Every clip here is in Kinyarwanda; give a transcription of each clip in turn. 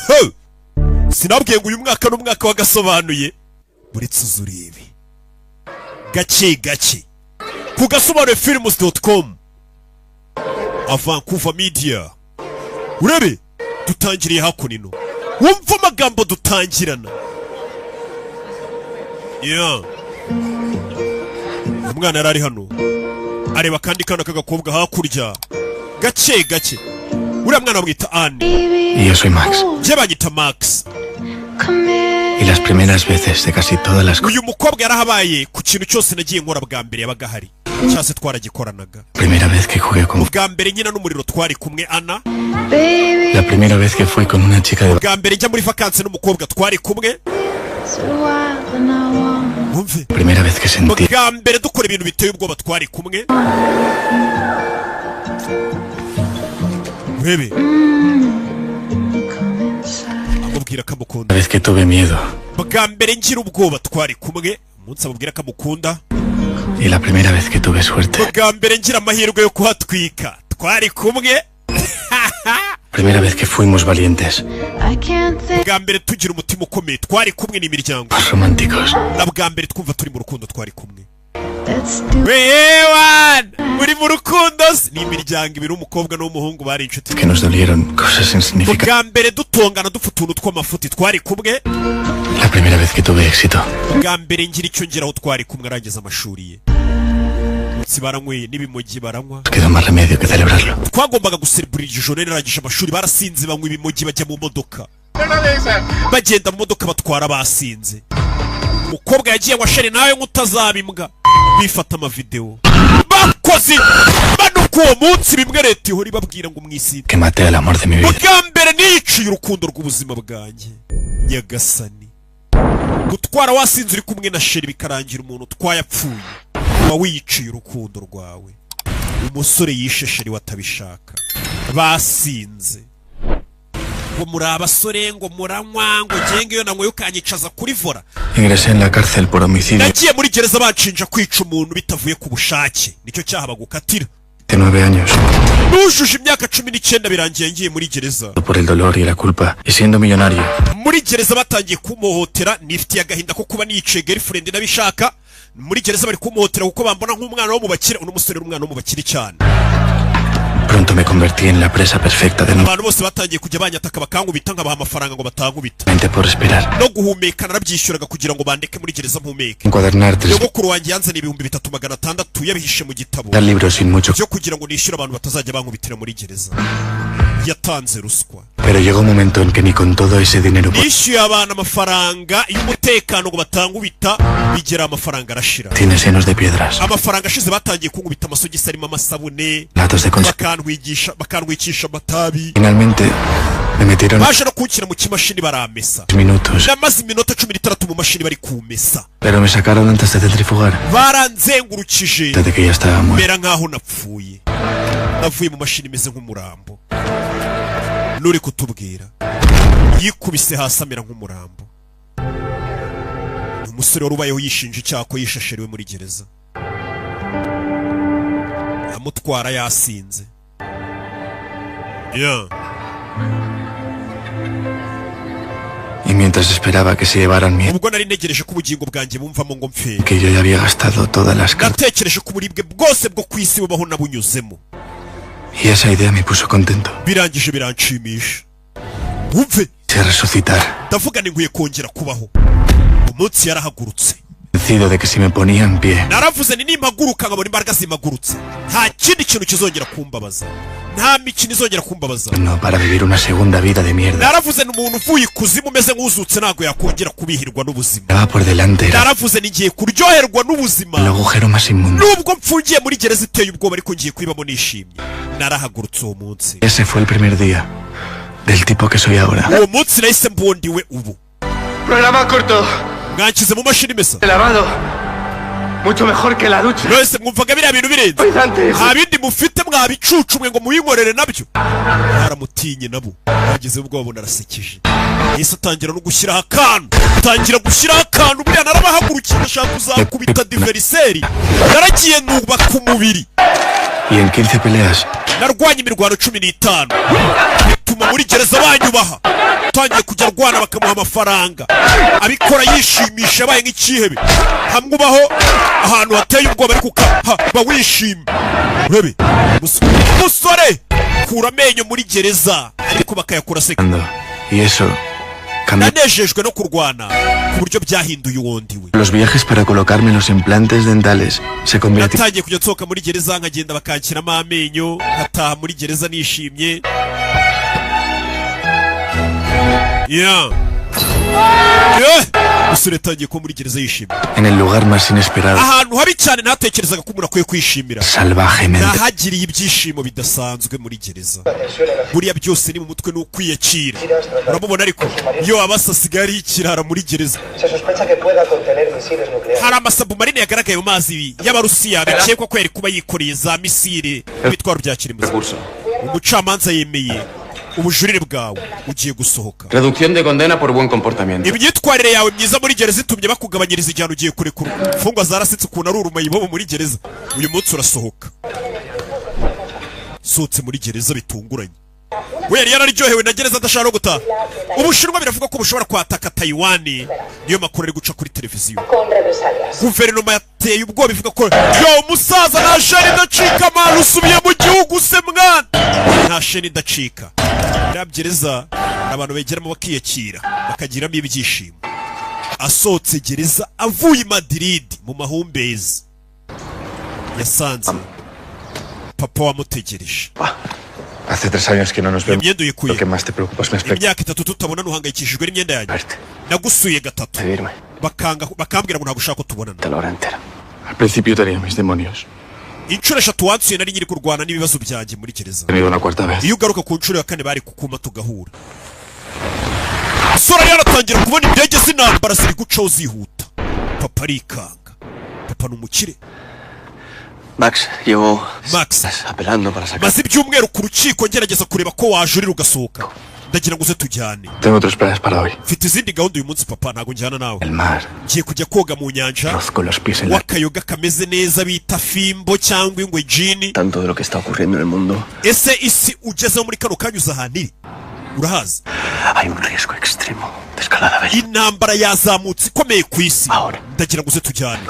He! Sinabwiye ngo uyu mwaka ni umwaka w'agasobanuye? Buretse uze urebe gake gake ku gasobanuye films.com, Vancouver Media. Urebe dutangiriye hakuno, wumva amagambo dutangirana. Yeah. Umwana yari ari hano areba akandi kana k'agakobwa hakurya gake gake. Uriya mwana bamwita Anne. Y yo soy Max. Njye banyita Max. Y las primeras veces de casi todas las Uyu mukobwa yarahabaye ku kintu cyose nagiye nkora bwa mbere yabaga ahari, cyangwa se twaragikoranaga. Primera vez que jugué con Bwa mbere nkina n'umuriro twari kumwe, Ana. La primera vez que fui con una chica de Bwa mbere njya muri vakansi n'umukobwa twari kumwe. Wumve. Primera vez que sentí Bwa mbere dukora ibintu biteye ubwoba twari kumwe. Urebe, amubwira ko amukunda. La vez que tuve miedo Bwa mbere ngira ubwoba twari kumwe, umunsi amubwira ko amukunda. y la primera vez que tuve suerte. Bwa mbere ngira amahirwe yo kuhatwika twari kumwe. Primera vez que fuimos valientes, Bwa mbere tugira umutima ukomeye twari kumwe n'imiryango. románticos. Na bwa mbere twumva turi mu rukundo twari kumwe. Wewana uri mu rukundo se? Ni imiryango ibiri, umukobwa n'umuhungu bari inshuti. Que nos dolieron cosas insignificantes. Bwa mbere dutongana dupfa utuntu tw'amafuti twari kumwe. La primera vez que tuve éxito. Bwa mbere ngira icyo ngeraho twari kumwe. Arangiza amashuri ye, munsi baranyweye n'ibimogi baranywa. Quedó más remedio que celebrarlo. Twagombaga guserebura iryo joro narangije amashuri. Barasinze, banywa ibimogi, bajya mu modoka, bagenda mu modoka batwara basinze. Umukobwa yagiye ngo chéri nawe nk'utazaba imbwa, bifata amavidewo bakoze banuka uwo munsi. Bimwe leta ihora ibabwira ngo mwisinde. Que maté al amor de mi vida. Bwa mbere niyiciye urukundo rw'ubuzima bwanjye. Nyagasani, gutwara wasinze uri kumwe na chéri bikarangira umuntu utwaye apfuye, uba wiyiciye urukundo rwawe. Umusore yishe chéri we atabishaka, basinze. Ngo muri abasore, ngo muranywa, ngo ngenge iyo nanyweye ukanyicaza kuri volant. Ingresé en la cárcel por homicidio Nagiye muri gereza banshinja kwica umuntu bitavuye ku bushake, nicyo cyaha bagukatira. de 9 años. Nujuje imyaka 19 birangiye ngiye muri gereza. Por el dolor y la culpa. Y siendo millonario. Muri gereza batangiye kumuhotera. Nifitiye agahinda ko kuba niyiciye girlfriend n'abishaka. Muri gereza bari kumuhotera kuko bambona nk'umwana wo mu bakire. Uno musore ni umwana wo mu bakire cyane. Pronto me convertí en la presa perfecta de Abantu bose batangiye kujya banyataka, bakankubita, nkabaha amafaranga ngo batankubita. nuevamente por respirar. No guhumeka narabyishyuraga kugira ngo bandeke muri gereza mpumeke. Encuadernar tres Nyogokuru wanjye yanzaniye 3600 yabihishe mu gitabo dar libros sin mucho. byo kugira ngo nishyure abantu batazajya bankubitira muri gereza. Yatanze ruswa. Pero llegó un momento en que ni con todo ese dinero por Nishyuye abantu amafaranga y'umutekano ngo batankubita, bigera amafaranga arashira. Tienes llenos de piedras. Amafaranga ashize batangiye kunkubita amasogisi arimo amasabune. Latos de Bakantwigisha, bakantwicisha amatabi. Finalmente me metieron Baje no kunshyira mu kimashini baramesa. minutos. Namaze iminota 16 mu mashini bari kumesa. Pero me sacaron antes de centrifugar. Baranzengurukije. Desde que ya estaba muerto. Mera nkaho napfuye. Navuye mu mashini imeze nk'umurambo. Nuri kutubwira yikubise hasi amera nk'umurambo. Ni umusore wari ubayeho yishinja icyaha ko yishe chéri we muri gereza, amutwara yasinze, yeah. Y mientras esperaba que se llevaran mi Ubwo nari ntegereje ko ubugingo bwanjye bumvamo ngo mpfe, que yo ya había gastado todas las cartas. natekereje ko uburibwe bwose bwo ku isi bubaho nabunyuzemo. Y esa idea me puso contento. Birangije biranshimisha, wumve. Quise resucitar. Ndavuga ni nkwiye kongera kubaho. Umunsi yarahagurutse. Convencido de que si me ponía en pie, Naravuze ni nimpaguruka nkabona imbaraga zimpagurutse, nta kindi kintu kizongera kumbabaza, nta mikino izongera kumbabaza. no para vivir una segunda vida de mierda. Naravuze ni umuntu uvuye ikuzimu umeze nk'uzutse ntabwo yakongera kubihirwa n'ubuzima. Estaba por delante era Naravuze ni ngiye kuryoherwa n'ubuzima. el agujero más inmundo. Nubwo mfungiye muri gereza iteye ubwoba, ariko ngiye kwibamo nishimye. Narahagurutse uwo munsi. Ese fue el primer día del tipo que soy ahora. Uwo munsi nahise mbondiwe ubu. Programa corto. Mwanshyize mu mashini imesa. Lavado. Mucho mejor que la ducha. Mwese mwumvaga biriya bintu birenze. Nta bindi mufite mwabicucu mwe ngo muyinkorere nabyo. Baramutinye nabo, bageze ubwo babona arasekeje. Yahise atangira no gushyiraho akantu, atangira gushyiraho akantu. Buriya narabahagurukiye, ndashaka kuzakubita adversaire. Naragiye nubaka umubiri. Y en 15 peleas Narwanye imirwano 15, bituma muri gereza. Gereza banyubaha. Utangiye kujya arwana, bakamuha amafaranga, abikora yishimisha, abaye nk'icyihebe. Hamwe ubaho ahantu hateye ubwoba, ariko ukahaba wishimye. Urebe musore, kura amenyo muri gereza, ariko bakayakura aseka. Y eso cambió Nanejejwe no kurwana ku buryo byahinduye uwo ndi we. Los viajes para colocarme los implantes dentales se convirtieron Natangiye kujya nsohoka muri gereza, nkagenda bakanshyiramo amenyo, nkataha muri gereza nishimye. Yeah. Umusore yatangiye kuba muri gereza yishimye. En el lugar más inesperado. Ahantu habi cyane ntatekerezaga ko umuntu akwiye kwishimira, Salvajemente. nahagiriye ibyishimo bidasanzwe muri gereza. Buriya byose ni mu mutwe, ni ukwiyakira. Uramubona ariko iyo abasa asigaye ari ikirara muri gereza. Se sospecha que pueda contener misiles nucleares. Hari amasubmarine yagaragaye mu mazi y'Abarusiya, bikekwa ko yari kuba yikoreye za misile n'ibitwaro bya kirimbuzi. Umucamanza yemeye ubujurire bwawe, ugiye gusohoka. Reducción de condena por buen comportamiento. Imyitwarire yawe myiza muri gereza itumye bakugabanyiriza igihano, ugiye kurekurwa. Imfungwa zarasetse ukuntu ari urumayibobo muri gereza. Uyu munsi urasohoka. Sohotse muri gereza bitunguranye. We yari yararyohewe na gereza, adashaka no gutaha. Ubushinwa biravuga ko bushobora kwataka Tayiwani, niyo makuru ari guca kuri televiziyo. Con represalias. Guverinoma yateye ubwoba, ivuga ko yo musaza nta sheni idacika. Mwana, usubiye mu gihugu se? Mwana, nta sheni idacika. Iriya gereza hari abantu begeramo bakiyakira, bakagiramo ibyishimo. Asohotse gereza avuye i Madrid mu mahumbezi, yasanze papa wamutegereje. Hace 3 años que no nos vemos. Imyenda uyikuye? Lo que más te preocupa es mi aspecto. Imyaka 3 tutabona, uhangayikishijwe n'imyenda yanjye. Nagusuye gatatu, bakanga, bakambwira ngo ntabwo ushaka ko tubonana. La hora entera. Al principio tenía mis demonios. Inshuro 3 wansuye nari nyiri kurwana n'ibibazo byanjye muri gereza. He tenido una cuarta vez. Iyo ugaruka ku nshuro ya kane, bari kukuma tugahura. Sora yaratangira kubona indege z'intambara ziri gucaho zihuta. Papa arikanga. Papa ni umukire. Max, llevo Max, apelando para sacar. maze ibyumweru ku rukiko ngerageza kureba ko wajurira ugasohoka. Ndagira ngo uze tujyane. Tengo otros planes para hoy. Mfite izindi gahunda uyu munsi, papa, ntabwo njyana nawe. El mar. Ngiye kujya koga mu nyanja. Arroz con los pies en la W'akayoga kameze neza bita Fimbo cyangwa ingwe gin. Tanto de lo que está ocurriendo en el mundo. Ese isi ugezeho muri kano kanya uza ahantu iri, urahazi? Hay un riesgo extremo de escalada bélica. Intambara yazamutse ikomeye ku isi. Ndagira ngo uze tujyane.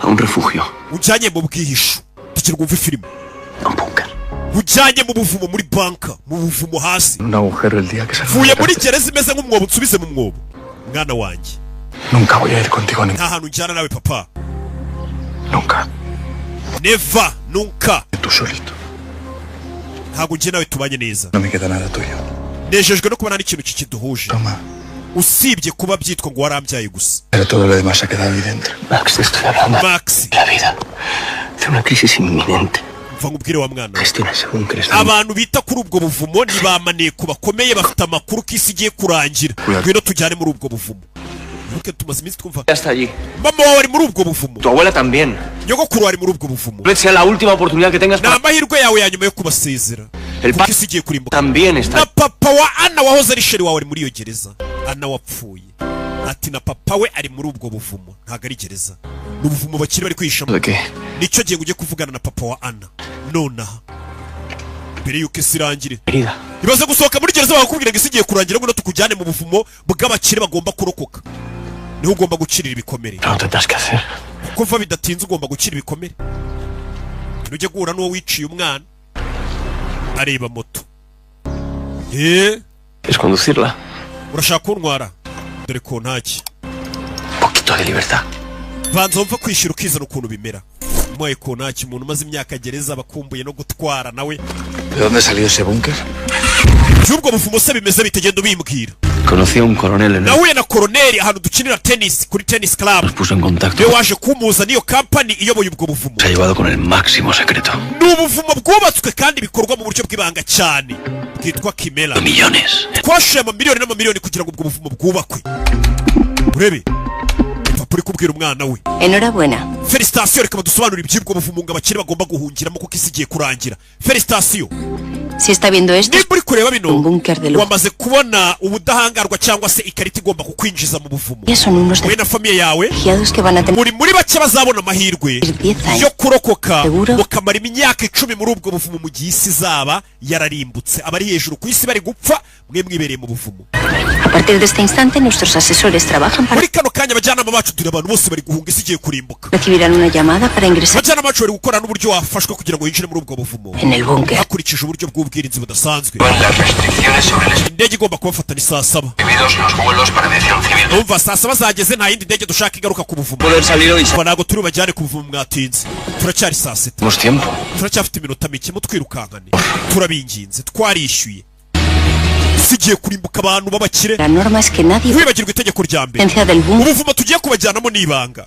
A un refugio. Ujyanye mu bwihisho. Ndagira ngo wumve filime. Ujyanye mu buvumo, muri bunker, mu buvumo hasi. Un agujero el día que salga. Mvuye muri gereza imeze nk'umwobo, nsubize mu mwobo, mwana wanjye. Nunca voy a ir contigo ni Nta hantu njyana nawe, papa. Nunca. Never, nunca. Tú solito. Ntabwo njye nawe tubanye neza. No me queda nada tuyo. Nejejwe no kuba nta n'ikintu kikiduhuje, usibye kuba byitwa ngo warambyaye gusa. Pero todo lo demás ha quedado ahí dentro. Max, te estoy hablando Max. de la vida. De una crisis inminente. Mva nkubwire wa mwana. Gestiona ese búnker. Está Abantu bita kuri ubwo buvumo ni ba maneko bakomeye, bafite amakuru ko isi igiye kurangira. Ngwino tujyane muri ubwo buvumo. Wibuke tumaze iminsi twumva. Ya está allí. Mama wawe ari muri ubwo buvumo. Tu abuela también. Nyogokuru ari muri ubwo buvumo. Tal vez sea la última oportunidad que tengas Ni para. amahirwe yawe ya nyuma yo kubasezera, kuko isi igiye kurimbuka. También está. Na papa wa Ana wahoze ari chéri wawe ari muri iyo gereza. Ana wapfuye, ati na papa we ari muri ubwo buvumo. Ntabwo ari gereza, ni ubuvumo bakiri bari kwihishamo. ¿De qué? Nicyo gihe ngo ujye kuvugana na papa wa Ana nonaha, mbere y'uko isi irangire. Querida. Ibaze gusohoka muri gereza bakakubwira ngo isi igiye kurangira, ngo tukujyane mu buvumo bw'abakire bagomba kurokoka, niho ugomba gukirira ibikomere. No tendrás que hacer. Kuko vuba bidatinze ugomba gukira ibikomere, ntujye guhura n'uwo wiciye umwana. Areba moto. Es conducirla. Urashaka kuntwara? Dore ko ntaki. Poquito de libertad. Banza wumva kwishyura ukizana ukuntu bimera. Umuhaye kontaki. Umuntu umaze imyaka gereza bakumbuye no gutwara nawe. ¿De dónde salió ese búnker? By'ubwo buvumo se bimeze bite? Genda ubimbwira. Conocí a un coronel en el. Nahuye na koroneri ahantu dukinira tennis, kuri tennis club. Nos puso en contacto. Niwe waje kumuza n'iyo kampani iyoboye ubwo buvumo. Se ha llevado con el máximo secreto. Ni ubuvumo bwubatswe kandi bikorwa mu buryo bw'ibanga cyane, bwitwa Kimera. Millones. Twashoye amamiliyoni n'amamiliyoni kugira ngo ubwo buvumo bwubakwe. Urebe papa uri kubwira umwana we. Enhorabuena. Félicitations. Reka badusobanurire iby'ubwo buvumo ngo abakire bagomba guhungiramo kuko isi igiye kurangira. Félicitations. Si está viendo esto, Nimba uri kureba bino, un búnker de lujo. wamaze kubona ubudahangarwa cyangwa se ikarita igomba kukwinjiza mu buvumo. Ya son unos Wowe na famille yawe refugiados que van a tener muri muri bake bazabona amahirwe 10 años. yo kurokoka Seguro. mukamara imyaka 10 muri ubwo buvumo mu gihe isi izaba yararimbutse, abari hejuru ku isi bari gupfa, mwe mwibereye mu buvumo. A partir de este instante, nuestros asesores trabajan para Muri kano kanya abajyanama bacu, dore abantu bose bari guhunga, isi igiye kurimbuka. recibirán una llamada para ingresar Abajyanama bacu bari gukora n'uburyo wafashwa kugira ngo winjire muri ubwo buvumo en el búnker. hakurikije uburyo bw'ubwirinzi budasanzwe. Indege igomba kubafata ni saa 7. Umva, saa 7 zageze, nta yindi ndege dushaka igaruka ku buvumo. Umva, ntabwo turi bubajyane ku buvumo, mwatinze, turacyari saa 6. Tenemos tiempo. Turacyafite iminota mike, mutwirukankane, turabinginze, twarishyuye, isi igiye kurimbuka, abantu b'abakire. La norma es que nadie Ntiwibagirwe itegeko rya mbere. Agencia del búnker. Ubuvumo tugiye kubajyanamo n'ibanga,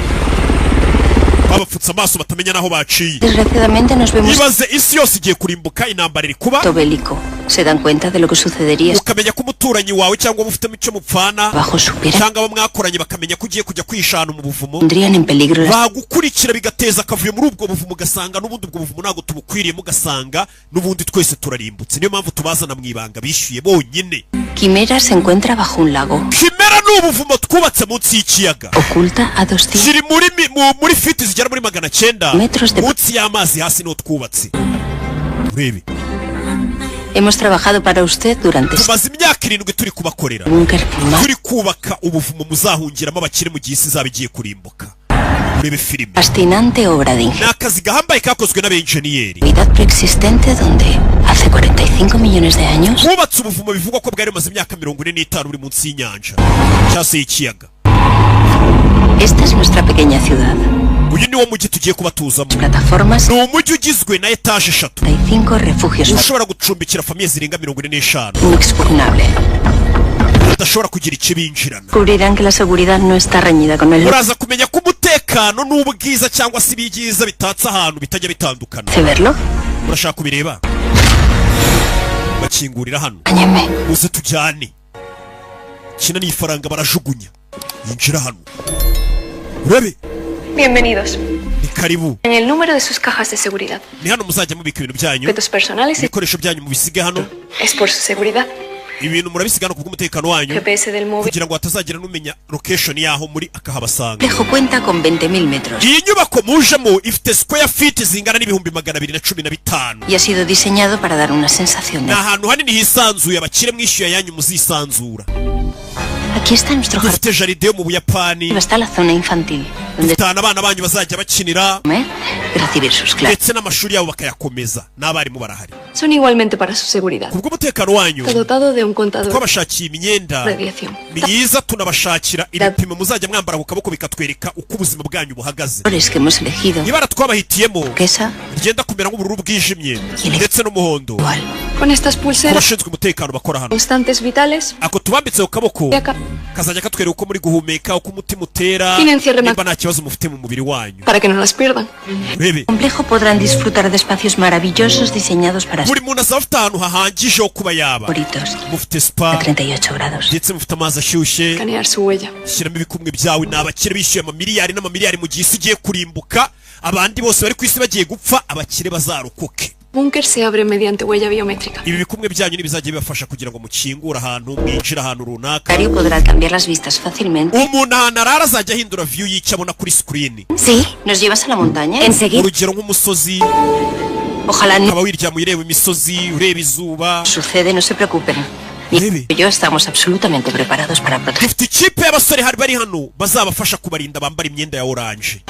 babapfutse amaso batamenya n'aho baciye. Desgraciadamente nos vemos Ibaze, isi yose igiye kurimbuka, intambara iri kuba, bélico. Se dan cuenta de lo que sucedería ukamenya ko umuturanyi wawe cyangwa mufitemo icyo mupfana bajo supiera cyangwa abo mwakoranye bakamenya ko ugiye kujya kwishana mu buvumo, pondrían en peligro las bagukurikira bigateza akavuyo muri ubwo buvumo, ugasanga n'ubundi ubwo buvumo ntabwo tubukwiriye, ugasanga n'ubundi twese turarimbutse. Niyo mpamvu tubazana mu ibanga, bishyuye bonyine. Quimera se encuentra bajo un lago. Kimera ni ubuvumo twubatse munsi y'ikiyaga. Oculta a 200 Kiri muri feet zigera muri 900 metros de munsi y'amazi hasi niho twubatse, urebe. Hemos trabajado para usted durante este Tumaze imyaka 7 turi kubakorera, búnker más turi kubaka ubuvumo muzahungiramo abakire mu gihe isi izaba igiye kurimbuka. Urebe filime. Fascinante obra de Ni akazi gahambaye kakozwe n'abenjeniyeri. ingenuidad preexistente donde hace 45 millones de años Bubatse ubuvumo bivugwa ko bwari bumaze imyaka 45 buri munsi y'inyanja cyangwa se y'ikiyaga. Esta es nuestra pequeña ciudad. Uyu ni wo mujyi tugiye kubatuzamo. Plataformas Ni umujyi ugizwe na etaje eshatu, 35 refugios ushobora gucumbikira famille zirenga 45, inexpugnable. badashobora kugira ikibinjirana. Descubrirán que la seguridad no está reñida con el Uraza kumenya ko umutekano n'ubwiza cyangwa se ibyiza bitatse ahantu bitajya bitandukana. ¿Hace verlo? Urashaka kubireba? Bakingurira hano. Áñeme. Uze tujyane. Kina n'ifaranga barajugunya, yinjira hano, urebe. Bienvenidos. Ni karibu. En el número de sus cajas de seguridad. Ni hano muzajya mubika ibintu byanyu. Objetos personales Ibikoresho byanyu mubisige hano. es por su seguridad. Ibintu murabisiga hano kubw'umutekano wanyu, GPS del móvil. kugira ngo hatazagira n'umenya location yaho muri akahabasanga. Complejo cuenta con 20.000 metros Iyi nyubako mujemo ifite square feet zingana n'215,000. Y ha sido diseñado para dar una sensación Ni de ahantu hanini hisanzuye, abakire mwishyuye ayanyu muzisanzura. Aquí está nuestro jardín. Dufite jardin yo mu Buyapani. Está la zona infantil, donde Dufite ahantu abana banyu bazajya bakinira, comer y recibir sus clases. ndetse n'amashuri yabo bakayakomeza, n'abarimu barahari. Son igualmente para su seguridad. Kubw'umutekano wanyu, Está dotado de un contador twabashakiye imyenda de radiación. myiza, tunabashakira ibipimo muzajya mwambara ku kaboko bikatwereka uko ubuzima bwanyu buhagaze. Colores que hemos elegido. Ibara twabahitiyemo Turquesa rigenda kumera nk'ubururu bwijimye ndetse n'umuhondo. Con estas Ku pulseras bashinzwe umutekano bakora hano, constantes vitales ako tubambitse ku kaboko Yaka. kazajya katwereka uko muri guhumeka, uko umutima utera, Tienen cierre nimba nta kibazo mufite mu mubiri wanyu. Para que no las pierdan. Urebe. Complejo podrán disfrutar de espacios maravillosos diseñados para Buri muntu azaba afite ahantu hahagije ho kuba yaba. Favoritos. Mufite spa A 38 grados. ndetse mufite amazi ashyushye. Escanear su huella. Shyiramo ibikumwe byawe. Ni abakire bishyuye amamiliyari n'amamiliyari mu gihe isi igiye kurimbuka, abandi bose bari ku isi bagiye gupfa, abakire bazarokoke. Búnker se abre mediante huella biométrica. Ibi bikumwe byanyu ntibizajya bibafasha kugira ngo mukingure ahantu, mwinjire ahantu runaka. Dario podrá cambiar las vistas fácilmente. Umuntu ahantu arara azajya ahindura view y'icyo abona kuri screen. Sí. ¿Nos llevas a la montaña? Enseguida. Urugero nk'umusozi, Ojalá no ukaba wiryama ureba imisozi, ureba izuba. Sucede, no se preocupen. Ni yo estamos absolutamente preparados para proteger. Dufite ikipe y'abasore hari bari hano bazabafasha kubarinda, bambara imyenda ya orange.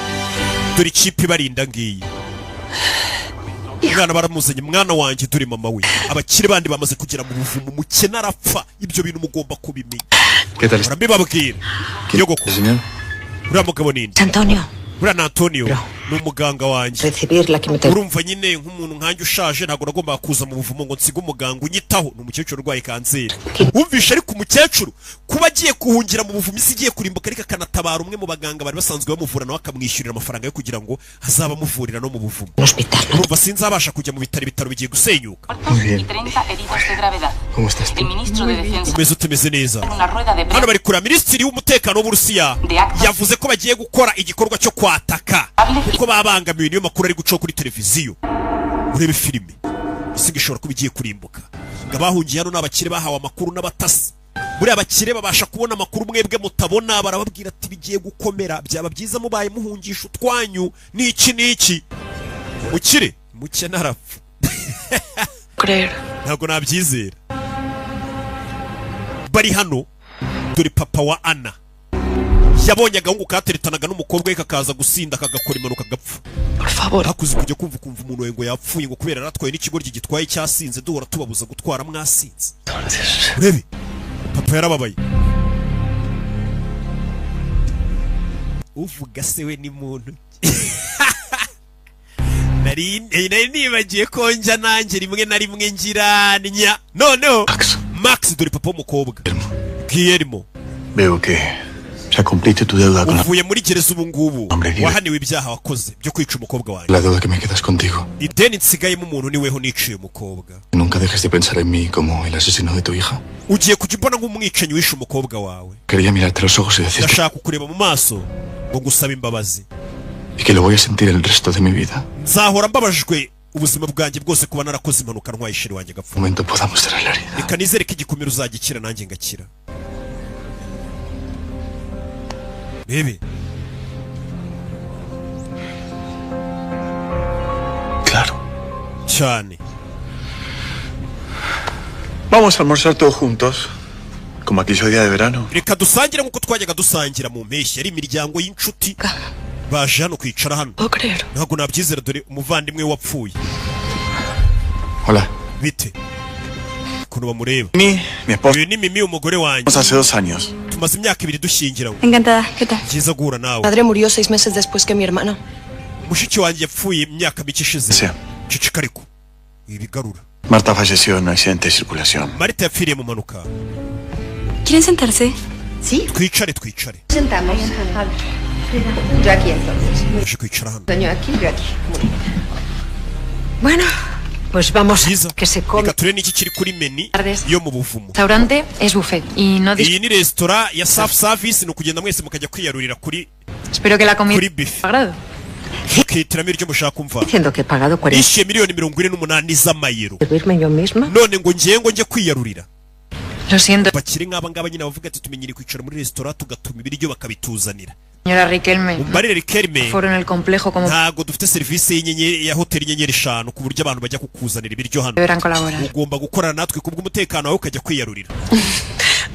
Dore ikipe ibarinda ngiyi. Umwana baramuzanye, mwana wanjye, dore mama we. Abakire bandi bamaze kugera mu buvumo, umukene arapfa. Ibyo bintu mugomba kubimenya. ¿Qué tal está? Barabibabwira. Nyogoko, Señor. uriya mugabo ninde? Antonio. Uriya ni Antonio, ni umuganga wanjye. Recibir la quimioterapia. Urumva nyine, nk'umuntu nkanjye ushaje, ntabwo nagombaga kuza mu buvumo ngo nsige umuganga unyitaho. Ni umukecuru urwaye kanseri, wumvishe? Ariko umukecuru kuba agiye kuhungira mu buvumo isi igiye kurimbuka, ariko akanatabara umwe mu baganga bari basanzwe bamuvura, nawe akamwishyurira amafaranga yo kugira ngo azabe amuvurira no mu buvumo. Urumva sinzabasha kujya mu bitaro, ibitaro bigiye gusenyuka. Muy bien. Y 30 heridos de gravedad. ¿Cómo estás tú? El ministro de Defensa Umeze utemeze neza? En una rueda de Hano prensa bari kureba minisitiri w'umutekano w'Uburusiya yavuze ko bagiye gukora igikorwa cyo kwataka kuko babangamiwe. Niyo makuru ari gucaho kuri televiziyo. Urebe filime. Isi ngo ishobora kuba igiye kurimbuka. Ngo abahungiye hano ni abakire bahawe amakuru n'abatasi. Buriya abakire babasha kubona amakuru mwebwe mutabona. Barababwira ati bigiye gukomera, byaba byiza mubaye muhungisha utwanyu n'iki n'iki. Mukire mukene arapfa. Creer. Ntabwo nabyizera. Bari hano, dore papa wa Ana yabonye agahungu kateretanaga n'umukobwa we kakaza gusinda, kagakora impanuka, gapfa. Por favor. Hakuze kujya kumva ukumva umuntu wawe ngo yapfuye, ngo kubera yaratwaye n'ikigoryi gitwaye cyasinze. Duhora tubabuza gutwara mwasinze. Urebe papa yarababaye. Uvuga se we ni muntu ki? Nari nibagiye ko njya nanjye rimwe na rimwe ngira nya noneho Max. Dore papa w'umukobwa Guillermo. Veo que se cumpliste tu deuda con la, Uvuye muri gereza ubu ngubu. Hombre libre. Wahaniwe ibyaha wakoze byo kwica umukobwa wanjye. La deuda que me quedas contigo. Ideni nsigayemo umuntu niweho niciye umukobwa. Nunca dejes de pensar en mí como el asesino de tu hija. Ugiye kujya umbona nk'umwicanyi wishe umukobwa wawe. Quería mirarte a los ojos y decirte Ndashaka kukureba mu maso ngo ngusabe imbabazi. Y que lo voy a sentir el resto de mi vida. Nzahora mbabajwe ubuzima bwanjye bwose kuba narakoze impanuka ntwaye chérie wanjye agapfa. Momento podamos cerrar la herida. Reka nizere ko igikomere uzagikira nanjye ngakira. Bebe. Claro. Cyane. Vamos a almorzar todos juntos, como aquellos días de verano. Reka dusangire nk'uko twajyaga dusangira mu mpeshyi. Ari imiryango y'inshuti baje hano kwicara hano. Puedo creer. Ntabwo nabyizera. Dore umuvandimwe we wapfuye. Hola. Bite? Ukuntu bamureba. Mi, mi esposa Uyu ni Mimi, umugore wanjye. hace 2 años. Tumaze imyaka 2 dushyingiranywe. Encantada. ¿Qué tal? Byiza guhura nawe. Padre murió 6 meses después que mi hermana. Mushiki wanjye yapfuye imyaka mike ishize. Sí. Ceceka ariko ibigarura. Marta falleció en un accidente de circulación. Marita yapfiriye mu mpanuka. ¿Quieren sentarse? Sí. Twicare, twicare. Sentamos. A ver. Yo aquí entonces. Aje kwicara hano. Toño aquí, yo aquí. Muy bien. Bueno, pues vamos Byiza. a que se come. Reka turebe n'iki kiri kuri menu yo mu buvumo. Restaurante es buffet y no Iyi ni resitora ya self service, ni ukugenda mwese mukajya kwiyarurira kuri Espero que la comida kuri buffet, agrado. mukihitiramo iryo mushaka kumva. Diciendo que he pagado 40. Nishyuye miliyoni 48 z'amayero, Servirme yo misma. none ngo ngiye ngo njye kwiyarurira. Lo siento, Bakiri nk'aba ngaba nyine bavuga ati tumenyere kwicara muri resitora tugatuma ibiryo bakabituzanira. Señora Riquelme. Umbarire Riquelme. Foro en el complejo como Ntabwo dufite serivisi y'inyenyeri ya hoteli inyenyeri eshanu ku buryo abantu bajya kukuzanira ibiryo hano. Deberán colaborar. Ugomba gukorana natwe kubw'umutekano wawe, ukajya kwiyarurira.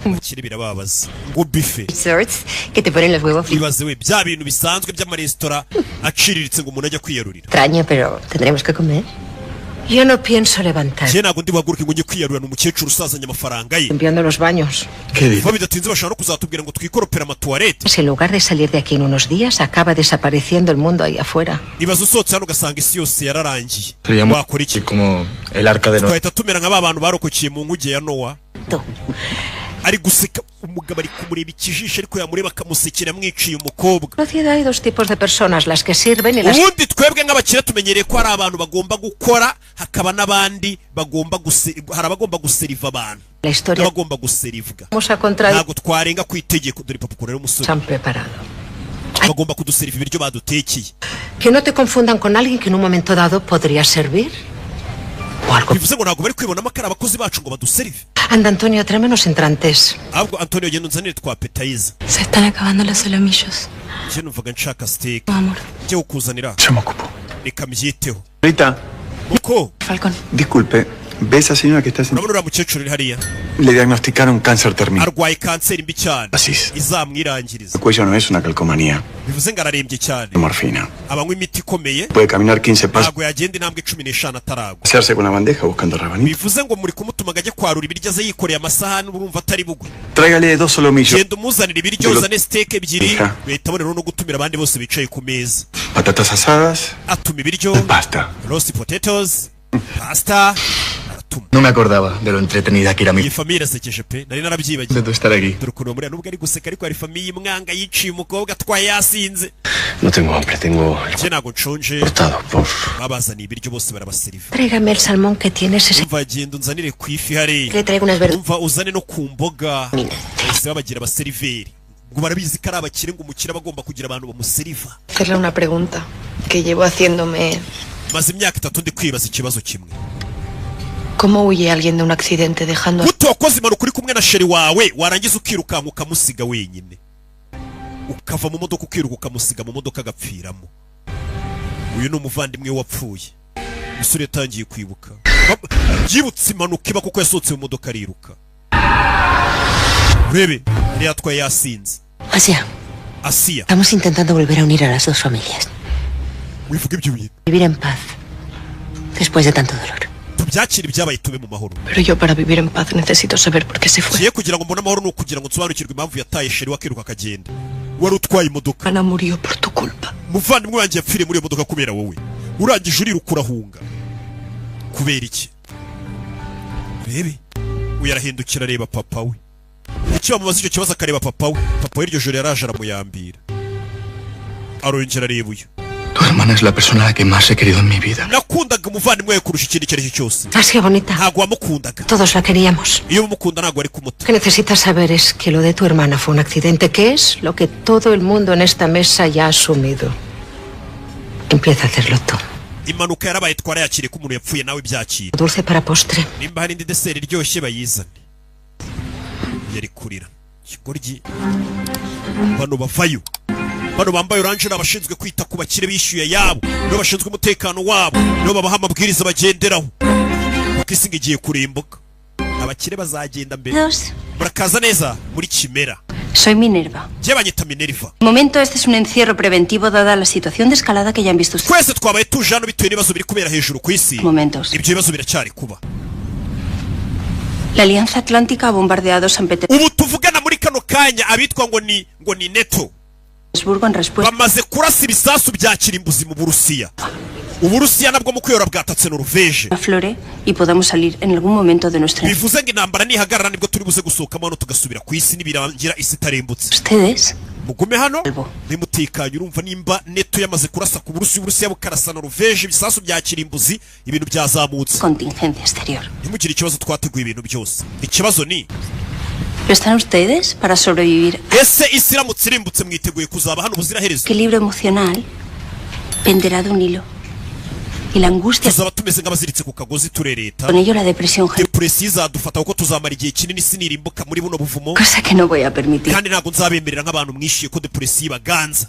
Abakire birababaza ngo buffet. Desserts que te ponen los huevos fritos. Ibaze we, bya bintu bisanzwe by'amaresitora aciriritse, ngo umuntu ajya kwiyarurira. Extraño, pero tendremos que comer. Yo no pienso levantar. Njye ntabwo ndi buhaguruke ngo njye kwiyarurira. Ni umukecuru usazanye amafaranga ye. Limpiando los baños. Vuba bidatinze bashobora no kuzatubwira ngo twikoropere amatuwarete. Si en lugar de salir de aquí en unos días acaba desapareciendo el mundo ahí afuera. Ibaze usohotse hano ugasanga isi yose yararangiye. Seríamos Wakora iki? Como el arca de Noé. Twahita tumera nka ba bantu barokokeye mu nkuge ya Nowa. Ari guseka, umugabo ari kumureba ikijisho, ariko yamureba akamusekera, amwiciye umukobwa. En la sociedad hay dos tipos de personas, las que sirven y las Ubundi twebwe nk'abakire tumenyereye ko hari abantu bagomba gukora, hakaba n'abandi bagomba hari abagomba guseriva abantu La historia n'abagomba guserivwa. Vamos a contradecir. Ntabwo twarenga ku itegeko. Dore papa ukuntu ari umusore. Han preparado. Bagomba kuduseriva ibiryo badutekeye. Que no te confundan con alguien que en un momento dado podría servir. O algo. Bivuze ngo ntabwo bari kwibonamo ko ari abakozi bacu ngo baduserive. Anda, Antonio, tráeme unos entrantes. Ahubwo Antonio, genda unzanire twa appetizer. Se están acabando los solomillos. Njye numvaga nshaka steak. Amor. Njye kukuzanira. Reka mbyiteho. Rita, Uko Falcón. Disculpe, ¿ve esa señora que está sentada? Urabona uriya mukecuru uri hariya? Le diagnosticaron cáncer terminal. Arwaye kanseri mbi cyane. Así. Izamwirangiriza. El cuello no es una calcomanía. Bivuze ngo ararembye cyane. Morfina. Abanywa imiti ikomeye. Puede caminar 15 pasos. Ntabwo yagenda intambwe 15 ataragwa. Pasearse con la bandeja buscando rabanito. Bivuze ngo muri kumutuma ngo ajye kwarura ibiryo aze yikoreye amasahani, urumva atari bugwe. Tráigale dos solomillos. Genda umuzanire ibiryo, uzane steak ebyiri. Hija. Bahita aboneraho no gutumira abandi bose bicaye ku meza. Patatas asadas. Atuma ibiryo. Pasta. Roast potatoes, pasta. No me acordaba de lo entretenida que era mi Iyi famille irasekeje pe, nari narabyibagiwe. de tu estar aquí. Dore ukuntu bamureba nubwo ari guseka, ariko hari famille imwanga yiciye umukobwa atwaye yasinze. No tengo hambre, tengo el Njye ntabwo nshonje. cortado por Babazaniye ibiryo bose barabaseriva. Tráigame el salmón que tienes ese. Umva, genda unzanire ku ifi hariya. Le traigo unas verduras. Umva, uzane no ku mboga. Bahise babagira abaseriveri, ngo barabizi ko ari abakire, ngo umukire aba agomba kugira abantu bamuseriva. Hacerle una pregunta que llevo haciéndome Maze imyaka 3 ndi kwibaza ikibazo kimwe. ¿Cómo huye alguien de un accidente dejando a Gute wakoze impanuka uri kumwe na chéri wawe, warangiza ukirukanka ukamusiga wenyine, ukava mu modoka ukiruka ukamusiga mu modoka agapfiramo? Uyu ni umuvandimwe we wapfuye. Umusore yatangiye kwibuka, yibutse impanuka iba kuko yasohotse mu modoka ariruka. Urebe, yari yatwaye yasinze. Asia, Asiya. Estamos intentando volver a unir a las dos familias. Wivuga ibyo bintu. Vivir en paz. Después de tanto dolor. Tubyakire ibyabaye, tube mu mahoro. Pero yo para vivir en paz necesito saber por qué se fue. Ngiye kugira ngo mbone amahoro ni ukugira ngo nsobanukirwe impamvu yataye chéri we akiruka akagenda, wari utwaye imodoka. Ana murió por tu culpa. Umuvandimwe wanjye yapfiriye muri iyo modoka kubera wowe. Urangije uriruka urahunga kubera iki? Rebe, uyu arahindukira areba papa we. Icyo bamubaza icyo kibazo akareba papa we. Papa we iryo joro yaraje aramuyambira, arongera areba uyu. Tu hermana es la persona a la que más he querido en mi vida. Nakundaga umuvandimwe we kurusha ikindi icyo ari cyo cyose. Asia bonita. Ntabwo wamukundaga. Todos la queríamos. Iyo umukunda ntabwo wari kumuta. Lo que necesitas saber es que lo de tu hermana fue un accidente, que es lo que todo el mundo en esta mesa ya ha asumido. Empieza a hacerlo tú. Impanuka yarabaye, twarayakiriye ko umuntu yapfuye, nawe byakira. Dulce para postre. Nimba hari indi dessert iryoshye bayizane. Yari kurira ikigoryi. Bano bavayo, bano bambaye orange ni abashinzwe kwita ku bakire bishyuye ayabo, nibo bashinzwe umutekano wabo, nibo babaha amabwiriza bagenderaho, kuko isi ngo igiye kurimbuka, abakire bazagenda mbere. Dos. Murakaza neza muri Kimera. Soy Minerva. Njye banyita Minerva. De momento, este es un encierro preventivo dada la situación de escalada que ya han visto ustedes. Twese twabaye tuje hano bitewe n'ibibazo biri kubera hejuru ku isi. Momentos. Ibyo bibazo biracyari kuba. La Alianza Atlántica ha bombardeado San Ubu tuvugana muri kano kanya, abitwa ngo ni NATO Petersburgo en respuesta bamaze kurasa ibisasu bya kirimbuzi mu Burusiya. Uburusiya nabwo mu kwiyora bwatatse Noruveje. aflore y podamos salir en algún momento de nuestra. Bivuze ngo intambara nihagarara nibwo turi buze gusohokamo hano tugasubira ku isi, nibirangira isi itarembutse. Ustedes Mugume hano nimutekanye. Urumva nimba NATO yamaze kurasa ku Burusiya, Uburusiya bukarasa Noruveje ibisasu bya kirimbuzi, ibintu byazamutse. Contingencia exterior. Ntimugire ikibazo, twateguye ibintu byose. Ikibazo ni ¿Lo están ustedes para sobrevivir? Ese isi iramutse irimbutse mwiteguye kuzaba hano ubuziraherezo? Equilibrio emocional penderá de un hilo. Y la angustia, Tuzaba tumeze nk'abaziritse ku kagozi turereta. con ello la depresión, Depression izadufata kuko tuzamara igihe kinini isi nirimbuka muri buno buvumo. cosa que no voy a permitir. Kandi ntabwo nzabemerera nk'abantu mwishyuye ko depression ibaganza.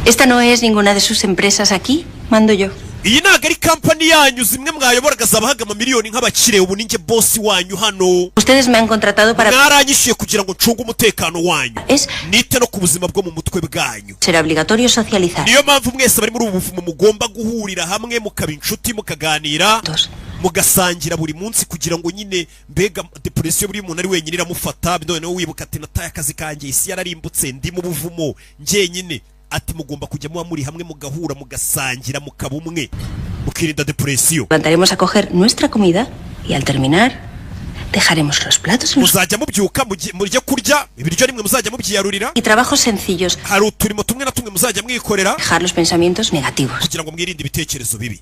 Esta no es ninguna de sus empresas aquí, mando yo. Iyi ntabwo ari kampani yanyu zimwe mwayoboraga zabahaga amamiliyoni nk'abakire. Ubu ninjye boss wanyu hano. Ustedes me han contratado para Mwaranyishyuye kugira ngo ncunge umutekano wanyu, Es nite no ku buzima bwo mu mutwe bwanyu. Será obligatorio socializar. Niyo mpamvu mwese bari muri ubu buvumo mugomba guhurira hamwe, mukaba inshuti, mukaganira, mugasangira buri munsi, kugira ngo nyine mbega depression buri muntu ari wenyine iramufata. Noneho wibuka ati: "Nataye akazi kanjye, isi yararimbutse, ndi mu buvumo njyenyine." Ati mugomba kujya muba muri hamwe, mugahura, mugasangira, mukaba umwe, mukirinda depression. Levantaremos a coger nuestra comida y al terminar dejaremos los platos en los Muzajya mubyuka mujye kurya ibiryo nimwe muzajya mubyiyarurira. Y trabajos sencillos. Hari uturimo tumwe na tumwe muzajya mwikorera. Dejar los pensamientos negativos. Kugira ngo mwirinde ibitekerezo bibi.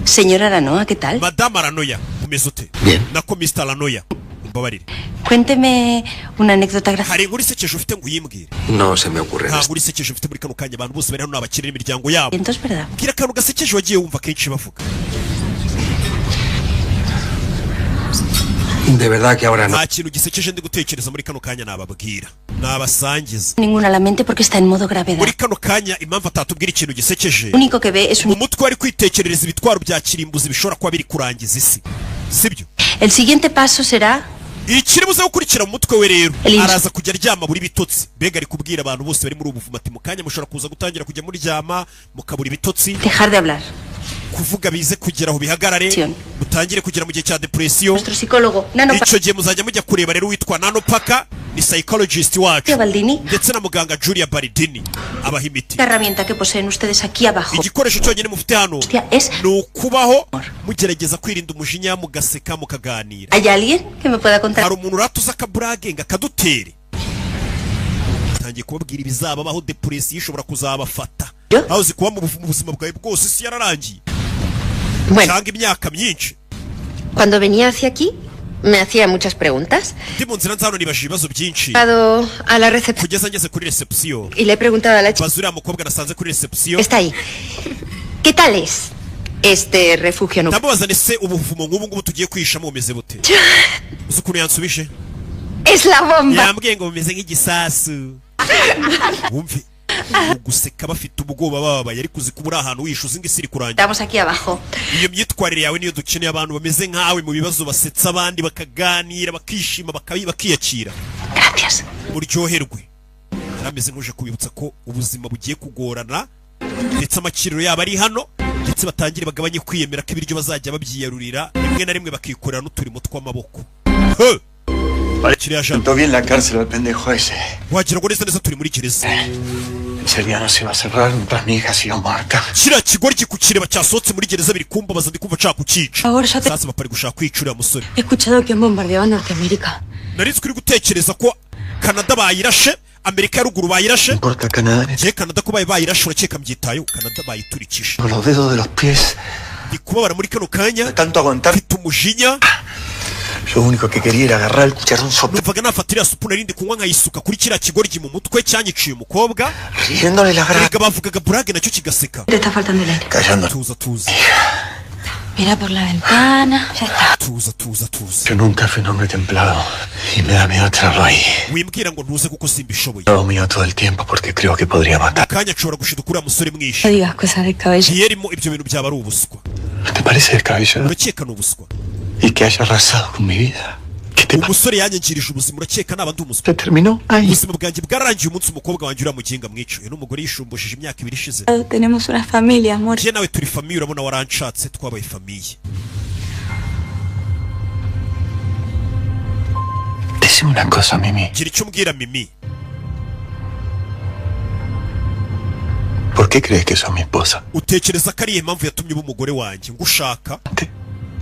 Señora Aranoa, ¿qué tal? Madamu Aranoya, umeze ute? Nako Mr Aranoya, umbabarire. Cuénteme una anécdota graciosa. Hari inkuru isekeje ufite ngo uyimbwire? No se me ocurre. Nta nkuru isekeje mfite muri kano kanya. Abantu bose bari hano ni abakire n'imiryango yabo. Entonces, ¿verdad? Mbwira akantu gasekeje wagiye wumva kenshi bavuga. De verdad que ahora no. Nta kintu gisekeje ndi gutekereza muri kano kanya nababwira, nabasangiza. Ninguna a la mente porque está en modo gravedad. Muri kano kanya impamvu atatubwira ikintu gisekeje, Lo único que ve es un umutwe ari kwitekerereza ibitwaro bya kirimbuzi bishobora kuba biri kurangiza isi, sibyo? El siguiente paso será Ikiri buze gukurikira mu mutwe we rero, Elise. araza kujya aryama buri bitotsi. Mbega ari kubwira abantu bose bari muri ubu buvumo ati: "Mu kanya mushobora kuza gutangira kujya muryama mukabura ibitotsi." Dejar de hablar. Kuvuga bize kugera aho bihagarare, mutangire kugera mu gihe cya depression. Nuestro psicólogo, Nano Icyo gihe muzajya mujya kureba rero witwa Nano Paka, ni psychologist wacu, Baldini, ndetse na muganga Julia Baldini abaha imiti. La herramienta que poseen ustedes aquí abajo Igikoresho cyonyine mufite hano es ni ukubaho mugerageza kwirinda umujinya, mugaseka, mukaganira. ¿Hay alguien que me pueda contar? Hari umuntu uratuza akaburage ngo akadutere? Tangiye kubabwira ibizababaho, depression ishobora kuzabafata. Aho uzi kuba mu buzima bwawe bwose isi yararangiye, cyangwa imyaka myinshi. Cuando venía hacia aquí, me hacía muchas preguntas. Ndi mu nzira nza hano nibajije ibibazo byinshi. He llegado a la recepción Kugeza ngeze kuri reception. Y le he preguntado a la chica Baza uriya mukobwa nasanze kuri reception. que está ahí. ¿Qué tal es Este refugio no. Ndamubaza, ese ubuvumo nk'ubu ngubu tugiye kwihishamo bumeze bute? Uzi ukuntu yansubije? Es la bomba. Yambwiye ngo bumeze nk'igisasu. Wumve uguseka, bafite ubwoba, bababaye, ariko uzi kuba uri ahantu wishe, uzi ngo isi iri kurangira. Estamos aquí abajo. Iyo myitwarire yawe niyo dukeneye, abantu bameze nkawe mu bibazo basetsa abandi, bakaganira, bakishima, bakiyakira. Gracias. Muryoherwe. Yarameze nk'uje kubibutsa ko ubuzima bugiye kugorana, ndetse amakiriro yabo ari hano, ndetse batangire bagabanye kwiyemera ko ibiryo bazajya babyiyarurira, rimwe na rimwe bakikorera n'uturimo tw'amaboko. He! Kiriya jana. Sentó bien la cárcel al pendejo ese. Wagira ngo neza neza turi muri gereza. Ese día no se va a cerrar mientras mi hija siga muerta. Kiriya kigoryi kukireba cyasohotse muri gereza biri kumbabaza, ndi kumva nshaka kucyica. Ahora ya te- Sasa papa ari gushaka kwica uriya musore. He escuchado que han bombardeado Norteamérica. Nari nzi ko uri gutekereza ko Kanada bayirashe, Amerika ya Ruguru bayirashe. Importa Canadá. Ngiye Kanada ko bayi bayirashe, urakeka mbyitayeho? Kanada bayiturikije. Con los dedos de los pies. Ndi kubabara muri kano kanya. Tanto aguantar. Mfite umujinya. Lo único que quería era agarrar el cucharón sopa. Numvaga nafata iriya supu narindi kunywa nkayisuka kuri kiriya kigoryi mu mutwe cyanyiciye umukobwa. Riéndole la cara. Erega bavugaga burage nacyo kigaseka. Te está faltando el aire. Callando. Tuza, tuza. Mira por la ventana. Ya está. Tuza, tuza, tuza. Yo nunca fui un hombre templado y me da miedo tenerlo ahí. Wimbwira ngo ntuze kuko simbishoboye. Tengo miedo todo el tiempo porque creo que podría matar. Akanya nshobora gushiduka uriya musore mwishe. No digas cosas descabelladas. Ntiyerimo ibyo bintu byaba ari ubuswa. ¿Te parece descabellado? Urakeka ni ubuswa? Y que haya arrasado con mi vida. Umusore yanyangirije ubuzima, urakeka naba ndi umuswa? Se terminó ahí. Ubuzima bwanjye bwararangiye umunsi umukobwa wanjye uriya muginga mwica. Uyu ni umugore yishumbujije imyaka 2 ishize. Tenemos una familia, amor. Njye nawe turi famille, urabona waranshatse, twabaye famille. Decime una cosa, Mimi. Gira icyo umbwira, Mimi. ¿Por qué crees que sos mi esposa? Utekereza ko ari iyihe mpamvu yatumye uba umugore wanjye? Ngushaka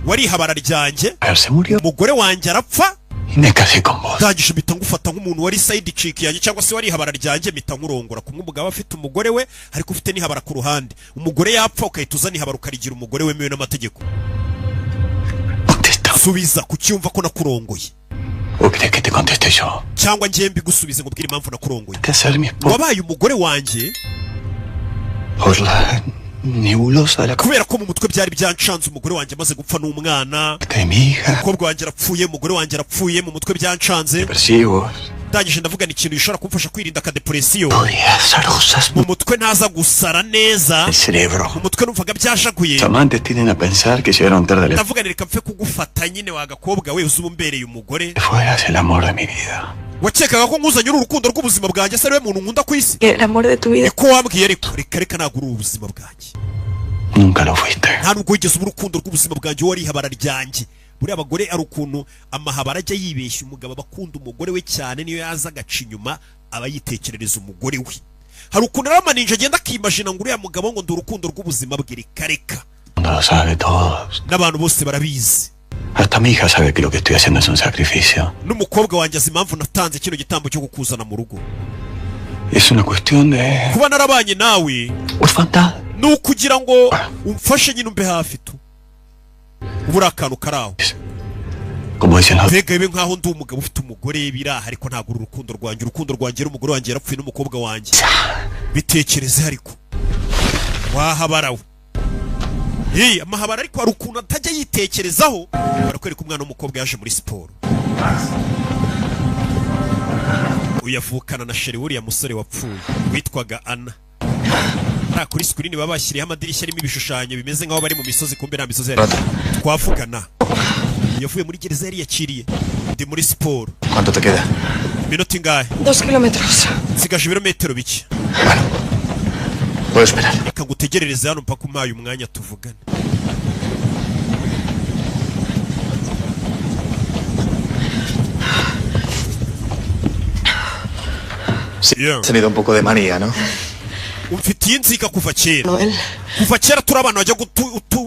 wari ihabara ryanjye. Pero se murió Umugore wanjye arapfa, y me casé con vos. ndangije mpita ngufata nk'umuntu wari side chick yanjye cyangwa se wari ihabara ryanjye, mpita nkurongora. Kumwe umugabo afite umugore we ariko ufite n'ihabara ku ruhande, umugore yapfa ukahita uzana ihabara ukarigira umugore wemewe n'amategeko. Subiza, kucyumva ko nakurongoye. ¿O crees que te conteste yo? Cyangwa njye mbigusubize ngo ubwire impamvu nakurongoye? De ser mi esposa. Wabaye umugore wanjye Por la nebulosa de la kubera ko mu mutwe byari byancanze, umugore wanjye amaze gupfa n'umwana. de mi hija. Umukobwa wanjye arapfuye, umugore wanjye arapfuye, mu mutwe byancanze. Persigo. Ndangije ndavuga ni ikintu gishobora kumfasha kwirinda akadepresiyo Podía hacer cosas mu mutwe ntaza gusara neza. el cerebro. Mu mutwe numvaga byashaguye. Los amantes tienden a pensar que llegaron tarde al Ndavuga ni reka mpfe kugufata nyine wa gakobwa we, uzi uba umbereye umugore. fueras el amor de mi vida. Wakekaga ko nkuzanye uru rukundo rw'ubuzima bwanjye, se ariwe muntu nkunda ku isi? El amor de tu vida. Niko wambwiye, ariko reka reka, ntabwo uri ubuzima bwanjye. Nunca lo fuiste. Nta nubwo wigeze uba urukundo rw'ubuzima bwanjye, wowe ihabara ryanjye. Buriya abagore ari ukuntu amahabara ajya yibeshya umugabo, aba akunda umugore we cyane, niyo yaza agaca inyuma aba yitekerereza umugore we. Hari ukuntu rero amaninja agenda akimajina ngo uriya mugabo ngo ndi urukundo rw'ubuzima bwe. Reka reka. No lo sabe todos. N'abantu bose barabizi. Hasta mi hija sabe que lo que estoy haciendo es un sacrificio. N'umukobwa wanjye azi impamvu natanze kino gitambo cyo kukuzana mu rugo. Es una cuestión de Kuba narabanye nawe orfandad. ni ukugira ngo umfashe nyine, umbe hafi tu, ubu uri akantu kari aho. Como dicen los Mbega bibe nkaho ndi umugabo ufite umugore biraha, ariko ntabwo uru rukundo rwanjye, urukundo rwanjye n'umugore wanjye yarapfuye n'umukobwa wanjye. Bitekereze ariko wahabara we. Hey, amahabara ariko hari ukuntu atajya yitekerezaho. Barakwereka umwana w'umukobwa yaje muri siporo. Uyu avukana na chéri w'uriya musore wapfuye witwaga Ana. Hariya kuri screen baba bashyiriyeho amadirishya arimo ibishushanyo bimeze nk'aho bari mu misozi, kumbe nta misozi ihari. Twavugana, yavuye muri gereza yari yakiriye. Ndi muri siporo. ¿Cuánto te queda? Iminota ingahe? 2 kilómetros. Nsigaje ibirometero bike. Puedo esperar. Reka ngutegerereze hano mpaka umpaye umwanya tuvugane. Sí, has tenido un poco de manía, ¿no? Umfitiye inzika kuva kera. Noel. Kuva kera turi abana bajya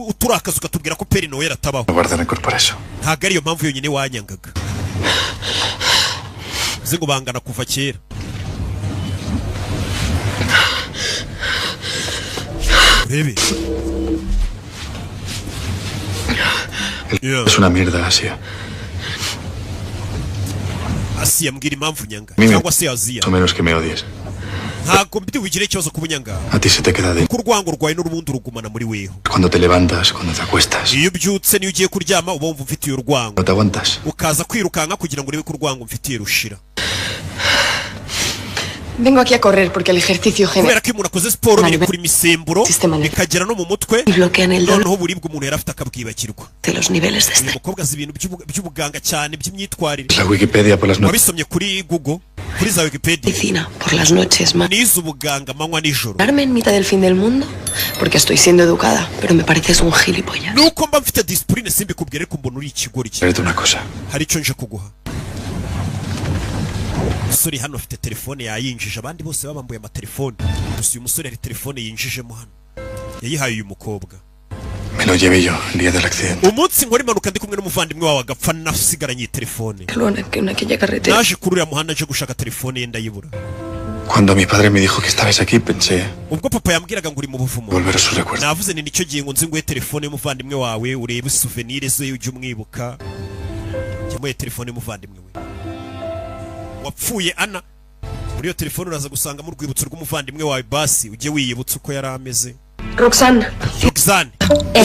uturakaza ukatubwira ko Père Noël atabaho. No guardo rencor por eso. Ntabwo ariyo mpamvu yonyine wanyangaga. Uzi ngo bangana kuva kera. Urebe. Es una mierda, Asia. Asiya, mbwira impamvu nyanga. Mimi- Cyangwa se Aziya. Más o menos que me odies. Ntabwo ndi bugire ikibazo ku bunyanga. A ti se te queda dentro. Kuko urwango rwawe n'urubundi rugumana muri weho. Cuando te levantas, cuando te acuestas. Iyo ubyutse n'iyo ugiye kuryama, uba wumva umfitiye urwango. No te aguantas. Ukaza kwirukanka kugira ngo urebe ko urwango umfitiye rushira. Vengo aquí a correr porque el ejercicio genera Kubera ko iyo umuntu akoze siporo birekura imisemburo, bikagera no mu mutwe, noneho uburibwe umuntu yari afite akabwibagirwa. De los niveles de Uyu mukobwa azi ibintu by'ubuganga cyane, by'imyitwarire. La Wikipedia por las noches. Wabisomye kuri Google, kuri za Wikipedia? Medicina por las noches, ma. Nize ubuganga amanywa nijoro. Pararme en mitad del fin del mundo porque estoy siendo educada, pero me pareces un gilipollas. Nuko mba mfite discipline, simbikubwira, ariko mbona uri ikigoryi. Espérate una cosa. Hari icyo nje kuguha. Umusore hano afite telefone yayinjije, abandi bose babambuye amatelefone, gusa uyu musore hari telefone yinjijemo hano, yayihaye uyu mukobwa. Me lo llevé yo el día del accidente. Umunsi nkora impanuka ndi kumwe n'umuvandimwe wawe agapfa, nasigaranye iyi telefone. Luego en aquella carretera. Naje kuri uriya muhanda nje gushaka telefone ye, ndayibura. Cuando mi padre me dijo que estabais aquí, pensé Ubwo papa yambwiraga ngo uri mu buvumo, volver a su recuerdo. navuze ni nicyo gihe ngo nzi nguhe telefone y'umuvandimwe wawe, urebe souvenir ze, ujye umwibuka. Yamuhaye telefone y'umuvandimwe we wapfuye. Ana, muri iyo telefone uraza gusangamo urwibutso rw'umuvandimwe wawe, basi ujye wiyibutsa uko yari ameze. Roxanne. Roxanne,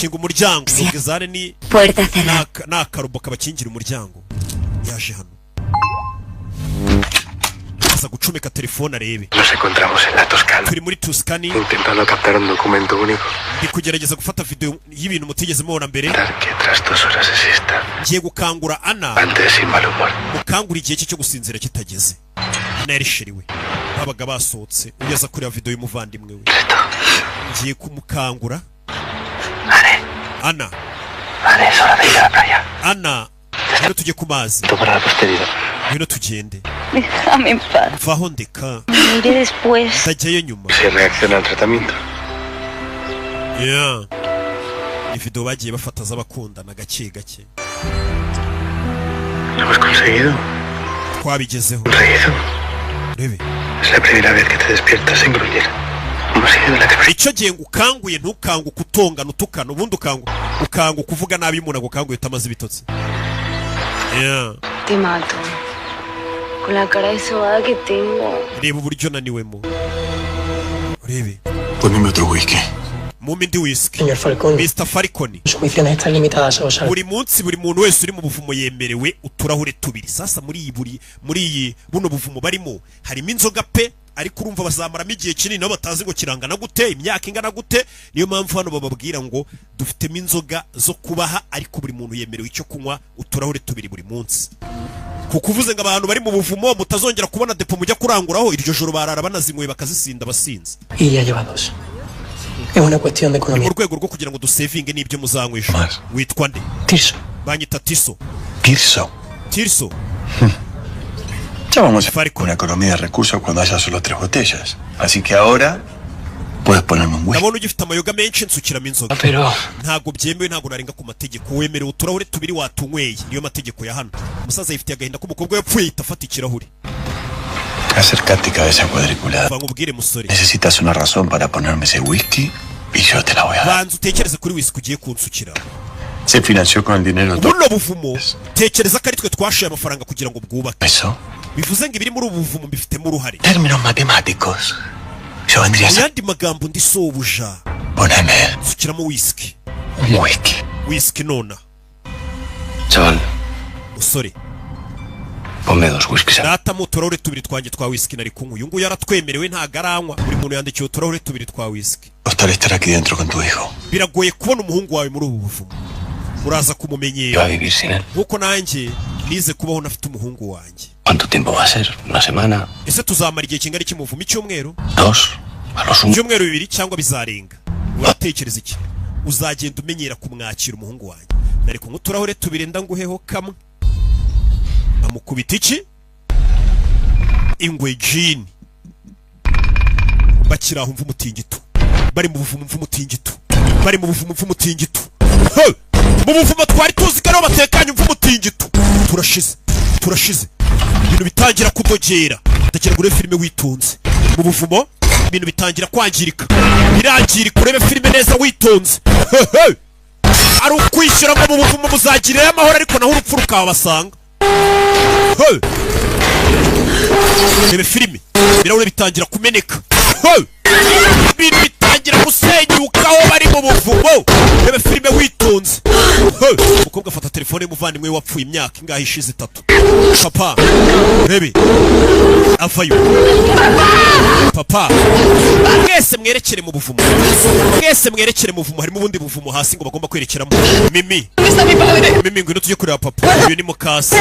kinga umuryango. Roxanne ni Puerta cerrada. ni akarobo kabakingira umuryango. Yaje hano, aza gucomeka telefone arebe. Nos encontramos en la Toscana. Turi muri Tuscany. Intentando captar un documento único. Ndi kugerageza gufata video y'ibintu mutigeze mubona mbere. Que tras 2 horas de siesta. Ngiye gukangura Ana. Antes sin mal humor. Mukangura igihe cye cyo gusinzira kitageze. Ana yari chéri we, babaga basohotse. Ugeza kureba video y'umuvandimwe we, ngiye kumukangura. Ana. Ana, es hora de ir a la playa. Ana, ngwino tujye ku mazi. Para la posteridad. Ngwino tugende. Déjame en paz. Mvaho, ndeka. Me iré después. Ndajyayo nyuma. Se reacciona al tratamiento. Yeah. Ni video bagiye bafata z'abakundana gake gake. Lo hemos conseguido. Twabigezeho. Conseguido. Rebe. Es la primera vez que te despiertas sin gruñir. Hemos seguido la Icyo gihe ngo ukanguye, ntukanguke utongana, utukana. Ubundi ukanguka uvuga nabi. Iyo umuntu agukanguye utamaze ibitotsi. Yeah. Te mato. Con la cara de sobada que tengo. Reba uburyo naniwemo, urebe. Ponme otro whisky. Mumpe indi whisky. Señor Falcón, Mr. Falcon. sus misiones están limitadas a dos. Buri munsi, buri muntu wese uri mu buvumo yemerewe uturahure tubiri. Sasa muri iyi buri muri iyi buno buvumo barimo harimo inzoga pe, ariko urumva bazamaramo igihe kinini, nabo batazi ngo kirangana gute, imyaka ingana gute. Niyo mpamvu hano bababwira ngo dufitemo inzoga zo kubaha, ariko buri muntu yemerewe icyo kunywa uturahure tubiri buri munsi, kuko uvuze ngo abantu bari mu buvumo mutazongera kubona depo mujya kuranguraho, iryo joro barara banazinyweye bakazisinda basinze. Y ya lleva dos. Es una cuestión de Ni economía. mu rwego rwo kugira ngo dusevinge n'ibyo muzanywa ejo. Witwa nde? Tirso. Banyita Tiso. Tirso. Tirso. Ya vamos a una economía de recursos cuando haya solo tres botellas. Así que ahora puedes ponerme un whisky. Ndabona ugifite amayoga menshi, nsukiramo inzoga. Pero Ntabwo byemewe, ntabwo narenga ku mategeko. Wemerewe uturahure tubiri, watunyweye. Niyo mategeko ya hano. Umusaza yifitiye agahinda k'umukobwa yapfuye, yahita afata ikirahure. Acércate, cabeza cuadriculada. Va nkubwire, musore. Necesitas una razón para ponerme ese whisky y yo te la voy a dar. Banza utekereze kuri whisky ugiye kunsukira. Se financió con el dinero de Buno buvumo, tekereza ko ari twe twashoye amafaranga kugira ngo bwubake. Eso. Bivuze ngo ibiri muri ubu buvumo mbifitemo uruhare. Términos matemáticos. Yo vendría Mu a yandi magambo, ndi sobuja. Poneme Nsukiramo whisky. un whisky. Whisky nona. Chaval, Musore, ponme dos whiskies. Data, mu turahure tubiri twanjye twa whisky nari kunywa. Uyu nguyu aratwemerewe, ntago aranywa. Buri muntu yandikiwe uturahure tubiri twa whisky. Costará estar aquí dentro con tu hijo. Biragoye kubona umuhungu wawe muri ubu buvumo, uraza kumumenyera. Iba a vivir sin él. Nkuko nanjye nize kubaho nafite umuhungu wanjye. ¿Cuánto tiempo va a ser? ¿Una semana? Ese tuzamara igihe kingana iki mu buvumo? Icyumweru? ¿Dos? A lo sumo. Ibyumweru 2 cyangwa bizarenga? Uratekereza iki? Uzagenda umenyera kumwakira umuhungu wanjye. Nari kunywa uturahure tubiri, ndanguheho kamwe. Bamukubita iki ingwe jini. Bakiri aho, mva umutingito. Bari mu buvumo, mva umutingito. Bari mu buvumo, mva umutingito. He! Mu buvumo twari tuzi ko ariho batekanye, mva umutingito. Turashize, turashize. Ibintu bitangira kudogera. Ndagira ngo urebe filime witonze. Mu buvumo ibintu bitangira kwangirika, birangirika. Urebe filime neza witonze. He, he! Ari ukwishyura ngo mu buvumo muzagirirayo amahoro, ariko naho urupfu rukabasanga. He! Rebe filime. Ibirahure bitangira kumeneka. Hey! Ibintu bitangira gusenyuka aho bari mu buvumo. Reba filime witonze. Hey! Umukobwa afata telefone y'umuvandimwe we wapfuye imyaka ingahe ishize, 3. Papa, rebe avayo. Papa, mwese mwerekere mu buvumo, mwese mwerekere mu buvumo. Harimo ubundi buvumo hasi ngo bagomba kwerekeramo. Mimi, Mimi, ngwino tujye kureba papa. Uyu ni mukasi,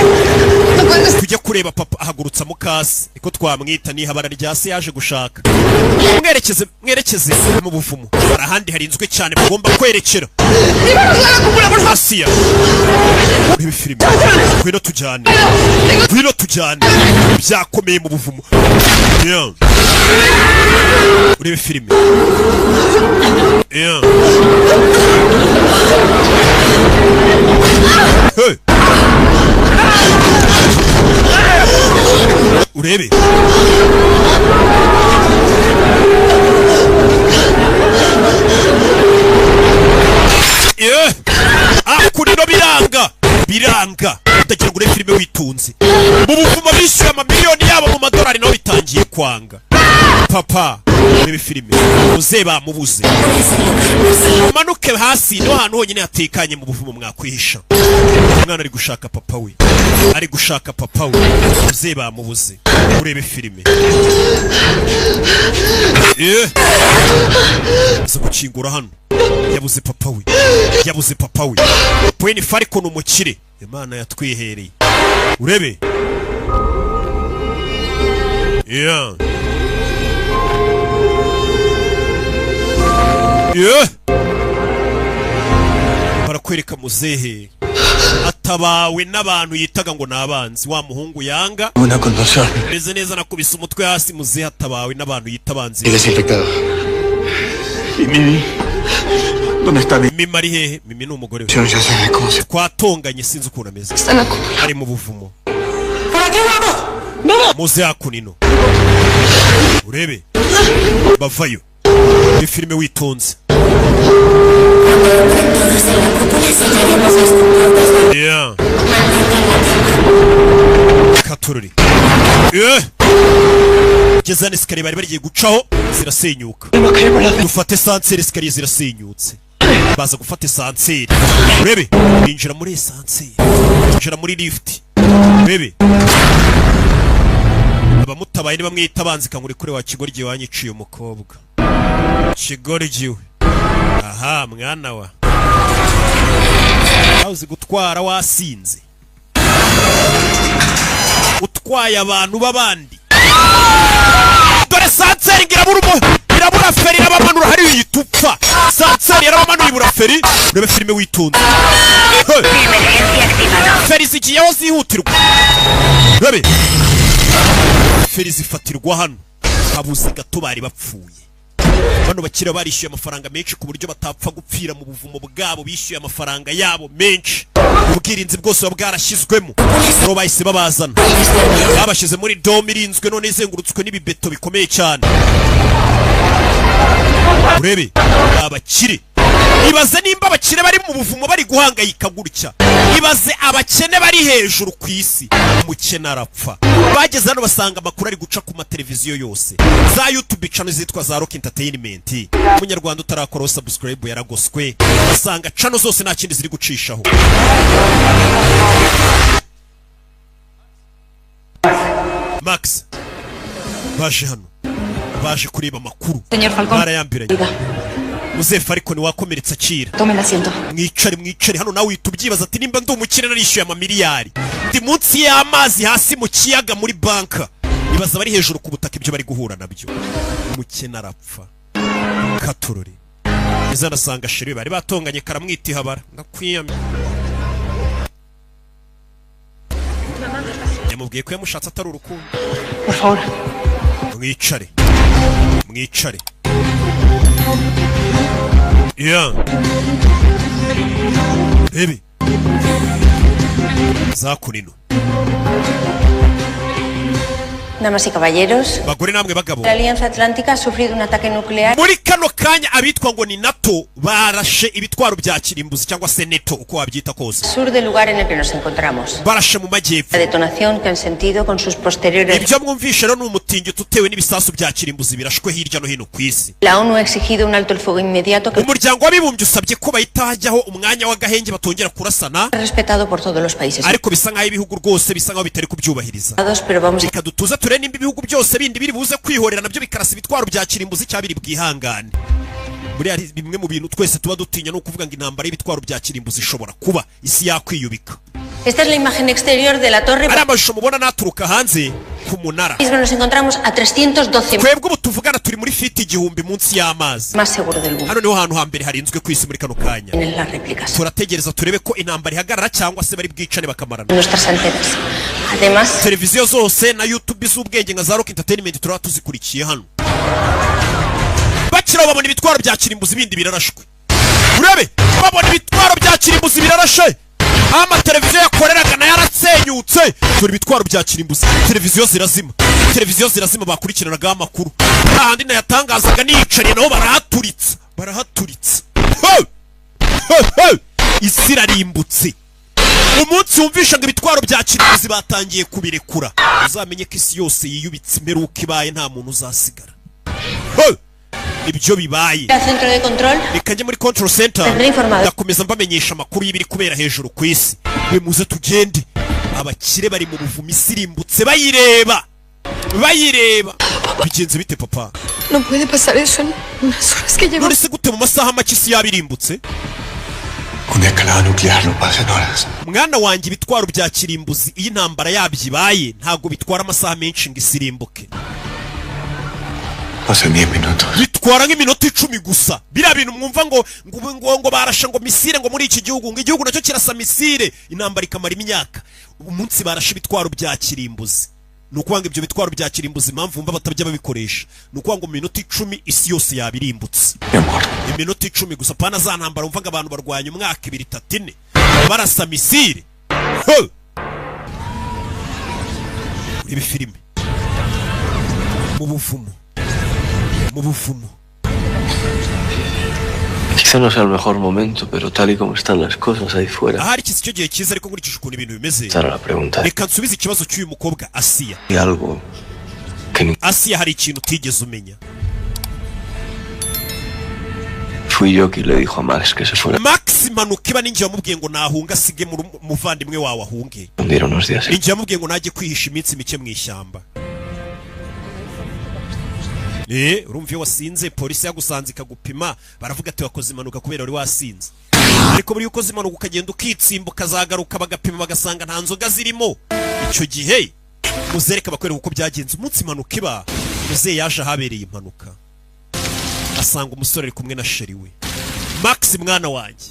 tujye kureba papa. Ahagurutsa mukasi, niko twamwita, ni habara rya se yaje gushaka. Mwerekeze, mwerekeze mu buvumo. Hari ahandi harinzwe cyane mugomba kwerekera. Asiya, urebe filime. Ngwino tujyane, ngwino tujyane, byakomeye mu buvumo. Yeah. Urebe filime. Yeah. Hey. Urebe. Yeah. Ah, kurino biranga biranga, utagira ngo urebe filime witunze. Mu buvumo bishyuye amamiliyoni yabo mu madolari, naho bitangiye kwanga. Papa, urebe filime. Muze bamubuze, umanuke hasi, niho hantu honyine hatekanye mu buvumo mwakwihisha. Umwana ari gushaka papa we, ari gushaka papa we. Muze bamubuze, urebe filime. Yeah. Aza gukingura hano, yabuze papa we, yabuze papa we. Pweni Falcon, umukire Imana yatwihereye. Urebe. Yeah. Yeah. Barakwereka muzehe atabawe n'abantu yitaga ngo ni abanzi, wa muhungu yanga. Una contusión. Meze neza, nakubise umutwe hasi. Muzehe atabawe n'abantu yita abanzi. Y desinfectado. ¿Y Mimi? ¿Dónde está mi? Mimi ari hehe? Mimi ni umugore we. Yo ya sé cómo se. Twatonganye, sinzi ukuntu ameze. Ari mu buvumo. Muze hakunino urebe bavayo. Ni filime witonze. Yeah. Katururi. Yeah. Geza escalier bari bagiye gucaho zirasenyuka. Dufate ascenseur, escalier zirasenyutse. Baza gufata ascenseur. Urebe, binjira muri ascenseur. Binjira muri lift. Urebe. Abamutabaye ni bamwita abanzi. Kanguri kure wa kigoryi wanyiciye umukobwa. Kigoryi we. Aha, mwana wa. Uzi gutwara wasinze, utwaye abantu b'abandi. Dore ascenseur ngo irabura irabura feri, irabamanura hariya uhita upfa. Ascenseur yarabamanura ibura feri. Urebe filime witonze. Hey! Feri zigiyeho zihutirwa. Urebe, feri zifatirwa hano, habuze gato bari bapfuye. Bano bakira barishyuye amafaranga menshi ku buryo batapfa gupfira mu buvumo bwabo. Bishyuye amafaranga yabo menshi, ubwirinzi bwose buba bwarashyizwemo. Rero bahise babazana, babashyize muri dome irinzwe none izengurutswe n'ibibeto bikomeye cyane. Urebe abakire, ibaze nimba abakire bari mu buvumo bari guhangayika gutya, ibaze abakene bari hejuru ku isi. Umukene arapfa. Bageze hano basanga amakuru ari guca ku mateleviziyo yose, za YouTube channel zitwa za Rock Entertainment. Umunyarwanda utarakoraho subscribe yaragoswe. Basanga channel zose nta kindi ziri gucishaho. Max, baje hano, baje kureba amakuru. Señor Falcón. Barayambiranye. Muzehe Falcon wakomeretse, akira. Tome el asiento. Mwicare, mwicare hano. Nawe uhita ubyibaza ati nimba ndi umukire narishyuye amamiliyari, ndi munsi y'amazi hasi mu kiyaga muri banka, ibaza bari hejuru ku butaka ibyo bari guhura nabyo. Umukene arapfa. Katurore eza anasanga chéri bari batonganye, karamwita ihabara. Ndakwiyamye. Yamubwiye ko yamushatse atari urukundo. Por favor. Mwicare, mwicare. Yeah. Rebe zakunino. Damas y caballeros, Bagore namwe bagabo, la Alianza Atlántica ha sufrido un ataque nuclear muri Kano kanya abitwa ngo ni NATO barashe ibitwaro bya kirimbuzi, cyangwa se NATO uko wabyita kose. Sur del lugar en el que nos encontramos. Barashe mu majyepfo. La detonación que han sentido con sus posteriores. Ibyo mwumvishe rero ni umutingito utewe n'ibisasu bya kirimbuzi birashwe hirya no hino ku isi. La ONU ha exigido un alto el fuego inmediato que Umuryango w'Abibumbye usabye ko bahita hajyaho umwanya w'agahenge, batongera kurasana. respetado por todos los países. Ariko bisa nk'aho ibihugu rwose bisa nk'aho bitari kubyubahiriza. Pero vamos Reka dutuze turebe nimba ibihugu byose bindi biri buze kwihorera nabyo bikarasa ibitwaro bya kirimbuzi, cyangwa biri bwihangane. Buriya hari bimwe mu bintu twese tuba dutinya, ni ukuvuga ngo intambara y'ibitwaro bya kirimbuzi ishobora kuba, isi yakwiyubika. Esta es la imagen exterior de la torre. Ari amashusho mubona naturuka hanze ku munara. Mismo nos encontramos a 312 Twebwe ubu tuvugana turi muri feet 1000 munsi y'amazi. más seguro del mundo. Hano niho hantu hambere harinzwe ku isi muri kano kanya. En las réplicas. Turategereza turebe ko intambara ihagarara cyangwa se bari bwicane bakamarana. Nuestras antenas. Además, Televiziyo zose na YouTube z'ubwenge nka za Rock Entertainment turaba tuzikurikiye hano. Bakiraho babona ibitwaro bya kirimbuzi bindi birarashwe. Urebe, babona ibitwaro bya kirimbuzi birarashe, aho amateleviziyo yakoreraga nayo arasenyutse. Dore ibitwaro bya kirimbuzi, televiziyo zirazima, televiziyo zirazima. Bakurikiranaga amakuru hahandi nayatangazaga niyicariye, nabo barahaturitsa, barahaturitsa. Ho! Ho, ho! Isi irarimbutse. Umunsi wumvisha ngo ibitwaro bya kirimbuzi batangiye kubirekura, uzamenye ko isi yose yiyubitse, imperuka ibaye, nta muntu uzasigara. Ho! Ibyo bibaye. Al centro de control. Reka njye muri control center. Tendré informado. Ndakomeza mbamenyesha amakuru y'ibiri kubera hejuru ku isi. We muze tugende. Abakire bari mu buvumo, isi irimbutse bayireba, bayireba. Bigenze bite, papa? No puede pasar eso en unas horas que llevo. None se gute mu masaha make isi yaba irimbutse? Una escalada nuclear no pasa en horas. Mwana wanjye, ibitwaro bya kirimbuzi iyo intambara yabyo ibaye ntabwo bitwara amasaha menshi ngo isi irimbuke. Pasa en 10 minutos. Bitwara nk'iminota 10 gusa. Biriya bintu mwumva ngo barashe ngo missile ngo muri iki gihugu, ngo igihugu nacyo kirasa missile, intambara ikamara imyaka, umunsi barashe ibitwaro bya kirimbuzi, ni ukuvuga ngo ibyo bitwaro bya kirimbuzi, impamvu wumva batabya babikoresha, ni ukuvuga ngo mu minota 10 isi yose yaba irimbutse. Mi amor. Iminota 10 gusa, pana za ntambara wumva ngo abantu barwanya umwaka, 2, 3, 4 barasa missile. Ho! Urebe filime mu buvumo, mu buvumo. Quizá no sea el mejor momento, pero tal y como están las cosas ahí fuera, Ahari iki si cyo gihe cyiza, ariko nkurikije ukuntu ibintu bimeze, esa era la pregunta. reka nsubize ikibazo cy'uyu mukobwa Asiya. Y algo que ni Asiya, hari ikintu utigeze umenya. fui yo quien le dijo a Max que se fuera. Max, impanuka iba ninjye wamubwiye ngo nahunga asige muvandimwe wawe ahunge. Hundir unos días. Ninjye wamubwiye ngo najye kwihisha iminsi mike mu ishyamba. Urumva iyo wasinze, polisi yagusanze ikagupima, baravuga ati wakoze impanuka kubera wari wasinze. Ariko buriya ukoze impanuka ukagenda ukitsimba, ukazagaruka bagapima bagasanga nta nzoga zirimo, icyo gihe muzereka bakwereka uko byagenze. Umunsi impanuka iba, muzehe yaje ahabereye impanuka, asanga umusore ari kumwe na chéri we. Max, mwana wanjye,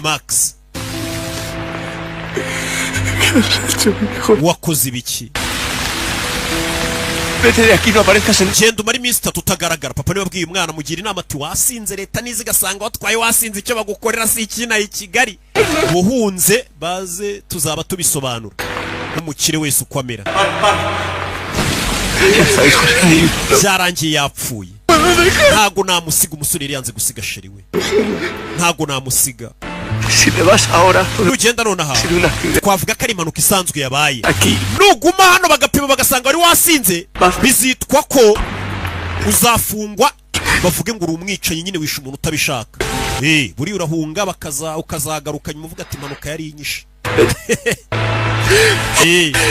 Max, wakoze ibiki? Vete de aquí, no aparezcas en... Genda umare iminsi 3 utagaragara. Papa niwe wabwiye umwana, amugira inama ati wasinze, leta niza igasanga watwaye wasinze, icyo bagukorera si ikina i Kigali. Ubuhunze baze tuzaba tubisobanura nk'umukire wese uko amera. Byarangiye yapfuye, ntago namusiga. Umusore yari yanze gusiga chéri we. Ntago namusiga. Si te vas ahora, Nugenda nonaha, sido un accidente. twavuga ko ari impanuka isanzwe yabaye. Aquí. Nuguma hano bagapima bagasanga wari wasinze, bizitwa ko uzafungwa, bavuge ngo uri umwicanyi nyine, wishe umuntu utabishaka. Buriya urahunga bakaza, ukazagaruka nyuma uvuga ati impanuka yari inyishe.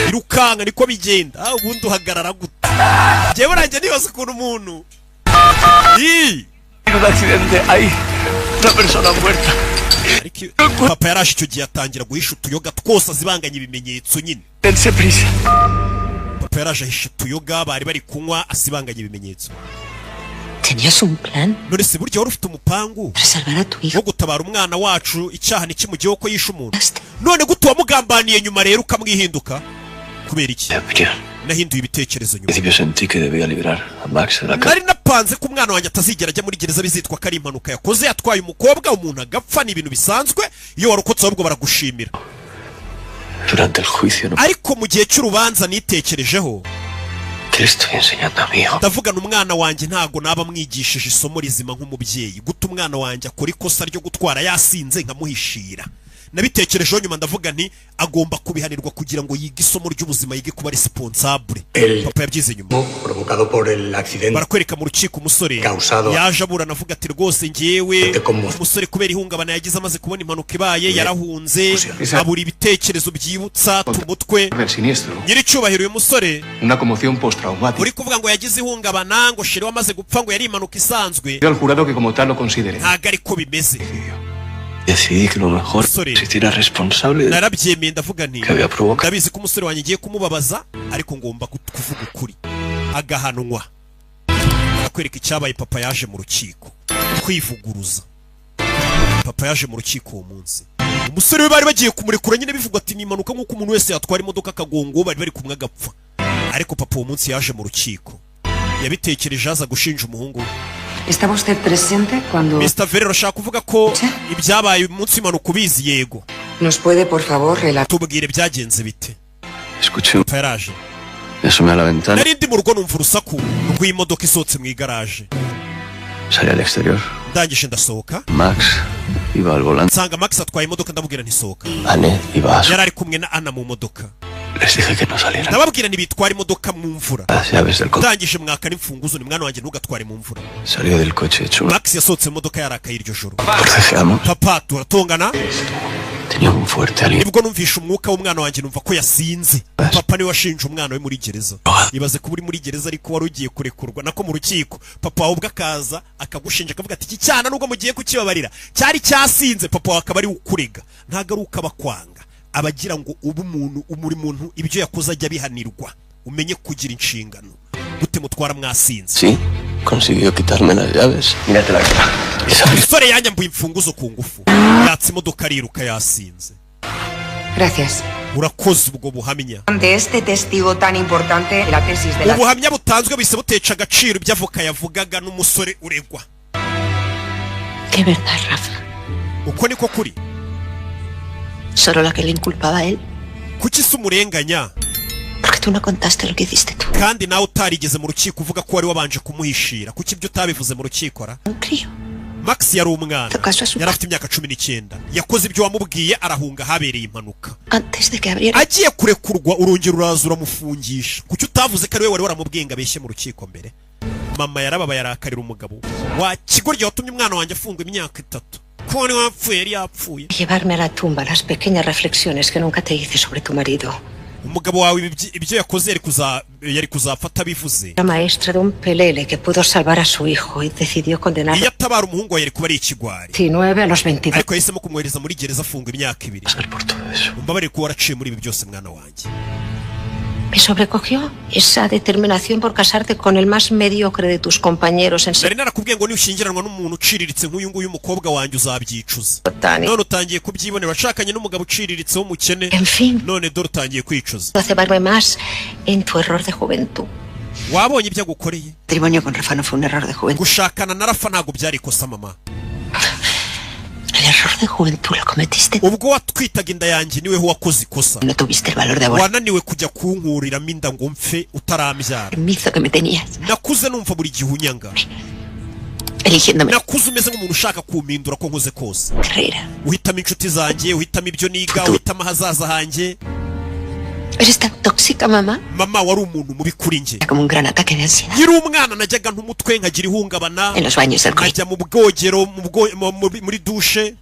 Irukanka niko bigenda. Ubundi uhagarara gute? Njyewe uranjye nibaza ukuntu umuntu Un accidente, hay una persona muerta. Ariko papa yaraje icyo gihe atangira guhisha utuyoga twose, azibanganya ibimenyetso nyine. Dense prisa. Papa yaraje ahisha utuyoga bari bari kunywa, asibanganya ibimenyetso. Tenías un plan None se burya wari ufite umupangu para salvar a tu hijo. wo gutabara umwana wacu, icyaha ntikimugeho ko yishe umuntu. None gute wamugambaniye nyuma rero ukamwihinduka? Kubera iki? Opinión. Nahinduye ibitekerezo nyuma. Al principio sentí que debía liberar a Max de la cárcel. Nari napanze ko umwana wanjye atazigera ajya muri gereza, bizitwa ko ari impanuka yakoze, atwaye umukobwa umuntu agapfa, ni ibintu bisanzwe. Iyo warokotse ahubwo baragushimira. Durante el juicio no Ariko mu gihe cy'urubanza nitekerejeho. ¿Qué le estoy enseñando a mi hijo? Ndavugana umwana wanjye, ntago naba mwigishije isomo rizima nk'umubyeyi. Guta umwana wanjye akora ikosa ryo gutwara yasinze nkamuhishira. Nabitekerejeho nyuma, ndavuga nti agomba kubihanirwa kugira ngo yige isomo ry'ubuzima, yige kuba responsable. El Papa yabyize nyuma. provocado por el accidente Barakwereka mu rukiko umusore causado yaje aburana avuga ati rwose ngewe umusore kubera ihungabana yagize amaze kubona impanuka ibaye yarahunze, abura ibitekerezo byibutsa umutwe. Del siniestro. Nyiricyubahiro, uyu musore Una conmoción postraumática. uri kuvuga ngo yagize ihungabana, ngo chéri wamaze gupfa, ngo yari impanuka isanzwe, Pido al jurado que como tal lo considere. ntago ariko bimeze. Decidí que lo mejor Sorry. se hiciera responsable de Narabyemeye, ndavuga nti que había provocado. ndabizi ko umusore wanjye ngiye kumubabaza, ariko ngomba kuvuga ukuri agahanwa. Barakwereka icyabaye. Papa yaje mu rukiko kwivuguruza. Papa yaje mu rukiko uwo munsi umusore we bari bagiye kumurekura nyine, bivugwa ati ni impanuka nk'uko umuntu wese yatwara imodoka akagonga uwo bari bari kumwe agapfa. Ariko papa uwo munsi yaje mu rukiko yabitekereje, aza gushinja umuhungu we. ¿Estaba usted presente cuando... Mr. Ferrer, ashaka kuvuga ko ibyabaye umunsi w'impanuka ubizi? Yego. ¿Nos puede, por favor, relatar? Tubwire, byagenze bite? Escuché. Papa yaraje. Me asomé a la ventana. Nari ndi mu rugo, numva urusaku rw'imodoka isohotse mu igaraje. Salí al exterior. Ndangije ndasohoka. Max iba al volante. Nsanga Max atwaye imodoka, ndamubwira ntisohoka. Anne iba a su... Yari ari kumwe na Anna mu modoka. Les dije que no salieran. Ndababwira ntibitwara imodoka mu mvura. Las llaves del coche. Ndangije mwaka n'imfunguzo, ni mwana wanjye, ntugatware mu mvura. Salió del coche hecho una... Max yasohotse mu modoka yarakaye iryo joro. Forcejeamos. Papa, turatongana. Tenía un fuerte aliento. Nibwo numvishe umwuka w'umwana wanjye, numva ko yasinze. Papa niwe washinje umwana we muri gereza. Ibaze kuba uri muri gereza ariko wari ugiye kurekurwa, nako mu rukiko, papa wawe ubwo akaza akagushinja, akavuga ati iki cyana nubwo mugiye kukibabarira cyari cyasinze, papa wawe akaba ari we ukurega. Ntabwo ari uko abakwanga, abagira ngo ube umuntu umuri muntu, ibyo yakoze ajya abihanirwa, umenye kugira inshingano. Gute mutwara mwasinze? Sí, consiguió quitarme las llaves. Mírate la cara. Y salió. Umusore yanyambuye imfunguzo ku ngufu, yatse imodoka ariruka yasinze. Gracias. Urakoze ubwo buhamya. Ante este testigo tan importante, la tesis de la... Ubuhamya butanzwe buhise buteca agaciro ibyo avoka yavugaga n'umusore uregwa. Qué verdad, Rafa. Uko niko kuri. Solo la que le inculpaba a él. Kuki se umurenganya? Porque tú no contaste lo que hiciste tú. Kandi nawe utarigeze mu rukiko uvuga ko wari wabanje kumuhishira, kuki ibyo utabivuze mu rukiko ra? Un crío. Max yari umwana, yari afite imyaka 19, yakoze ibyo wamubwiye, arahunga ahabereye impanuka. Antes de que abriera. Agiye kurekurwa urongera uraza uramufungisha. Kuki utavuze ko ari we wari waramubwiye ngo abeshye mu rukiko mbere? Mama yarababaye, arakarira umugabo: wa kigoryi watumye umwana wanjye afungwa imyaka 3, ko wari wapfuye, yari yapfuye. Llevarme a la tumba las pequeñas reflexiones que nunca te hice sobre tu marido. Umugabo wawe ibyo yakoze yari kuzapfa atabivuze. La maestra de un pelele que pudo salvar a su hijo y decidió condenarlo Iyo atabara umuhungu wawe yari kuba ari ikigwari, 19 a los 22. ariko yahisemo kumwohereza muri gereza afungwa imyaka 2. Umbabarire kuba waraciye muri ibi byose, mwana wanjye. Me sobrecogió esa determinación por casarte con el más mediocre de tus compañeros en Nari narakubwiye ngo nushyingiranwa n'umuntu uciriritse nk'uyu nguyu umukobwa wanjye uzabyicuza. None utangiye kubyibonera, washakanye n'umugabo uciriritse w'umukene, none dore utangiye kwicuza. Cebarme más en tu error de juventud. Wabonye ibyo agukoreye. Matrimonio con Rafa no fue un error de juventud. Gushakana na Rafa ntabwo byari ikosa, mama. El error de juventud lo cometiste. Ubwo watwitaga inda yanjye niwe wakoze ikosa. No tuviste el valor de abortar. Wananiwe kujya kunkuriramo inda ngo mpfe utarambyara. Permiso que me tenías. Nakuze numva buri gihe unyanga. Eligiéndome. Nakuze umeze nk'umuntu ushaka kumpindura ko nkuze kose. Carrera. Uhitamo inshuti zanjye, uhitamo ibyo niga, uhitamo ahazaza hanjye. Eres tan tóxica, mamá. Mama, wari umuntu mubi kuri njye. Como un gran ataque de ansiedad. Nkiri umwana najyaga ntumutwe, nkagira ihungabana. En los baños del colegio. Nkajya mu bwogero, muri dushe.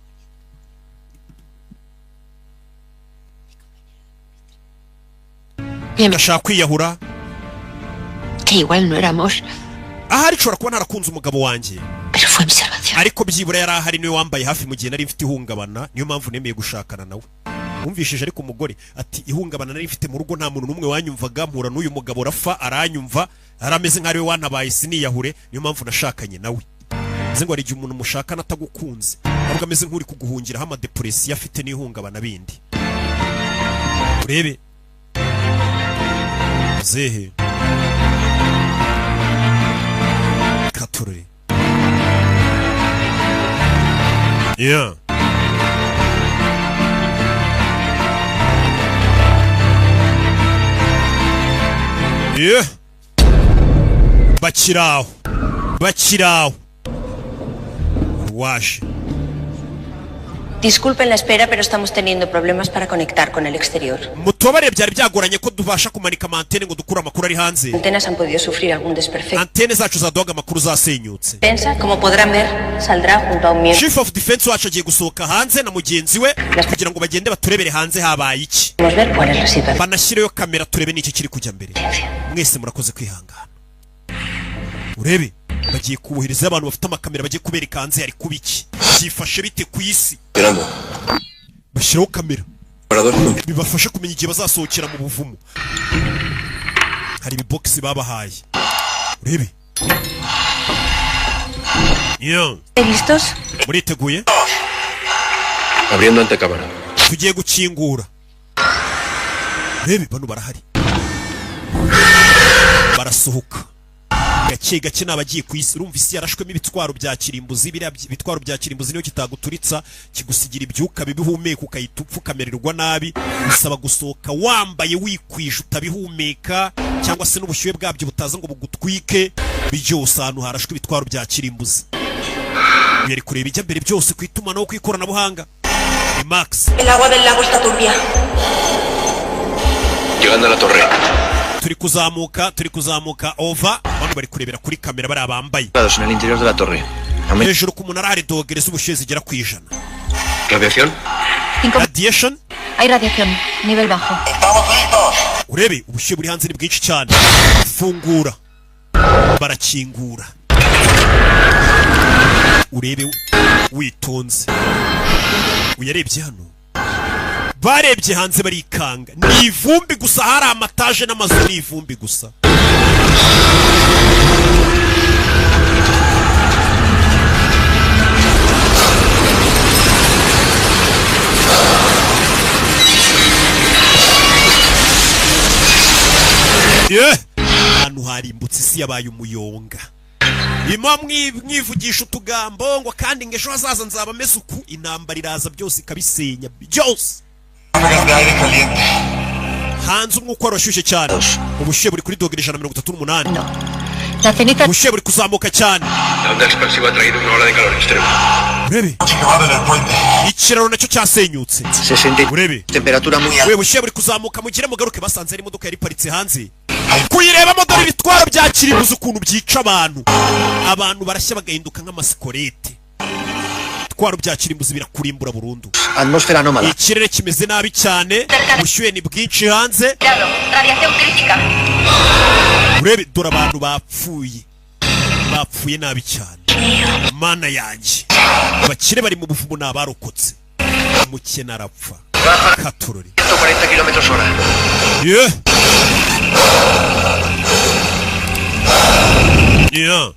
Ndashaka kwiyahura. Que igual no era amor. Ahari nshobora kuba ntarakunze umugabo wanjye, Pero fue mi salvación. ariko byibura yari ahari, niwe wambaye hafi mu gihe nari mfite ihungabana, niyo mpamvu nemeye gushakana nawe. Wumvishije ariko umugore ati ihungabana nari mfite mu rugo, nta muntu n'umwe wanyumvaga, mpura n'uyu mugabo Rafa aranyumva, arameze nk'aho ari we wantabaye siniyahure, niyo mpamvu nashakanye nawe. Bivuze ngo hari igihe umuntu mushakana atagukunze, ahubwo ameze nk'uri kuguhungiraho amadepresiyo afite n'ihungabana bindi. Urebe zehe katurore, yeah. Yeah. Bakiraho, bakiraho, waje. Disculpen la espera, pero estamos teniendo problemas para conectar con el exterior. Mutubabarire, byari byagoranye ko tubasha kumanika amantene ngo dukure amakuru ari hanze. Antenas han podido sufrir algún desperfecto. Antene zacu zaduhaga amakuru zasenyutse. Defensa, como podrán ver, saldrá junto a un miembro. Chief of Defense wacu agiye gusohoka hanze na mugenzi we kugira ngo bagende baturebere hanze habaye iki. Podemos ver cuál es la situación. Banashyireyo kamera turebe n'iki kiri kujya mbere. Mwese murakoze kwihangana. Urebe, bagiye kubohereza abantu bafite amakamera, bagiye kubereka hanze hari kuba iki, byifashe bite ku isi. Esperando. Bashyiraho kamera Operador. bibafasha kumenya igihe bazasohokera mu buvumo. Hari ibibogisi babahaye, urebe. Yeah. ¿Listos? Muriteguye? Abriendo antecámara. Tugiye gukingura. Urebe, bano barahari, barasohoka gake gake, ni abagiye ku isi. Urumva isi yarashwemo ibitwaro bya kirimbuzi. Biriya bitwaro bya kirimbuzi niyo kitaguturitsa kigusigira ibyuka bibi uhumeka, ukahita upfa, ukamererwa nabi. Bisaba gusohoka wambaye wikwije, utabihumeka, cyangwa se n'ubushyuhe bwabyo butaza ngo bugutwike byose. Ahantu harashwe ibitwaro bya kirimbuzi, yari kureba ijya mbere byose ku itumanaho, ku ikoranabuhanga, ni Max. El agua del lago está turbia. Llegando a la torre. Turi kuzamuka, turi kuzamuka, over. Bano bari kurebera kuri kamera, bariya bambaye. Grados en el interior de la torre. Hejuru ku munara hari dogere z'ubushyuhe zigera ku 100. Radiación. Cinco. Radiation. Hay radiación. Nivel bajo. Urebe, ubushyuhe buri hanze ni bwinshi cyane. Fungura, barakingura. Urebe witonze. Uyarebye hano, barebye hanze barikanga, ni ivumbi gusa. Hari amataje n'amazu, ni ivumbi gusa. Yeah! Ahantu harimbutse, isi yabaye umuyonga. Ima mwivugisha utugambo ngo kandi ngo ejo hazaza nzaba meze uku, intambara iraza byose ikabisenya byose. Hanze umwuka warashyushye cyane, ubushyuhe buri kuri dogere 138. La ceniza. Ubushyuhe buri kuzamuka cyane. La onda expansiva ha traído una ola de calor extremo. Urebe, ikiraro nacyo cyasenyutse. Urebe. Temperatura muy We, bushyuhe buri kuzamuka, mugire mugaruke. Basanze hari imodoka yari iparitse hanze, kuyirebamo dore ibitwaro bya kirimbuzi ukuntu byica abantu. Abantu barashya bagahinduka nk'amasikorete. Ibitwaro bya kirimbuzi birakurimbura burundu. Atmósfera anómala. Ikirere kimeze nabi cyane, ubushyuhe ni bwinshi hanze. Radiación crítica. Urebe, dore abantu bapfuye, bapfuye nabi cyane. Mana yanjye, abakire bari mu buvumo ni abarokotse, umukene arapfa katurori. 140 kilómetros hora. Yeah. Yeah.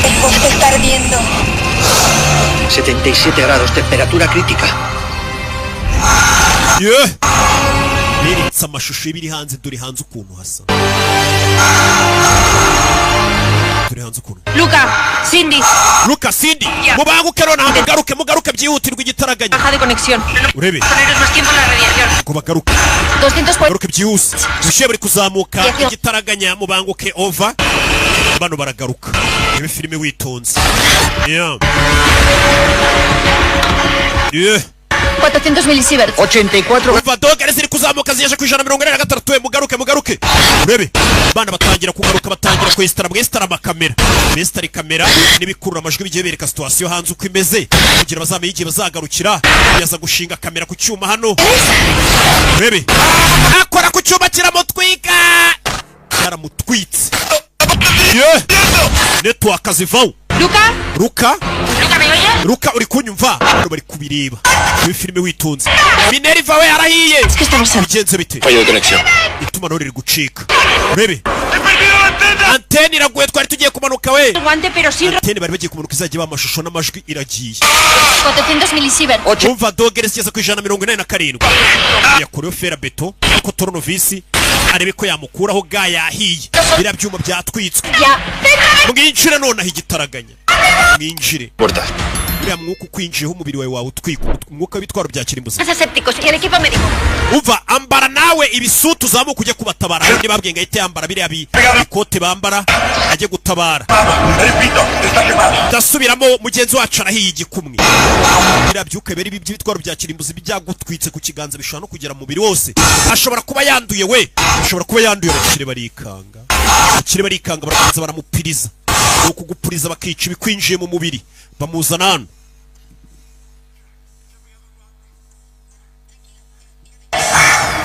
El bosque está ardiendo. 77 grados, temperatura crítica. Yeah. Beretse amashusho y'ibiri hanze. Dore hanze ukuntu hasa, dore hanze ukuntu. Luca, Cindy. Luka, Cindy, mubanguke nonaha, mugaruke, mugaruke byihutirwa igitaraganya. Baja de conexión. Urebe. Poneros más tiempo en la radiación. Ngo bagaruke. 240. Mugaruke byihuse, ubushyuhe buri kuzamuka igitaraganya, mubanguke, over. Bano baragaruka. Rebe filime witonze. Yeah. Yeah. 400 milisieverts. 84. Umva, dogere ziri kuzamuka zigeje ku 143 we. Mugaruke, mugaruke. Urebe, bana batangira kugaruka, batangira kwesitara, mwesitara amakamera, mwesitara kamera n'ibikurura amajwi bigiye bereka situation hanze uko imeze, kugira bazamenye igihe bazagarukira. Yaza gushinga kamera ku cyuma hano. Urebe, akora ku cyuma kiramutwika, yaramutwitse. Yeah. Network zivaho. Luca. Luka. Luca, ¿me oyes? Luka, uri kunyumva? Hano bari kubireba muri filime witonze. Minerva we, yarahiye. Bigenze bite? Fallo de conexión. Itumanaho riri gucika. Urebe, antene iraguye, twari tugiye kumanuka we. Guante, pero sin. Antene bari bagiye kumanuka izajya iba amashusho n'amajwi iragiye. 400 milisieverts. Umva, dogere zigeze ku 187. Yakureho fera beto ko toronovisi, arebe ko yamukuraho ga yahiye. Biriya byuma byatwitswe. Ya. Mwinjire nonaha igitaraganya, mwinjire. Puerta. Uriya mwuka ukwinjiyeho, umubiri wawe wawe utwika, umwuka w'ibitwaro bya kirimbuzi. Más asépticos y el equipo médico. Umva, ambara nawe ibisutu, uzamuka ujye kubatabara. Hari babwiye ngo ahite yambara biriya bikote bambara ajye gutabara. Ndasubiramo, mugenzi wacu arahiye igikumwe. Biriya byuka biri by'ibitwaro bya kirimbuzi byagutwitse ku kiganza, bishobora no kugera mu mubiri wose. Ashobora kuba yanduye, we ashobora kuba yanduye. Abakire barikanga, abakire barikanga, barakomeza baramupiriza. Ni ukugupuriza bakica ibikwinjiye mu mubiri. Bamuzana hano.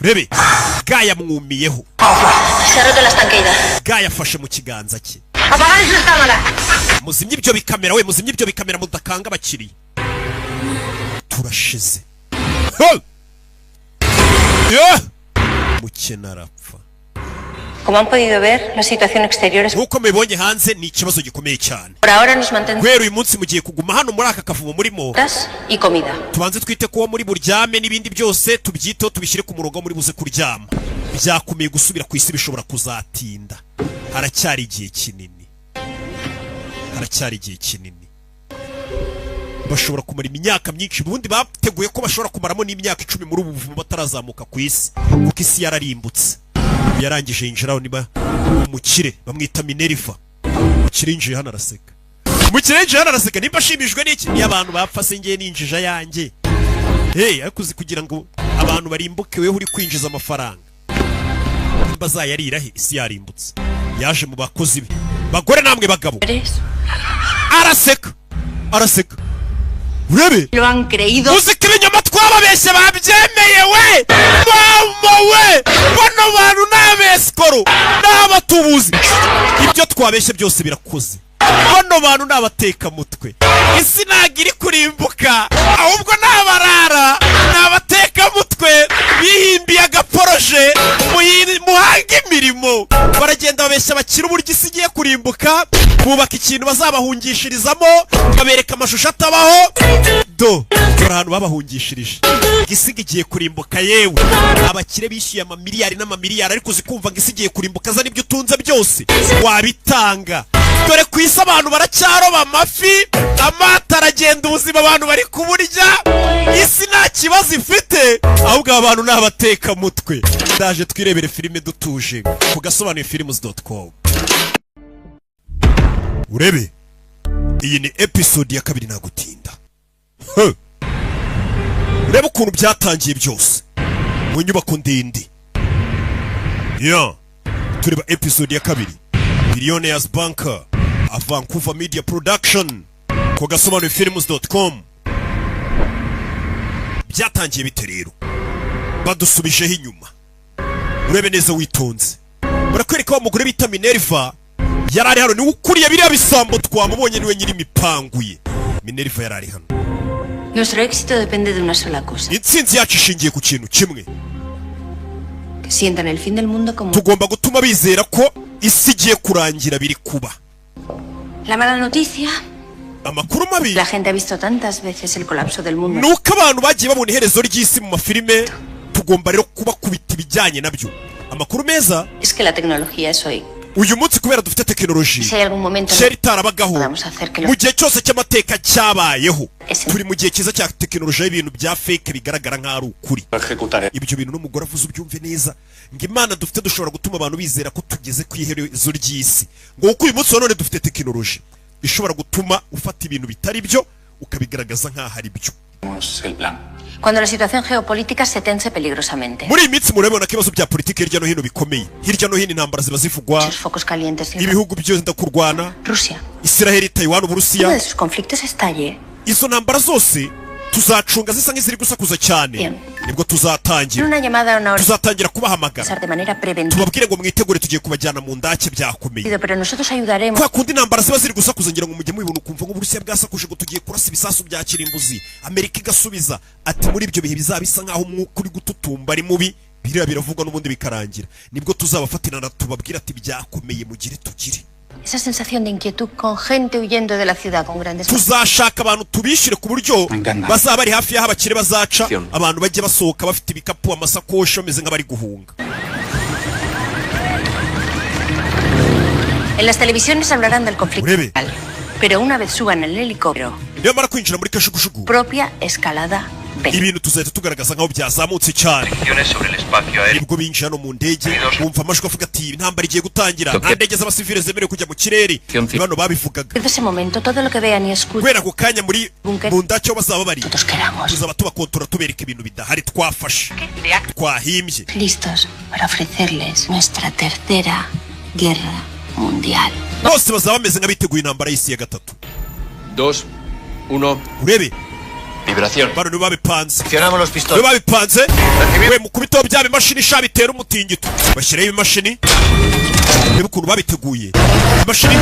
Rebe gayamwumiyeho. Se ha roto la estanqueidad. Gayafashe mu kiganza cye. ¡Apagad esas cámaras! Muzimye ibyo bikamera we, muzimye ibyo bikamera, mudakanga abakiriya. Turashize. Ho! Yeah! Mukena arapfa. Como han podido ver, la situación exterior es... Nk'uko mubibonye hanze, ni ikibazo gikomeye cyane. Por ahora nos mantendremos Guhera uyu munsi mugiye kuguma hano muri aka kavumo murimo. y comida. Tubanze twite kuwo muri buryame, n'ibindi byose tubyiteho, tubishyire ku murongo muri buze kuryama. Byakomeye, gusubira ku isi bishobora kuzatinda, haracyari igihe kinini, haracyari igihe kinini. Bashobora kumara imyaka myinshi. Ubundi bateguye ko bashobora kumaramo n'imyaka 10 muri ubu buvumo batarazamuka ku isi, kuko isi yararimbutse. Yarangije yinjiraho. Niba umukire bamwita Minerva, umukire yinjiye hano araseka. Umukire yinjiye hano araseka. Nimba ashimishijwe n'iki? Niyo abantu bapfa se, ngiye ninjija yanjye. Hey, ariko uzi kugira ngo abantu barimbuke weho uri kwinjiza amafaranga, nimba azayarira he isi yarimbutse? Yaje mu bakozi be, bagore namwe bagabo. Araseka, araseka, urebe. Lo han creído. Uzi ko ibinyoma twababeshye babyemeye we? Mama we, bano bantu ni abesikoro, ni abatubuzi. Ibyo twabeshye byose birakoze. Bano bantu ni abatekamutwe. Isi ntabwo iri kurimbuka, ahubwo ni abarara, ni abatekamutwe bihimbiye agaporoje. Muhange imirimo. Baragenda babeshya abakire uburyo isi igiye kurimbuka, bubaka ikintu bazabahungishirizamo, babereka amashusho atabaho. Do dore ahantu babahungishirije. Isi igiye kurimbuka yewe. Abakire bishyuye amamiliyari n'amamiliyari, ariko uzi kumva ngo isi igiye kurimbuka, aza n'ibyo utunze byose wabitanga. Dore ku isi abantu baracyaroba amafi, amato aragenda, ubuzima abantu bari kuburya, isi nta kibazo ifite, ahubwo aba bantu ni abatekamutwe. Ndaje twirebere filime dutuje ku gasobanuye films.com. Urebe, iyi ni episode ya kabiri, nagutinda. Huh. Urebe ukuntu byatangiye byose mu nyubako ndende ya. Tureba episode ya kabiri, Billionaires Bunker, a Vancouver Media Production, ku gasobanuye films.com. Byatangiye bite rero? Badusubijeho inyuma, urebe neza witonze. Barakwereka wa mugore bita Minerva yari ari hano, niwe ukuriye biriya bisambo, twamubonye, niwe nyiri imipangu ye. Minerva yari ari hano. Nuestro éxito depende de una sola cosa. Intsinzi yacu ishingiye ku kintu kimwe. Que sientan el fin del mundo como... Tugomba gutuma bizera ko isi igiye kurangira biri kuba. La mala noticia. Amakuru mabi. La gente ha visto tantas veces el colapso del mundo. Ni uko abantu bagiye babona iherezo ry'isi mu mafilime, tugomba rero kubakubita ibijyanye nabyo. Amakuru meza, Es que la tecnología es hoy. uyu munsi kubera dufite tekinoloji Si hay algún momento en kera itarabagaho, podamos hacer que lo mu gihe cyose cy'amateka cyabayeho, turi mu gihe cyiza cya tekinoloji y'ibintu bya fake bigaragara nk'aho ari ukuri. Ibyo bintu n'umugore avuze ubyumve neza, ngo Imana dufite dushobora gutuma abantu bizera ko tugeze ku iherezo ry'isi, ngo kuko uyu munsi wa none dufite tekinoloji ishobora gutuma ufata ibintu bitari byo ukabigaragaza nk'aho ari byo. Cuando la situación geopolítica se tense peligrosamente. Muri iyi minsi murabibona ko ibibazo bya politiki hirya no hino bikomeye, hirya no hino intambara ziba zivugwa. Focos calientes. Ibihugu byenda kurwana. Rusia. Isiraheli, Taiwan, Uburusiya. Uno de sus conflictos estalle. Izo ntambara zose tuzacunga zisa nk'iziri gusakuza cyane, Bien. nibwo tuzatangira. Una llamada a una hora. Tuzatangira kubahamagara, De manera preventiva. tubabwire ngo mwitegure, tugiye kubajyana mu ndake, byakomeye. Pero nosotros ayudaremos. Kwa kundi intambara ziba ziri gusakuza, ngira ngo mujye mubibona, ukumva nk'Uburusiya bwasakuje ngo tugiye kurasa ibisasu bya kirimbuzi, Amerika igasubiza ati muri ibyo bihe bizaba bisa nk'aho umwuka uri gututumba ari mubi. Biriya biravugwa n'ubundi bikarangira, nibwo tuzabafatirana tubabwire ati byakomeye, mugire tugire. Esa sensación de inquietud con gente huyendo de la ciudad con grandes. Tuzashaka abantu tubishyure ku buryo bazaba bari hafi y'aho abakire bazaca, abantu bajye basohoka bafite ibikapu, amasakoshi, bameze nk'abari guhunga. En las televisiones hablarán del conflicto. Urebe. Pero una vez suban al helicóptero, Nibamara kwinjira muri kajugujugu, propia escalada B. ibintu tuzahita tugaragaza nkaho byazamutse cyane. Sobre el espacio aéreo. Nibwo binjira no mu ndege, bumva amajwi avuga ati: "Intambara igiye gutangira, nta ndege z'abasivile zemerewe kujya mu kirere." Ni bano babivugaga. Desde ese momento, todo lo que vean y escuchen Guhera ako kanya, muri mu ndake aho bazaba bari, tuzaba tubakontora, tubereka ibintu bidahari twafashe, twahimbye. Listos para ofrecerles nuestra tercera guerra mundial. Bose bazaba bameze nk'abiteguye intambara y'isi ya gatatu. Dos, uno. Urebe. Vibración. Bano nibo babipanze. Accionamos los pistones. Nibo babipanze. We mukubiteho bya bimashini sha bitera umutingito. Bashyiraho ibimashini. Reba ukuntu babiteguye, imashini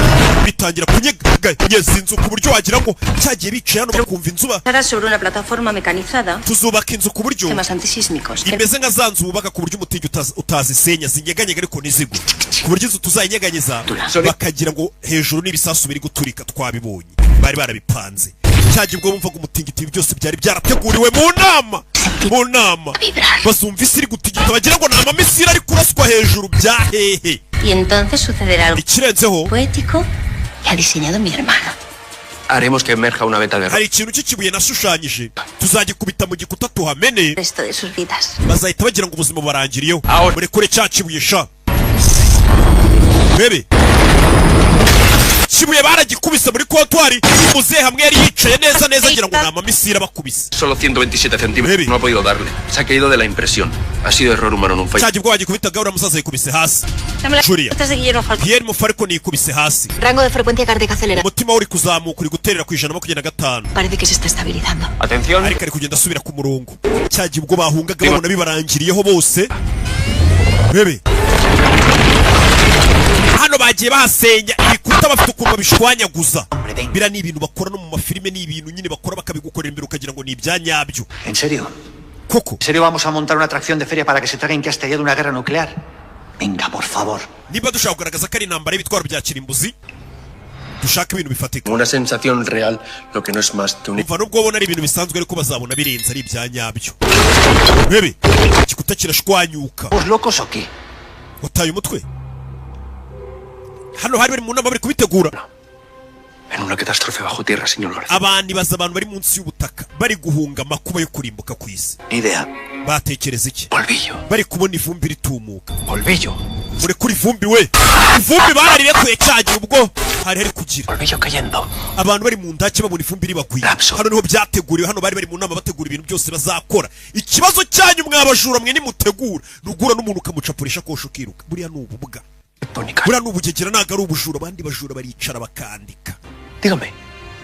bitangira kunyeganyeza inzu ku buryo wagira ngo cyagiye bicaye hano bakumva inzu ba Estará sobre una plataforma mecanizada, Tuzubaka inzu ku buryo sistemas antisísmicos. imeze nka za nzu bubaka ku buryo umutingito utazisenya, zinyeganyega ariko ntizigwe, ku buryo inzu tuzayinyeganyeza bakagira ngo hejuru n'ibisasu biri guturika. Twabibonye, bari barabipanze cyagiye ubwo bumvaga umutingito. Ibi byose byari byarateguriwe mu nama. Mu nama bazumva isi iri gutigita, bagira ngo ni amamisiri ari kuraswa hejuru bya hehe. Y entonces sucederá algo Ikirenzeho, poético que ha diseñado mi hermano. Haremos que emerja una veta de hari ikintu cy'ikibuye nashushanyije, tuzagikubita mu gikuta tuhamene. Resto de sus vidas. Bazahita bagira ngo ubuzima burangiriyeho. Murekure cya kibuye sha. Bebe kibuye baragikubise muri kontwari. Muzehe hamwe yari yicaye neza neza, agira ngo ni amamisiri abakubise. Solo 127 centímetros. No ha podido darle. Se ha caído de la impresión. Ha sido error humano en un fallo. Cyagiye ubwo bagikubitaga, uriya musaza yikubise hasi. Julia. Antes de Guillermo Falcón. Guillermo Falcon yikubise hasi. Rango de frecuencia cardíaca acelerado. Umutima we uri kuzamuka, uri guterera ku 125. Parece que se está estabilizando. Atención. Ariko ari kugenda asubira ku murongo. Cyagiye ubwo bahungaga babona bibarangiriyeho bose. Bebe hano bagiye bahasenya ibikuta, bafite ukuntu babishwanyaguza. Biriya ni ibintu bakora no mu mafilime, ni ibintu nyine bakora bakabigukorera imbere ukagira ngo ni ibya nyabyo. ¿En serio? Coco. ¿En serio vamos a montar una atracción de feria para que se traguen que ha estallado una guerra nuclear? Venga, por favor. Niba dushaka kugaragaza ko ari intambara y'ibitwaro bya kirimbuzi, dushaka ibintu bifatika. Una sensación real, lo que no es más que un. Umva, nubwo ubona ari ibintu bisanzwe, ariko bazabona birenze, ari ibya nyabyo. Bebe igikuta kirashwanyuka. ¿Vos locos o qué? Wataye umutwe? Hano hari bari mu nama, bari kubitegura. En una catástrofe bajo tierra, señor García. Abantu ibaza, abantu bari munsi y'ubutaka bari guhunga amakuba yo kurimbuka ku isi. Ni idea. Batekereza iki? Polvillo. Bari kubona ivumbi ritumuka. Polvillo. Murekure ivumbi we. Ivumbi bararirekuyeye cyagiye ubwo hari hari kugira Polvillo cayendo. Abantu bari mu ndake babona ivumbi ribagwiye. Hano niho byateguriwe. Hano bari bari mu nama bategura ibintu byose bazakora. Ikibazo cyanyu mwabajura mwe, nimutegura nugura n'umuntu ukamucapura ishakoshi ukiruka, buriya ni ububwa, buriya ni ubugegera, ntabwo ari ubujura. Abandi bajura baricara bakandika. Dígame,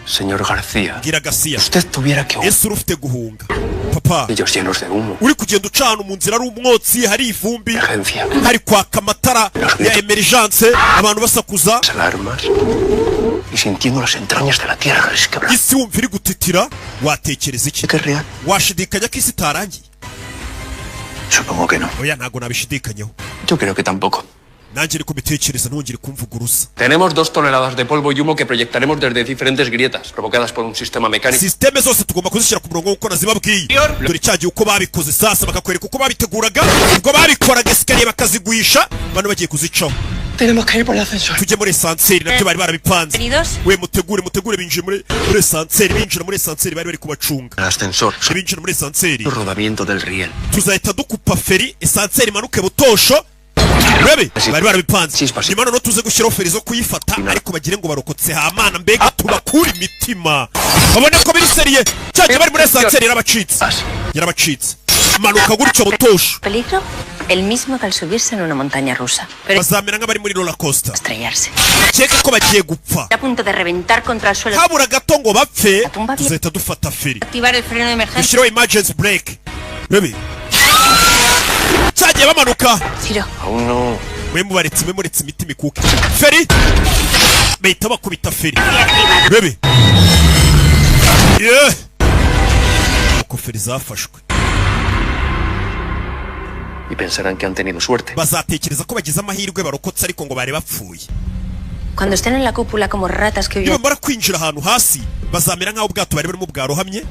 señor García. Bwira Garcia. Usted tuviera que Ese uri ufite guhunga, papa, Ellos llenos de humo. uri kugenda ucana mu nzira, ari umwotsi, hari ivumbi, Emergencia. hari kwaka amatara ya emergence, abantu basakuza, Alarmas. Y sintiendo las entrañas de la tierra resquebrar. isi wumva iri gutitira, watekereza iki? Washidikanya ko isi itarangiye? Supongo que no. Oya, ntabwo nabishidikanyaho. Yo creo que tampoco. Nanjye ariko mbitekereza, ntongere kumvuguruza. Tenemos 2 toneladas de polvo y humo que proyectaremos desde diferentes grietas provocadas por un sistema mecánico. Sisiteme zose tugomba kuzishyira ku murongo nk'uko nazibabwiye. Dore cya gihe uko babikoze sasa, bakakwereka uko babiteguraga, ubwo babikoraga, escalier bakazigwisha, bano bagiye kuzicaho. Tenemos que ir por el ascensor. Tujye muri ascenseur, nabyo bari barabipanze. Bienvenidos. We mutegure, mutegure. Binjiye muri ascenseur, binjira muri ascenseur, bari bari kubacunga. El ascensor. Binjira muri ascenseur. Rodamiento del riel. Tuzahita dukupa feri, ascenseur imanuke butosho. Urebe, bari barabipanze. Nyuma noneho tuze gushyiraho feri zo kuyifata, ariko bagire ngo barokotse hamana. Mbega tubakure imitima, babone ko biri sérieux. Cyagiye bari muri ascenseur, yarabacitse, yarabacitse, manuka gutyo butosho. Peligro, el mismo que al subirse en una montaña rusa. Pero Bazamera nk'abari muri roller coaster. estrellarse. Keka ko bagiye gupfa. A punto de reventar contra el suelo. Habura gato ngo bapfe, tuzahita dufata feri. Activar el freno de emergencia. Dushyiraho emergency brake. Rebe cyagiye bamanuka. Ciro. Aún no. Mwe mubaretse, mwe muretse imitima ikuke. Feri, bahita bakubita feri. Rebe, yeah. Uko feri zafashwe. Y pensarán que han tenido suerte. Bazatekereza ko bagize amahirwe barokotse, ariko ngo bari bapfuye. Cuando estén en la cúpula como ratas que huyen Nibamara kwinjira ahantu hasi, bazamera nk'aho ubwato bari barimo bwarohamye.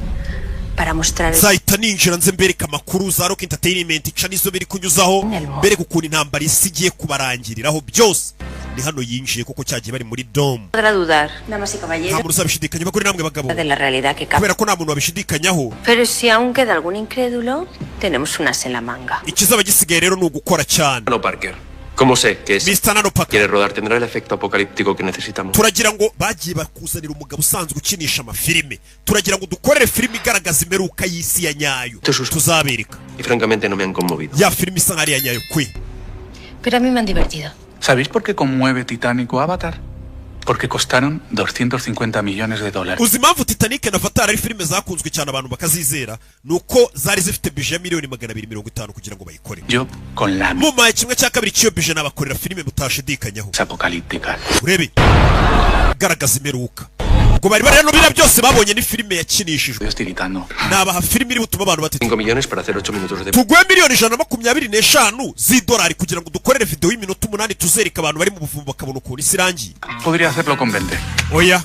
Para mostrar el Nzahita ninjira nze mbereka amakuru za Rock Entertainment ica nizo biri kunyuzaho, mbereka ukuntu intambara isi igiye kubarangiriraho byose. Ni hano yinjiye kuko cyagiye bari muri dome. Podrá dudar, damas y Nta caballeros, muntu uzabishidikanya, bagore namwe bagabo, de la realidad que kubera ko nta muntu wabishidikanyaho. Pero si aún queda algún incrédulo, tenemos unas en la manga. Ikizaba gisigaye rero ni ugukora cyane. Nano Parker. ¿Cómo sé que es? Mr. Nano Parker. Quiere rodar, tendrá el efecto apocalíptico que necesitamos. Turagira ngo bagiye bakuzanira umugabo usanzwe ukinisha amafilime, turagira ngo dukorere filime igaragaza imperuka y'isi ya nyayo, tuzabereka. Y francamente no me han conmovido. Ya filime isa nkaho ari iya nyayo kwe. Pero a mí me han divertido. ¿Sabéis por qué conmueve Titanic o Avatar? Porque costaron 250 millones de dólares. Uzi impamvu Titanic na Avatar ari filime zakunzwe cyane, abantu bakazizera? Ni uko zari zifite budget ya miliyoni 250 kugira ngo bayikore. Yo, con la Mumaye kimwe cya kabiri cy'iyo budget, nabakorera filime mutashidikanyaho. Apocalíptica. Urebe garagaza imperuka. Ubwo bari bari hano, biriya byose babonye ni filime yakinishijwe. Estoy gritando. Nabaha filime iri butume abantu batita. 5 millones para hacer 8 minutos de... Tuguhe miliyoni 125 z'idolari kugira ngo dukorere video y'iminota 8, tuzereka abantu bari mu buvumo bakabona ukuntu isi irangiye. Podría hacerlo con 20. Oya,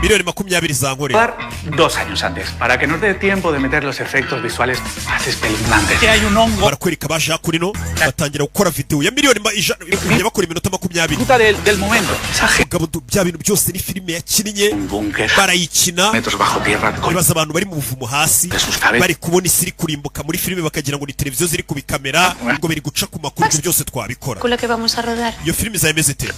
miliyoni 20 zankorera. 2 años antes, para que nos dé tiempo de meter los efectos visuales más espeluznantes. Que hay un hongo. Barakwereka baje hakurino, batangira gukora video ya miliyoni 100, kujya bakora iminota 20. Del, del momento. Mugabo bya bintu byose ni filime yakinnye, barayikina. Metros bajo tierra. Con Ibibazo, abantu bari mu buvumo hasi bari kubona isi iri kurimbuka muri filime, bakagira ngo ni televiziyo ziri kubikamera, ngo biri guca ku makuru. Ibyo byose twabikora. Con lo que vamos a rodar. Iyo filime izaba imeze ite?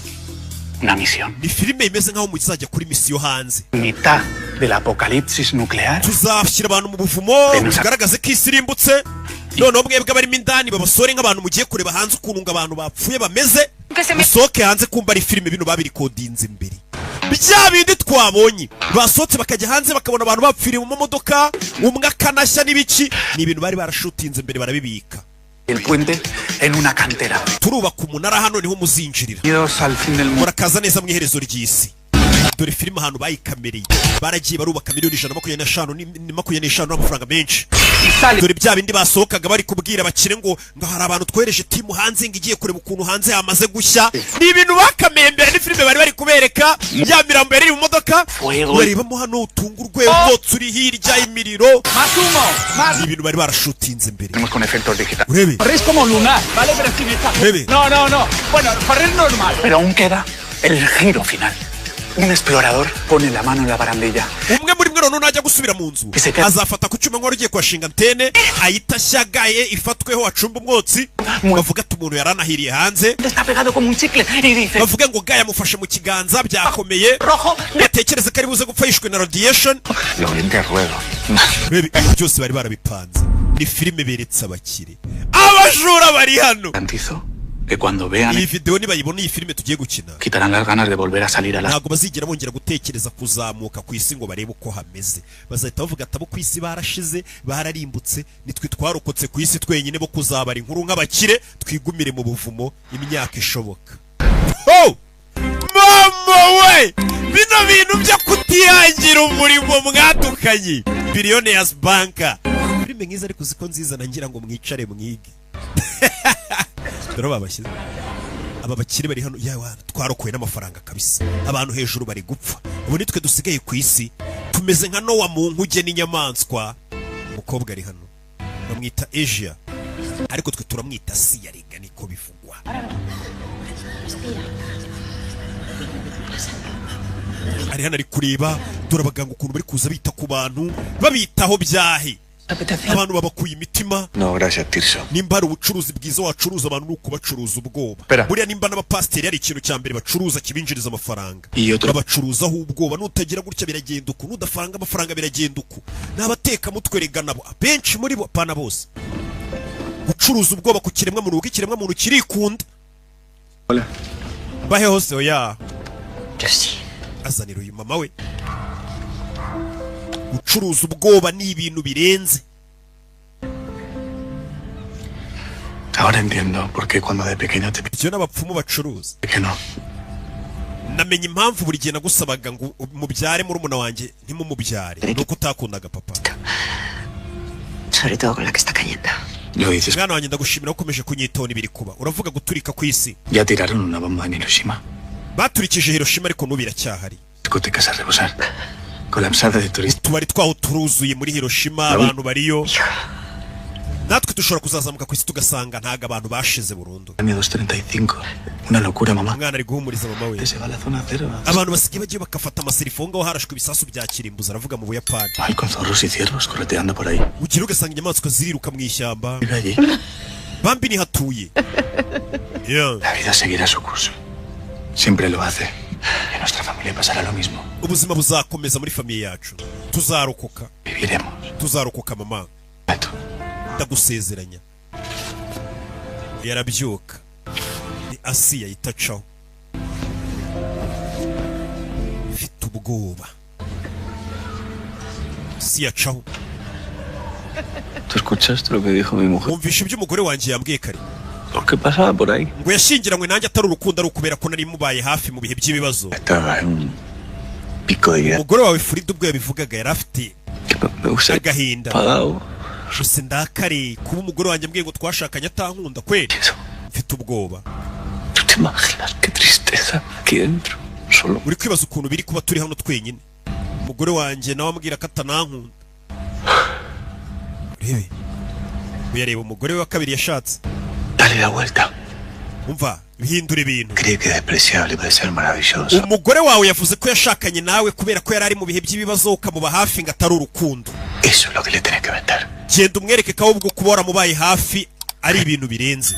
Una misión. Ni filime imeze nk'aho muzajya kuri misiyo hanze. Mitad del apocalipsis nuclear. Tuzashyira abantu mu buvumo, tugaragaze ko isi irimbutse, noneho mwebwe abarimo indani babasore nk'abantu mugiye kureba hanze ukuntu ngo abantu bapfuye bameze, musohoke hanze kumva ari filime. Bino babirikodinze imbere, bya bindi twabonye, basohotse bakajya hanze bakabona abantu bapfiriye mu mamodoka, umwe akanashya n'ibiki, ni ibintu bari barashutinze mbere barabibika. El puente en una cantera. Turubaka umunara hano, niho muzinjirira. Bienvenidos al fin del mundo. Murakaza neza mu iherezo ry'isi. Dore filime ahantu bayikamereye, baragiye barubaka miliyoni 125 ni 25 n'amafaranga menshi. Dore bya bindi basohokaga bari kubwira abakire ngo hari abantu twohereje team hanze, ngo igiye kureba ukuntu hanze hamaze gushya, ni ibintu bakameye mbere, ni filime bari bari kubereka. Ya mirambo yari iri mu modoka barebamo hano, utunga urwego, umwotsi uri hirya, imiriro, ni ibintu bari barashutinze mbere. Tenemos con efectos digitales. Urebe. Corréis como lunar, ¿vale? Pero sin esta. Urebe. No, no, no. Bueno, correr normal. Pero aún queda el giro final. Un explorador pone la mano en la barandilla. Umwe muri mwe noneho najya gusubira mu nzu, azafata ku cyuma nk'uwari ugiye kuhashinga antene, ahita ashyagaye ifatweho, acumba umwotsi, bavuga ati umuntu yaranahiriye hanze. Está pegado como un chicle y dice. Bavuga ngo gaya amufashe mu kiganza byakomeye, batekereze ko ari buze gupfa yishwe na radiation. Lo oriente a ruedo. Urebe, ibi byose bari barabipanze, ni filime beretse abakire. Abajura bari hano. Garantizo que cuando vean Iyi video nibayibona, iyi filime tugiye gukina, quitarán las ganas de volver a salir a la. ntabwo bazigera bongera gutekereza kuzamuka ku isi ngo barebe uko hameze. Bazahita bavuga ati abo ku isi barashize, bararimbutse, nitwe twarokotse ku isi twenyine bo kuzabara inkuru nk'abakire, twigumire mu buvumo imyaka ishoboka. Oh! Mama we, bino bintu byo kutihangira umurimo mwadukanye. Billionaires Bunker, filime nkiza, ariko uziko nziza, nangira ngo mwicare mwige. Dore babashyize aba bakire bari hano, yawe twarokoye n'amafaranga kabisa. Abantu hejuru bari gupfa, ubu nitwe dusigaye ku isi, tumeze nka Nowa mu nkuge n'inyamaswa. Umukobwa ari hano bamwita Asia, ariko twe turamwita Siyarega, niko bivugwa. Respira. Ari hano ari kureba, dore abaganga ukuntu bari kuza bita ku bantu, babitaho byahe, abantu babakuye imitima. No, gracias, Tirso. Nimba hari ubucuruzi bwiza wacuruza abantu, ni ukubacuruza ubwoba. Pera. Buriya nimba n'abapasiteri hari ikintu cya mbere bacuruza kibinjiriza amafaranga, Iyo babacuruzaho ubwoba. Nutagira gutya biragenda uku, nudafanga amafaranga biragenda uku. Ni abatekamutwe rega nabo, abenshi muri bo, apana bose. Gucuruza ubwoba ku kiremwamuntu, kuko ikiremwamuntu kirikunda. Hola. Bahe hose, oya, azanira uyu mama we. Gucuruza ubwoba ni ibintu birenze. Ahora entiendo por qué cuando de pequeño te Ibyo n'abapfumu bacuruza. que no. Namenye impamvu buri gihe nagusabaga ngo mubyare murumuna wanjye ntimumubyare, nuko utakundaga papa. Sobre todo con la que está cayendo. Lo dices. Mwana wanjye, ndagushimira ko ukomeje kunyitona. Ibiri kuba, uravuga guturika ku isi. Ya tiraron una bomba en Hiroshima. Baturikije Hiroshima, ariko n'ubu iracyahari. Discotecas a rebosar. Colapsada de turistas. Utubari twaho turuzuye muri Hiroshima, abantu bariyo. Natwe dushobora kuzazamuka ku isi tugasanga ntabwo abantu bashize burundu. Año 235. Una locura, mamá. Umwana ari guhumuriza mama we. Se va a la zona cero. Abantu basigaye bagiye bakafata amaselfie ngaho harashwe ibisasu bya kirimbuzi, aravuga mu Buyapani. Hay con zorros y ciervos correteando por ahí. Ugira ugasanga inyamaswa ziriruka mu ishyamba. Vive allí. Bambi niho atuye. Yeah. La vida seguirá su curso. Siempre lo hace. Y en nuestra familia pasará lo mismo. Ubuzima buzakomeza muri famille yacu, tuzarokoka. Viviremos. Tuzarokoka mama, ndagusezeranya. Yarabyuka ni Asiya itacaho, mfite ubwoba. Asiya acaho. ¿Tú escuchaste lo que dijo mi mujer? Wumvisha ibyo umugore wanjye yambwiye kare? ¿Por qué pasaba por ahí? Ngo yashyingiranywe nanjye atari urukundo, ari ukubera ko nari mubaye hafi mu bihe by'ibibazo. Estaba en un pico de ira. Umugore wawe Frida ubwo yabivugaga yari afite Me gusta agahinda. Pagao. Gusa ndakare kuba umugore wanjye ambwiye ngo twashakanye atankunda kweri, mfite ubwoba. ¿Tú te imaginas qué tristeza aquí dentro? Solo. Uri kwibaza ukuntu biri kuba turi hano twenyine, umugore wanjye nawe ambwira ko atanankunda. Urebe uyareba umugore we wa kabiri yashatse. Dale la vuelta. Umva, bihindura ibintu. Cree que es despreciable, puede ser maravilloso. Umugore wawe yavuze ko yashakanye nawe kubera ko yari ari mu bihe by'ibibazo ukamuba hafi, ngo atari urukundo. Eso es lo que le tenés que vender. Genda umwereke ko ahubwo kuba waramubaye hafi ari ibintu birenze.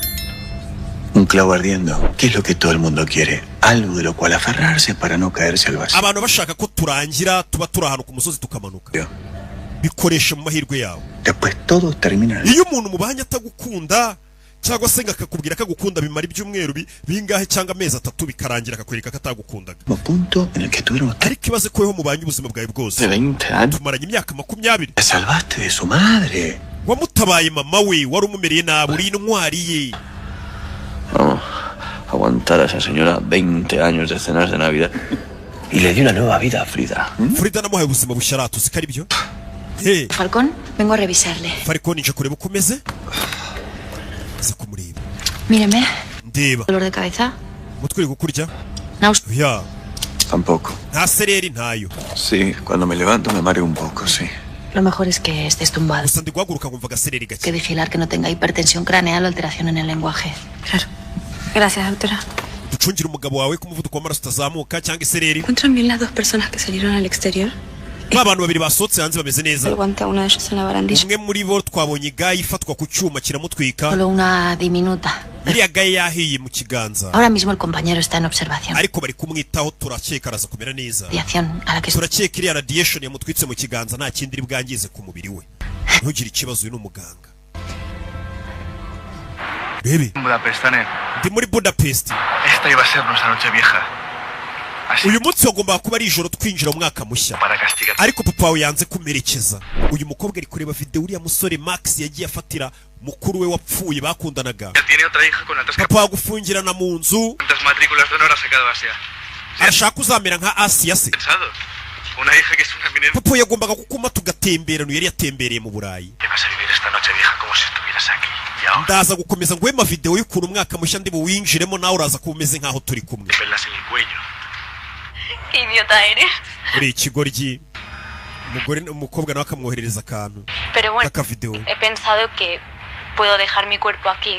Un clavo ardiendo. ¿Qué es lo que todo el mundo quiere? Algo de lo cual aferrarse para no caerse al vacío. Abantu bashaka ko turangira tuba turi ahantu ku musozi tukamanuka, bikoresha mu mahirwe yawe. Después todos terminan. Iyo umuntu mubanye atagukunda cyangwa se ngo akakubwira ko agukunda, bimara ibyumweru bingahe cyangwa amezi 3, bikarangira akakwereka ko atagukundaga. Mismo punto en el que tuvieron. Ariko ibaze ko weho mubanye ubuzima bwawe bwose. De 20 años. Tumaranye imyaka 20. Te salvaste de su madre. Wamutabaye mama we wari umumereye nabi, uri intwari ye. Vamos, aguantar a esa señora 20 años de cenas de Navidad. Y le di una nueva vida a Frida. Frida namuhaye ubuzima bushya, aratuzi ko ari byo. Hey. Falcón, vengo a revisarle. Falcon, nje kureba uko umeze, aza kumureba. Míreme. Ndeba. Dolor de cabeza. Umutwe uri kukurya? Náuseas. Ya. Tampoco. Nta sereri ntayo. Sí, cuando me levanto me mareo un poco, sí. Lo mejor es que estés tumbado. Gusa ndi guhaguruka nkumva agasereri gake. Que vigilar que no tenga hipertensión craneal o alteración en el lenguaje. Claro. Gracias, doctora. Ducungire umugabo wawe ko umuvuduko w'amaraso utazamuka cyangwa isereri. ¿Encuentran bien las dos personas que salieron al exterior? Ba bantu babiri basohotse hanze bameze neza. El guante a uno de ellos en la barandilla. Umwe muri bo twabonye gaye ifatwa ku cyuma kiramutwika. Solo una diminuta. Iriya gaye yahiye mu kiganza. Ahora mismo el compañero está en observación. Ariko bari kumwitaho, turakeka araza kumera neza. Radiación a la que Turakeka iriya radiation yamutwitse mu kiganza nta kindi iri bwangize ku mubiri we. Ntugire ikibazo, uyu ni umuganga. Rebe. Budapest, Anne. Ndi muri Budapest. Esta iba a ser nuestra noche vieja. Uyu munsi wagombaga kuba ari ijoro twinjira mu mwaka mushya, Para castigar. ariko papa wawe yanze kumerekeza. Uyu mukobwa ari kureba video uriya musore Max yagiye afatira mukuru we wapfuye bakundanaga. Ya tiene otra hija con altas Papa wagufungirana mu nzu. ¿Cuántas matrículas de honor ha sacado Asia? Arashaka uzamera nka Asiya se? Pensado. Una hija que es una eminencia. Papa yagombaga kukuma tugatemberana, yari yatembereye mu Burayi. Te vas a vivir esta noche vieja como si estuvieras aquí. Y ahora Ndaza gukomeza nguhe amavideo y'ukuntu umwaka mushya ndi buwinjiremo, nawe uraza kuba umeze nk'aho turi kumwe. Te pelas en el cuello. Qué idiota eres. Uri ikigoryi. Umugore, umukobwa nawe akamwoherereza akantu Pero bueno, k'akavideo. he pensado que puedo dejar mi cuerpo aquí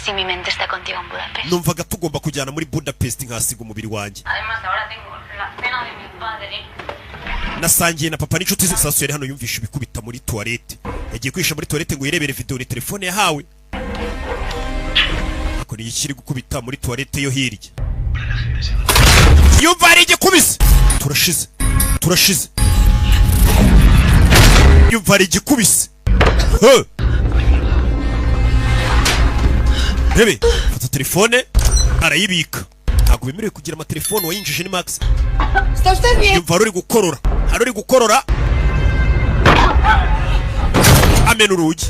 si mi mente está contigo en Budapest. Numvaga tugomba kujyana muri Budapest nkasiga umubiri wanjye. Además, ahora tengo la cena de mi padre. Nasangiye na papa n'inshuti ze. Sasu yari hano yumvisha ibikubita muri toilette, yagiye kwihisha muri toilette ngo yirebere video, ni telefone yahawe. Ariko ni ikiri gukubita muri toilette yo hirya, yumva hari igikubise. Turashize, turashize! Yumva hari igikubise. He! Rebe, fata telefone arayibika, ntabwo bemerewe kugira amatelefone wayinjije ni Max. ¿Está usted bien? Yumva hari uri gukorora, hari uri gukorora, amena urugi,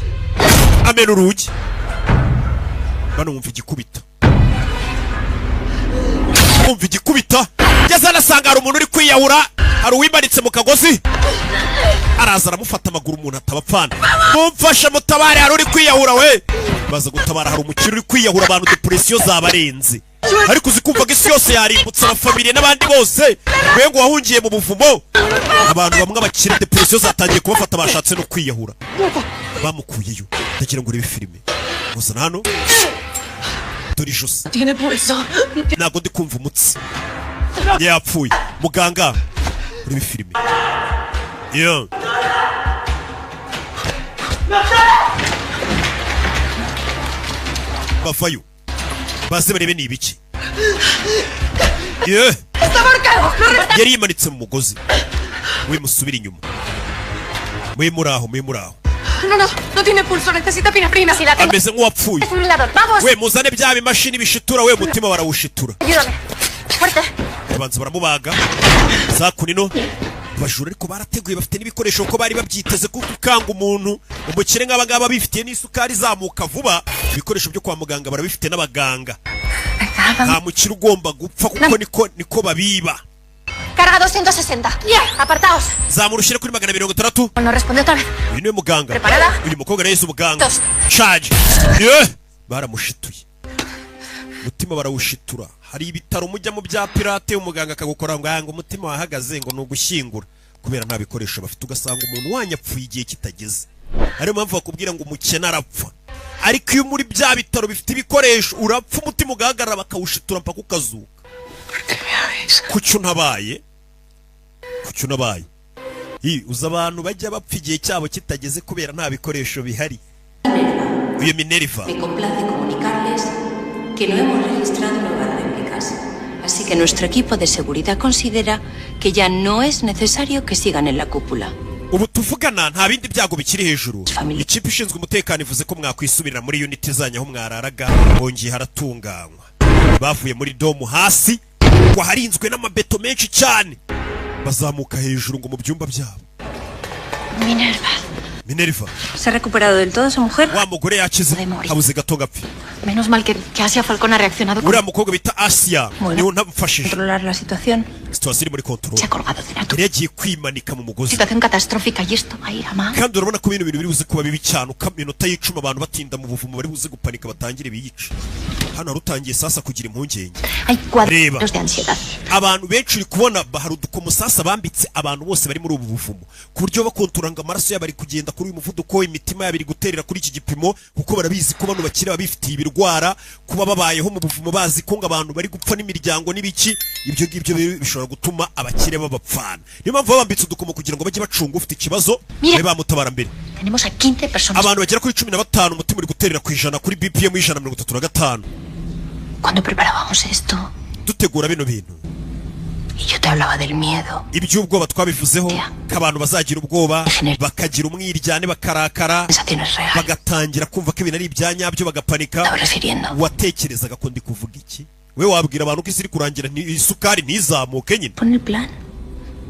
amena urugi. Bano bumva igikubita, bumva igikubita, ngeze anasanga hari umuntu uri kwiyahura, hari uwimanitse mu kagozi, araza aramufata amaguru, umuntu atabapfana. Mumfashe mutabare, hari uri kwiyahura we! Baza gutabara, hari umukire uri kwiyahura. Abantu depression zabarenze, ariko uzi kumva ko isi yose yarimbutse, abafamiliye n'abandi bose, we ngo wahungiye mu buvumo. Abantu bamwe abakire depression zatangiye kubafata, bashatse no kwiyahura, bamukuyeyo. Ndagira ngo urebe filime. Muzana hano, dore ijosi. Tiene pulso. Ntabwo ndi kumva umutsi, yapfuye. Muganga, urebe filime. Yeah. Bavayo baze barebe ni ibiki. Yeah. ¡Está ahorcado! ¡No resta! Yari yimanitse mu mugozi. We, musubire inyuma, mwe muri aho, mwe muri aho. No, no, no tiene pulso. Necesita epinefrina. Sí, la tengo. Ameze nk'uwapfuye. Desfibrilador, ¡vamos! We, muzane bya bimashini bishitura. We, umutima barawushitura. Ayúdame. Fuerte. Babanza baramubaga za kunino. Abajura ariko barateguye, bafite n'ibikoresho ko bari babyiteze, kuko ukanga umuntu umukire nk'aba ngaba bifitiye n'isukari izamuka vuba, ibikoresho byo kwa muganga barabifite n'abaganga. Nta mukire ugomba gupfa, kuko niko babiba. Carga 260. Apartaos. Zamura ushyire kuri 260. No responde otra vez. Uyu niwe muganga. Preparada? Uyu mukobwa rero umuganga. Dos. Charge. Yeah! Baramushituye umutima, barawushitura. Hari ibitaro mujya mu bya pirate, umuganga akagukora ngo ngo umutima wahagaze, ngo ni ugushyingura, kubera nta bikoresho bafite, ugasanga umuntu wanyapfuye igihe kitageze. Ariyo mpamvu bakubwira ngo umukene arapfa, ariko iyo muri bya bitaro bifite ibikoresho, urapfa umutima ugahagarara bakawushitura mpaka ukazuka. Kuki untabaye? Kuki unabaye? Uzi abantu bajya bapfa igihe cyabo kitageze kubera nta bikoresho bihari. Uyu Minerva. Me complace comunicarles que no hemos registrado nuevas réplicas. Así que nuestro equipo de seguridad considera que ya no es necesario que sigan en la cúpula. Ubu tuvugana nta bindi byago bikiri hejuru. Ikipe ishinzwe umutekano ivuze ko mwakwisubirira muri unit zanyu aho mwararaga, hongeye haratunganywa. Bavuye muri dome hasi ngo harinzwe n'amabeto menshi cyane, bazamuka hejuru ngo mu byumba byabo. Minerva. Minerva. ¿Se ha recuperado del todo esa mujer? Wa mugore yakize, habuze gato gapfe. Menos mal que Asia Falcón ha reaccionado con Uriya mukobwa bita Asia niwe unamfashije. Controlar la situación. Situation iri muri control. Se ha colgado de una Yari yagiye kwimanika mu mugozi. situación catastrófica y esto va a ir a más. Kandi urabona ko bino bintu biri buze kuba bibi cyane, uko iminota y'icumi abantu batinda mu buvumo, bari buze gupanika batangire biyica. Hano hari utangiye sasa kugira impungenge. Hay Reba. cuadros de ansiedad. Abantu benshi uri kubona hari udukomo sasa bambitse abantu bose bari muri ubu buvumo, ku buryo bakontorora ngo amaraso yabo ari kugenda kuri uyu muvuduko, imitima yabo iri guterera kuri iki gipimo, kuko barabizi ko bano bakire baba bifitiye ibirwara, kuba babayeho mu buvumo bazi ko ngo abantu bari gupfa n'imiryango n'ibiki, ibyo ngibyo rero bishobora gutuma abakire babapfana. Niyo mpamvu babambitse udukomo kugira ngo bajye bacunga ufite ikibazo, Mira. babe bamutabara mbere. Tenemos a 15 personas. Abantu bagera kuri 15, umutima uri guterera ku 100, kuri BPM 135. Cuando preparábamos esto Dutegura bino bintu, y yo te hablaba del miedo, iby'ubwoba twabivuzeho, ko abantu bazagira ubwoba, bakagira umwiryane, bakarakara, sensaciones reales. bagatangira kumva ko ibintu ari ibya nyabyo, bagapanika. Watekerezaga ko ndi kuvuga iki? We wabwira abantu ko isi iri kurangira, isukari ntizamuke nyine. Pon el plan.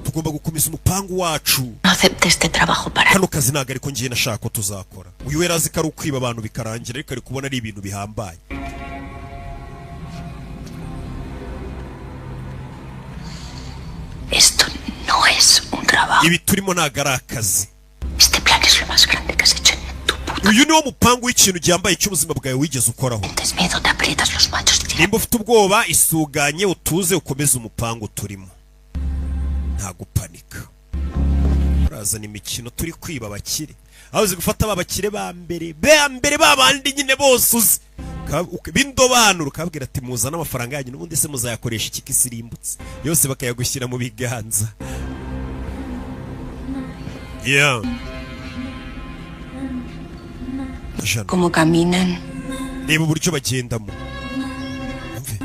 Tugomba gukomeza umupangu wacu. No acepte este trabajo para Kano kazi ntabwo ariko ngiye nashaka ko tuzakora. Uyu we azi ko ari ukwiba abantu bikarangira, ariko ari kubona ari ibintu bihambaye. Esto no es un trabajo. Ibi turimo ntabwo ari akazi. Este plan es lo más grande que has hecho en Uyu niwo mupangu w'ikintu gihambaye cy'ubuzima bwawe wigeze ukoraho. tu miedo, te aprietas los machos. Nimba ufite ubwoba, isuganye, utuze, ukomeze umupangu turimo, nta gupanika. Urazana imikino, turi kwiba abakire, aho uzi gufata ba bakire ba mbere ba mbere, ba bandi nyine bose uzi b'indobanure, ukabwira ati muzane amafaranga yanyu, n'ubundi se muzayakoresha iki kisirimbutse yose, bakayagushyira mu biganza. Yeah. Jana. Cómo caminan. Reba uburyo bagendamo. Umve.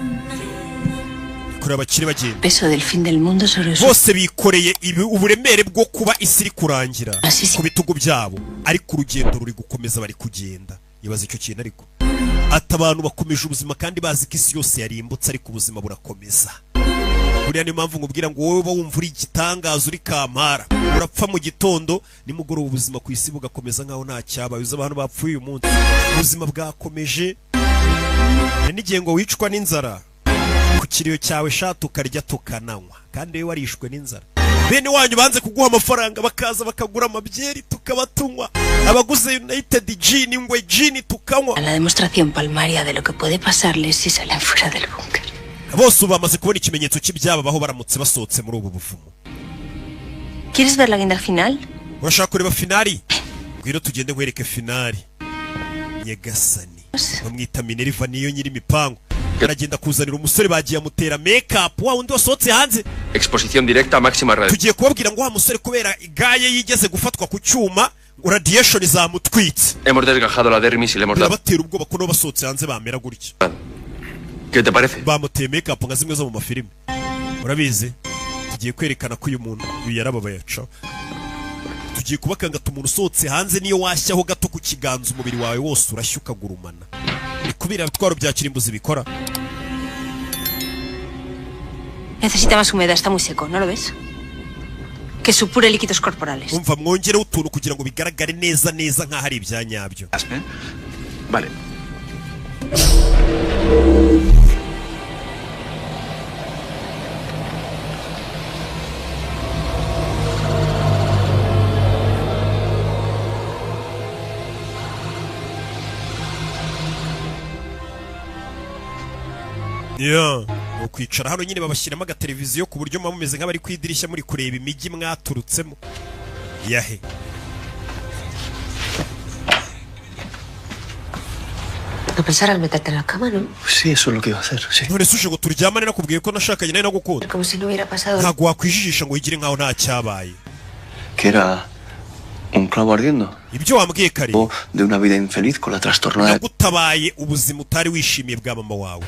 Kureba abakire bagenda. Peso del fin del mundo sobre su Bose bikoreye uburemere bwo kuba isi iri kurangira ku bitugu byabo, ariko urugendo ruri gukomeza, bari kugenda. Ibaza icyo kintu ariko, ati abantu bakomeje ubuzima kandi bazi ko isi yose yarimbutse, ariko ubuzima burakomeza. Buriya niyo mpamvu nkubwira ngo wowe uba wumva uri igitangaza, uri kampara, urapfa mu gitondo, nimugoroba ubuzima ku isi bugakomeza nkaho nta cyabaye. Uzi abantu bapfuye uyu munsi, ubuzima bwakomeje. Hari n'igihe ngo wicwa n'inzara ku kiriyo cyawe sha, tukarya tukananywa, kandi wowe warishwe n'inzara. Bene wanyu banze kuguha amafaranga, bakaza bakagura amabyeri tukaba tunywa, abaguze United Gin, Ingwe Gin, tukanywa. La demostración palmaria de lo que puede pasarles si salen fuera del búnker. Bose ubu bamaze kubona ikimenyetso cy'ibyababaho baramutse basohotse muri ubu buvumo. ¿Quieres ver la guinda final? Urashaka kureba finale? Ngwino tugende nkwereke finale. Nyagasani, bamwita Minerva, niyo nyiri imipango. Aragenda kuzanira umusore, bagiye amutera make-up, wa wundi wasohotse hanze. Exposición directa a máxima radiación. Tugiye kubabwira ngo wa musore, kubera igaye yigeze gufatwa ku cyuma, ngo radiation zamutwitse. Hemos desgajado la dermis y le hemos dado. Birabatera ubwoba ko nabo basohotse hanze bamera gutya. ¿Qué te parece? Bamuteye make-up nka zimwe zo mu mafilime, urabizi. Tugiye kwerekana ko uyu muntu, uyu yarababaye, acaho. Tugiye kubakangata, umuntu usohotse hanze, niyo washyaho gato ku kiganza, umubiri wawe wose urashya ukagurumana. Ni kubera ibitwaro bya kirimbuzi bikora. Necesita más humedad, está muy seco, ¿no lo ves? Que supure líquidos corporales. Umva, mwongereho utuntu kugira ngo bigaragare neza neza nk'aho ari ibya nyabyo. Vale. Yeah. Ni ukwicara hano nyine, babashyiramo agateleviziyo ku buryo muba mumeze nk'abari ku idirishya muri kureba imijyi mwaturutsemo. Yahe? No pensarás meterte en la cama, ¿no? Sí, eso es lo que iba a hacer, sí. None se uje ngo turyamane? Nakubwiye ko nashakanye nawe, nagukunda. Como si no hubiera pasado. Ntabwo wakwijijisha ngo wigire nkaho nta cyabaye. Que era un clavo ardiendo. Ibyo wambwiye kare. O de una vida infeliz con la trastornada. Nagutabaye ubuzima utari wishimiye bwa mama wawe.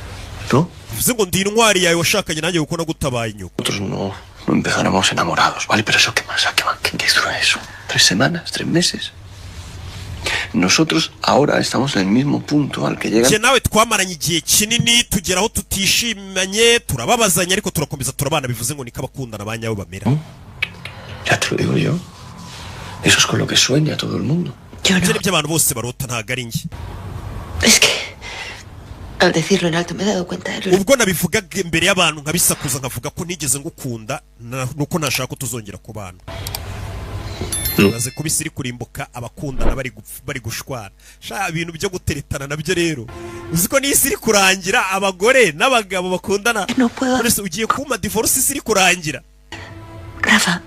¿No? Bivuze ngo ndi intwari yawe washakanye nanjye kuko nagutabaye inyuma. Nosotros no empezáramos enamorados, ¿vale? Pero eso, ¿qué más? ¿Qué más? ¿Qué dura eso? ¿3 semanas? ¿3 meses? Nosotros ahora estamos en el mismo punto al que llegan Njye nawe twamaranye igihe kinini, tugera aho tutishimanye, turababazanya, ariko turakomeza turabana. Bivuze ngo niko abakundana ba nyabo bamera. Ya te lo digo yo. Eso es con lo que sueña todo el mundo. Ibyo ni byo abantu bose barota, ntabwo ari njye. Es que al decirlo en alto me he dado cuenta de lo Ubwo nabivugaga imbere y'abantu, nkabisakuza, nkavuga ko ntigeze ngukunda, nuko ntashaka ko tuzongera kubana. Maze kuba isi iri kurimbuka, abakundana bari gushwana. Sha, ibintu byo guteretana nabyo rero, uzi ko n'isi iri kurangira, abagore n'abagabo bakundana. None se ugiye kumpa divorce isi iri kurangira? Rafa,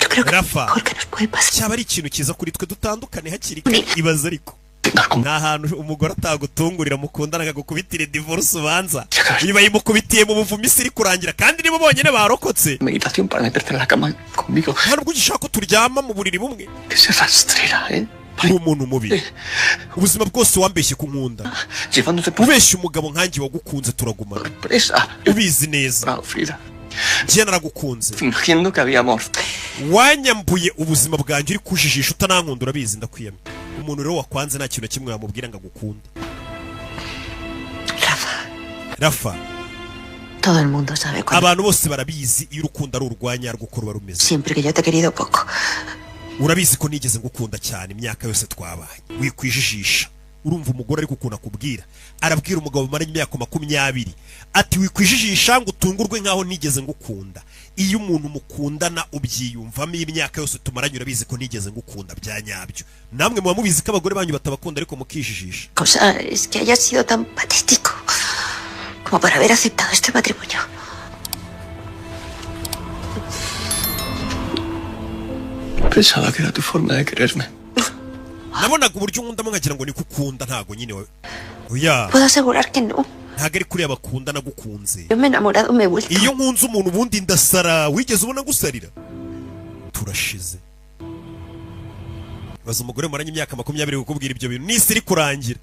yo creo que Rafa, lo mejor que nos puede pasar. Cyaba ari ikintu cyiza kuri twe dutandukane hakiri kare. Ibaze ariko, nta hantu umugore atagutungurira mukundana akagukubitira divorce. Ubanza niba yimukubitiye mu buvumo, isi iri kurangira, kandi nibo bonyine barokotse. Meditación para meterte en la cama conmigo. Nta nubwo ugishaka ko turyama mu buriri bumwe. Que se rastrera, ¿eh? Uri umuntu mubi, ubuzima bwose wambeshye ku nkunda. Llevándote por Ubeshye umugabo nkanjye wagukunze turagumana. Presa. Ubizi neza. Frida. Njye naragukunze. Fingiendo que había amor. Wanyambuye ubuzima bwanjye uri kujijisha, utanankunda, urabizi, ndakwiyamye. Umuntu rero wakwanze nta kintu na kimwe wamubwira ngo agukunde. Rafa. Todo el mundo sabe cuando. Abantu bose barabizi iyo urukundo ari urwanya rwo ruba rumeze. Siempre que yo te he querido poco. Urabizi ko nigeze ngukunda cyane imyaka yose twabanye, wikwijijisha. Urumva umugore ariko ukuntu akubwira, arabwira umugabo umaranye imyaka 20 ati: "Wikwijijisha ngo utungurwe nkaho nigeze ngukunda." Iyo umuntu mukundana ubyiyumvamo. Imyaka yose tumaranye, urabizi ko nigeze ngukunda bya nyabyo. Namwe muba mubizi ko abagore banyu batabakunda, ariko mukijijisha. Cosa es que haya sido tan patético como para haber aceptado este matrimonio. Pensaba que era tu forma de quererme. Nabonaga uburyo unkundamo nkagira ngo niko ukunda. Ntago nyine oya. Puedo asegurar que no. Ntago ari kuriya bakunda nagukunze. Yo me he enamorado, me he vuelto. Iyo nkunze umuntu ubundi ndasara. Wigeze ubona gusarira? Turashize. Baza umugore mumaranye imyaka 20 kukubwira ibyo bintu n'isi iri kurangira.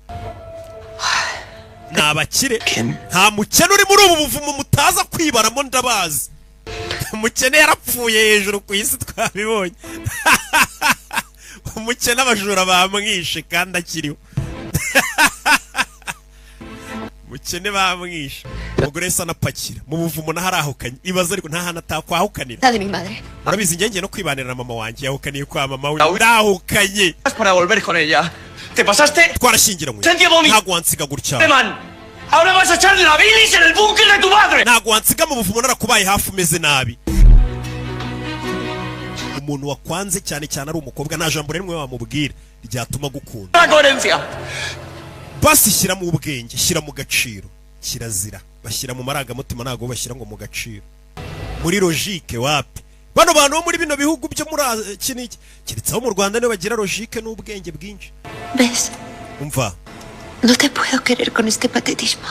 Ni abakire, nta mukene uri muri ubu buvumo mutaza kwibaramo, ndabazi. Umukene yarapfuye hejuru ku isi, twabibonye. Umukene abajura bamwishe kandi akiriho. Umukene bamwishe. Umugore yahise anapakira mu buvumo, naho arahukanye. Ibaze ariko, nta hantu atakwahukanira. La de mi madre. Urabizi, njye ngiye no kwibanira na mama wanjye, yahukaniye kwa mama we, ndahukanye. Para volver con ella. ¿Te pasaste? Twarashyingiranywe. Sentí vómito. Ntabwo wansiga gutya. Man. Ahora vas a echarle la bilis en el búnker de tu madre. Ntabwo wansiga mu buvumo narakubaye hafi umeze nabi. Umuntu wakwanze, cyane cyane ari umukobwa, nta jambo rimwe wamubwira ryatuma agukunda. La coherencia. Basi shyira mu ubwenge, shyira mu gaciro. Kirazira bashyira mu marangamutima, ntabwo bashyira ngo mu gaciro, muri logique wapi. Bano bantu bo muri bino bihugu byo muri iki n'iki, keretse abo mu Rwanda nibo bagira logique n'ubwenge bwinshi. ¿Ves? Umva. No te puedo querer con este patetismo.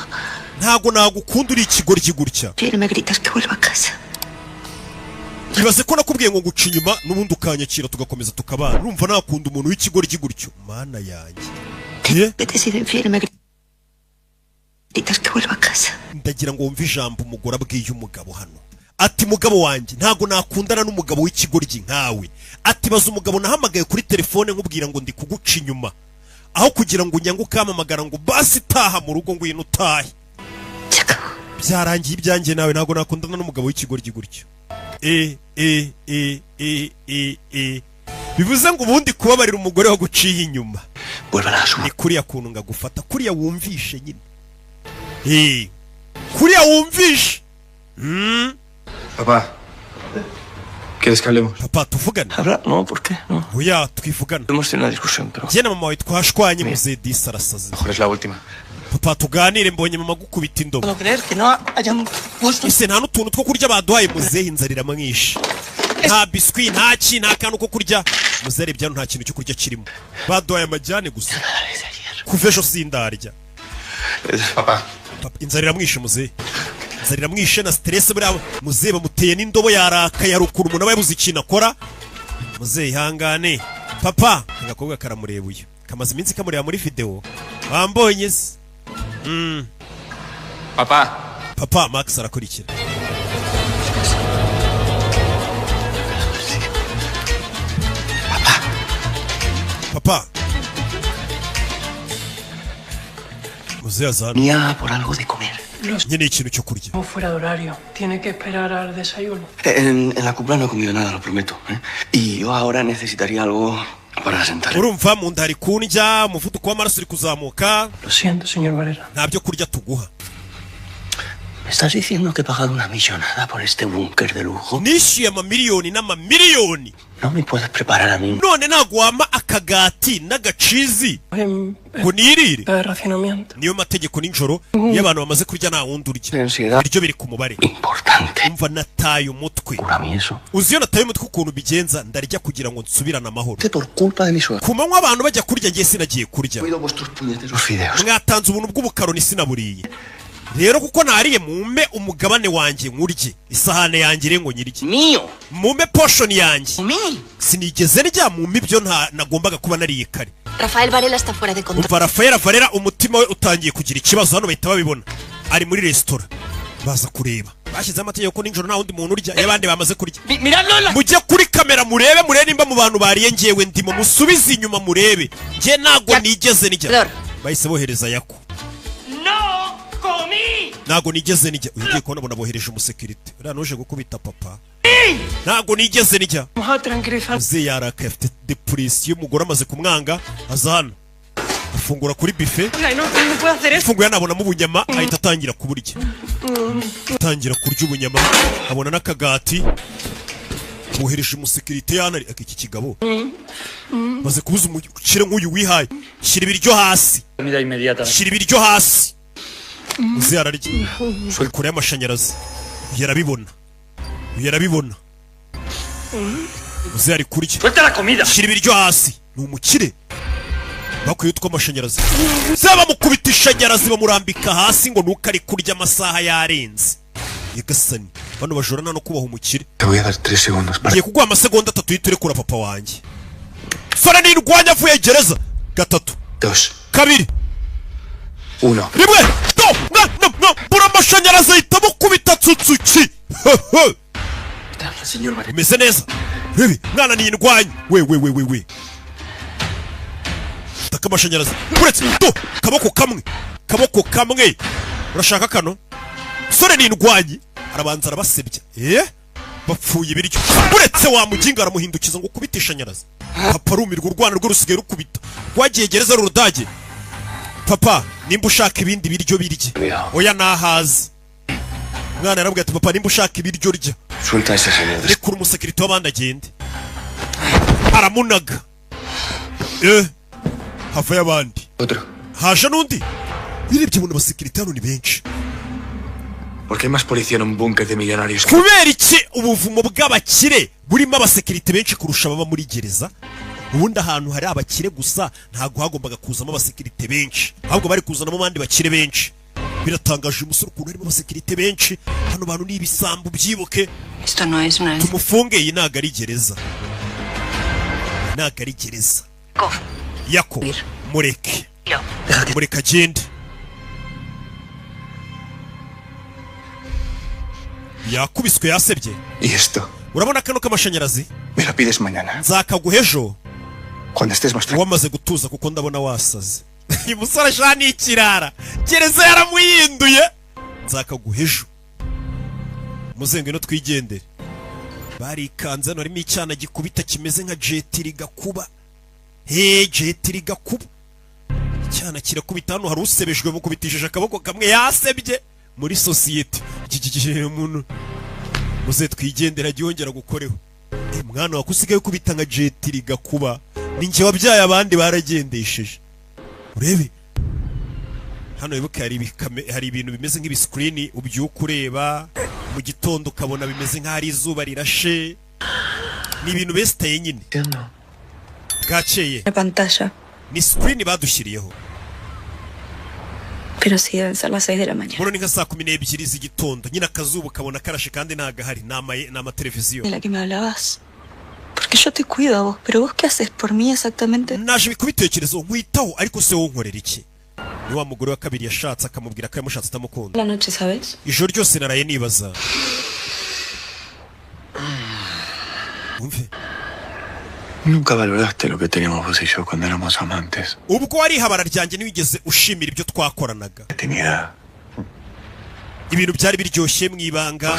Ntabwo nagukunda uri ikigoryi gutya. Y me gritas que vuelva a casa. Ibaze ko nakubwiye ngo nguca inyuma, n'ubundi ukanyakira tugakomeza tukabana. Urumva nakunda umuntu w'ikigoryi gutyo? Mana yanjye! Eh? Que te he sido infiel y me gritas que vuelva a casa. Ndagira ngo wumve ijambo umugore abwiye umugabo hano, ati: "Mugabo wanjye, ntabwo nakundana n'umugabo w'ikigoryi nkawe." Ati: "Baza umugabo nahamagaye kuri telefone nkubwira ngo ndi kuguca inyuma, aho kugira ngo unyange ukampamagara ngo basi taha mu rugo, ngwino utahe. Byarangiye ibyanjye nawe, ntabwo nakundana n'umugabo w'ikigoryi gutyo." E e e e e e, bivuze ngo ubundi kubabarira umugore waguciye inyuma ni kuriya kuntu ngagufata kuriya wumvishe nyine. Kuriya wumvishe. Papá, ¿quieres que hablemos? Papa, tuvugane. Hablar, no, ¿por qué? No. Oya, twivugana. Hemos tenido una discusión, pero Njye na mama wawe twashwanye. Muzehe disi arasaze. Mejor es la última. Papa, tuganire, mbonye mama gukubita indobo. Puedo creer que no hayan puesto. Ese nta n'utuntu two kurya baduhaye? Muzehe inzara iramwishe, nta biswi, nta ki, nta kantu ko kurya. Muzehe arebye hano, nta kintu cyo kurya kirimo, baduhaye amajyane gusa. Kuva ejo sindarya. Papá. Papa, inzara iramwishe muzehe, inzara iramwishe na stress. Buriya muzehe bamuteye n'indobo, yarakaye. Hari ukuntu umuntu aba yabuze ikintu akora. Muzehe, ihangane papa. Agakobwa karamureba, uyu kamaze iminsi kamureba muri video. Wambonye se? Papá. Papa, Max arakurikira. Papa, muzehe azana. Venía por algo de comer. Nkeneye ikintu cyo kurya. Estamos fuera de horario. Tiene que esperar al desayuno. En la cupla no he comido nada, lo prometo, ¿eh? Y yo ahora necesitaría algo para sentar. Urumva mu nda hari kundya, umuvuduko w'amaraso uri kuzamuka. Lo siento, señor Varela. Nta byo kurya tuguha. ¿Me estás diciendo que he pagado una millonada por este búnker de lujo? Nishyuye amamiliyoni n'amamiliyoni. No me puedes preparar a mí. None ntabwo wampa akagati n'agacizi ngo nirire? De racionamiento. Niyo mategeko nijoro, iyo abantu bamaze kurya nta wundi urya. Ibiryo biri ku mubare. Umva, nataye umutwe. Uzi iyo nataye umutwe ukuntu bigenza? Ndarya kugira ngo nsubirane amahoro. Por culpa de mi suegro. Ku manywa abantu bajya kurya, ngiye sinagiye kurya. Los fideos. Mwatanze ubuntu bw'ubukaroni, sinaburiye. Rero kuko nariye, mumpe umugabane wanjye nkurye, isahane yanjye ire ngo nyirye, mumpe portion yanjye. Sinigeze ndya, mumpe ibyo nta nagombaga kuba nariye kare. Rafael Varela está fuera de control. Umva, Rafael Varela umutima we utangiye kugira ikibazo. Hano bahita babibona, ari muri resitora, baza kureba. Bashyizeho amategeko ko nijoro nta wundi muntu urya iyo abandi bamaze kurya. Mujye kuri kamera murebe, murebe nimba mu bantu bariye ngewe ndimo. Musubize inyuma murebe, njye ntabwo nigeze ndya. Bahise bohereza Yako. ¡No comí! Ntabwo nigeze ndya. Uyu ugiye kubona, bona bohereje umusekirite uriya nuje gukubita papa. Ntabwo nigeze ndya. Vamos a tranquilizar. Muzehe yarakaye, afite depression, umugore amaze kumwanga. Aza hano afungura kuri buffet. Ay, no, no puedo hacer esto. Ifunguye yanabonamo ubunyama, ahita atangira kuburya, atangira kurya ubunyama, abona n'akagati. Bohereje umusekirite yanari iki kigabo maze kubuza umukire nk'uyu wihaye. Shyira ibiryo hasi. Comida inmediata. Shyira ibiryo hasi. Muzehe ararya kure y'amashanyarazi. Uyu arabibona, uyu arabibona. Muzehe ari kurya. ¡Suelta la comida! Shyira ibiryo hasi. Ni umukire, bakwiye utw'amashanyarazi. Se bamukubita ishanyarazi, bamurambika hasi ngo nuko ari kurya amasaha yarenze. Nyagasani, bano bajura nta no kubaha umukire. Te voy a dar 3 segundos para. Ngiye kuguha amasegonda 3 uhite urekura papa wanjye. Sora nirwanya avuye gereza. Gatatu. Dos. Kabiri. Uno. Rimwe, do na na na. Bura amashanyarazi ahita amukubita tsutsuki. Señor Varela. Umeze neza bibi mwana, niyindwanye we we we we we. Taka amashanyarazi uretse do kaboko kamwe, kaboko kamwe. Urashaka kano sore nindwanye? Arabanza arabasebya. Bapfuye ibiryo. Uretse wa muginga, aramuhindukiza ngo ukubite ishanyarazi. Papa arumirwa, urwana rwe rusigaye rukubita, rwagiye gereza rurudage. Papa, nimba ushaka ibindi biryo birye. Oya, nahaze. Umwana yarabwiye ati: "Papa, nimba ushaka ibiryo rya." Suelta a ese señor. Rekura umusekirite w'abandi agende. Aramunaga, havayo abandi. Otro. Haje n'undi. Birebye ubona abasekirite hano ni benshi. ¿Por qué hay más policía en un búnker de millonarios que Kubera iki ubuvumo bw'abakire burimo abasekirite benshi kurusha ababa muri gereza? Ubundi ahantu hari abakire gusa ntabwo hagombaga kuzamo abasekirite benshi, ahubwo bari kuzanamo abandi bakire benshi. Biratangaje uyu musore ukuntu harimo abasekirite benshi. Hano bantu ni ibisambo, byibuke. Esto no es una. Tumufunge. Iyi ntabwo ari gereza, ntabwo ari gereza. Yako, mureke, mureke agende. Yakubiswe, yasebye. Y esto, Urabona kano k'amashanyarazi? me lo pides mañana. Nzakaguha ejo Cuando estés más tranquilo. wamaze gutuza, kuko ndabona wasaze. Uyu musore ashaka ni ikirara, gereza yaramuhinduye. Nzakaguha ejo muzengo ino twigendere. Barikanze, hano harimo icyana gikubita kimeze nka jetiri gakuba. He, jetiri gakuba, icyana kirakubita. Hano hari usebejwe, mukubitishije akaboko kamwe, yasebye muri sosiyete. Iki umuntu muze twigendere, ajye yongera gukoreho. Eh, mwana wa, usigaye ukubita nka jetiri gakuba, ni njye wabyaye abandi baragendesheje. Urebe hano, wibuke hari ibintu bimeze nk'ibisikirini ubyuka ureba mu gitondo, ukabona bimeze nk'aho ari izuba rirashe. Ni ibintu besitaye nyine bwakeye. La pantalla. Ni sikirini badushyiriyeho. Pero sí, deben ser las 6 de la mañana. Buno ni nka saa 12 z'igitondo nyine, akazuba ukabona karashe kandi ntagahari, ni amateleviziyo. De la que me hablabas. Porque yo te cuido a vos, pero vos qué haces por mí exactamente. Naje kubitekerezo, nkwitaho, ariko se wowe unkorera iki? Ni wa mugore wa kabiri yashatse, akamubwira ko yamushatse atamukunda. La noche, ¿sabes? Ijoro ryose naraye nibaza. Wumve. Nunca valoraste lo que teníamos vos y yo cuando éramos amantes. Ubwo wari ihabara ryanjye, ntiwigeze ushimira ibyo twakoranaga. Tenía Ibintu byari biryoshye mu ibanga,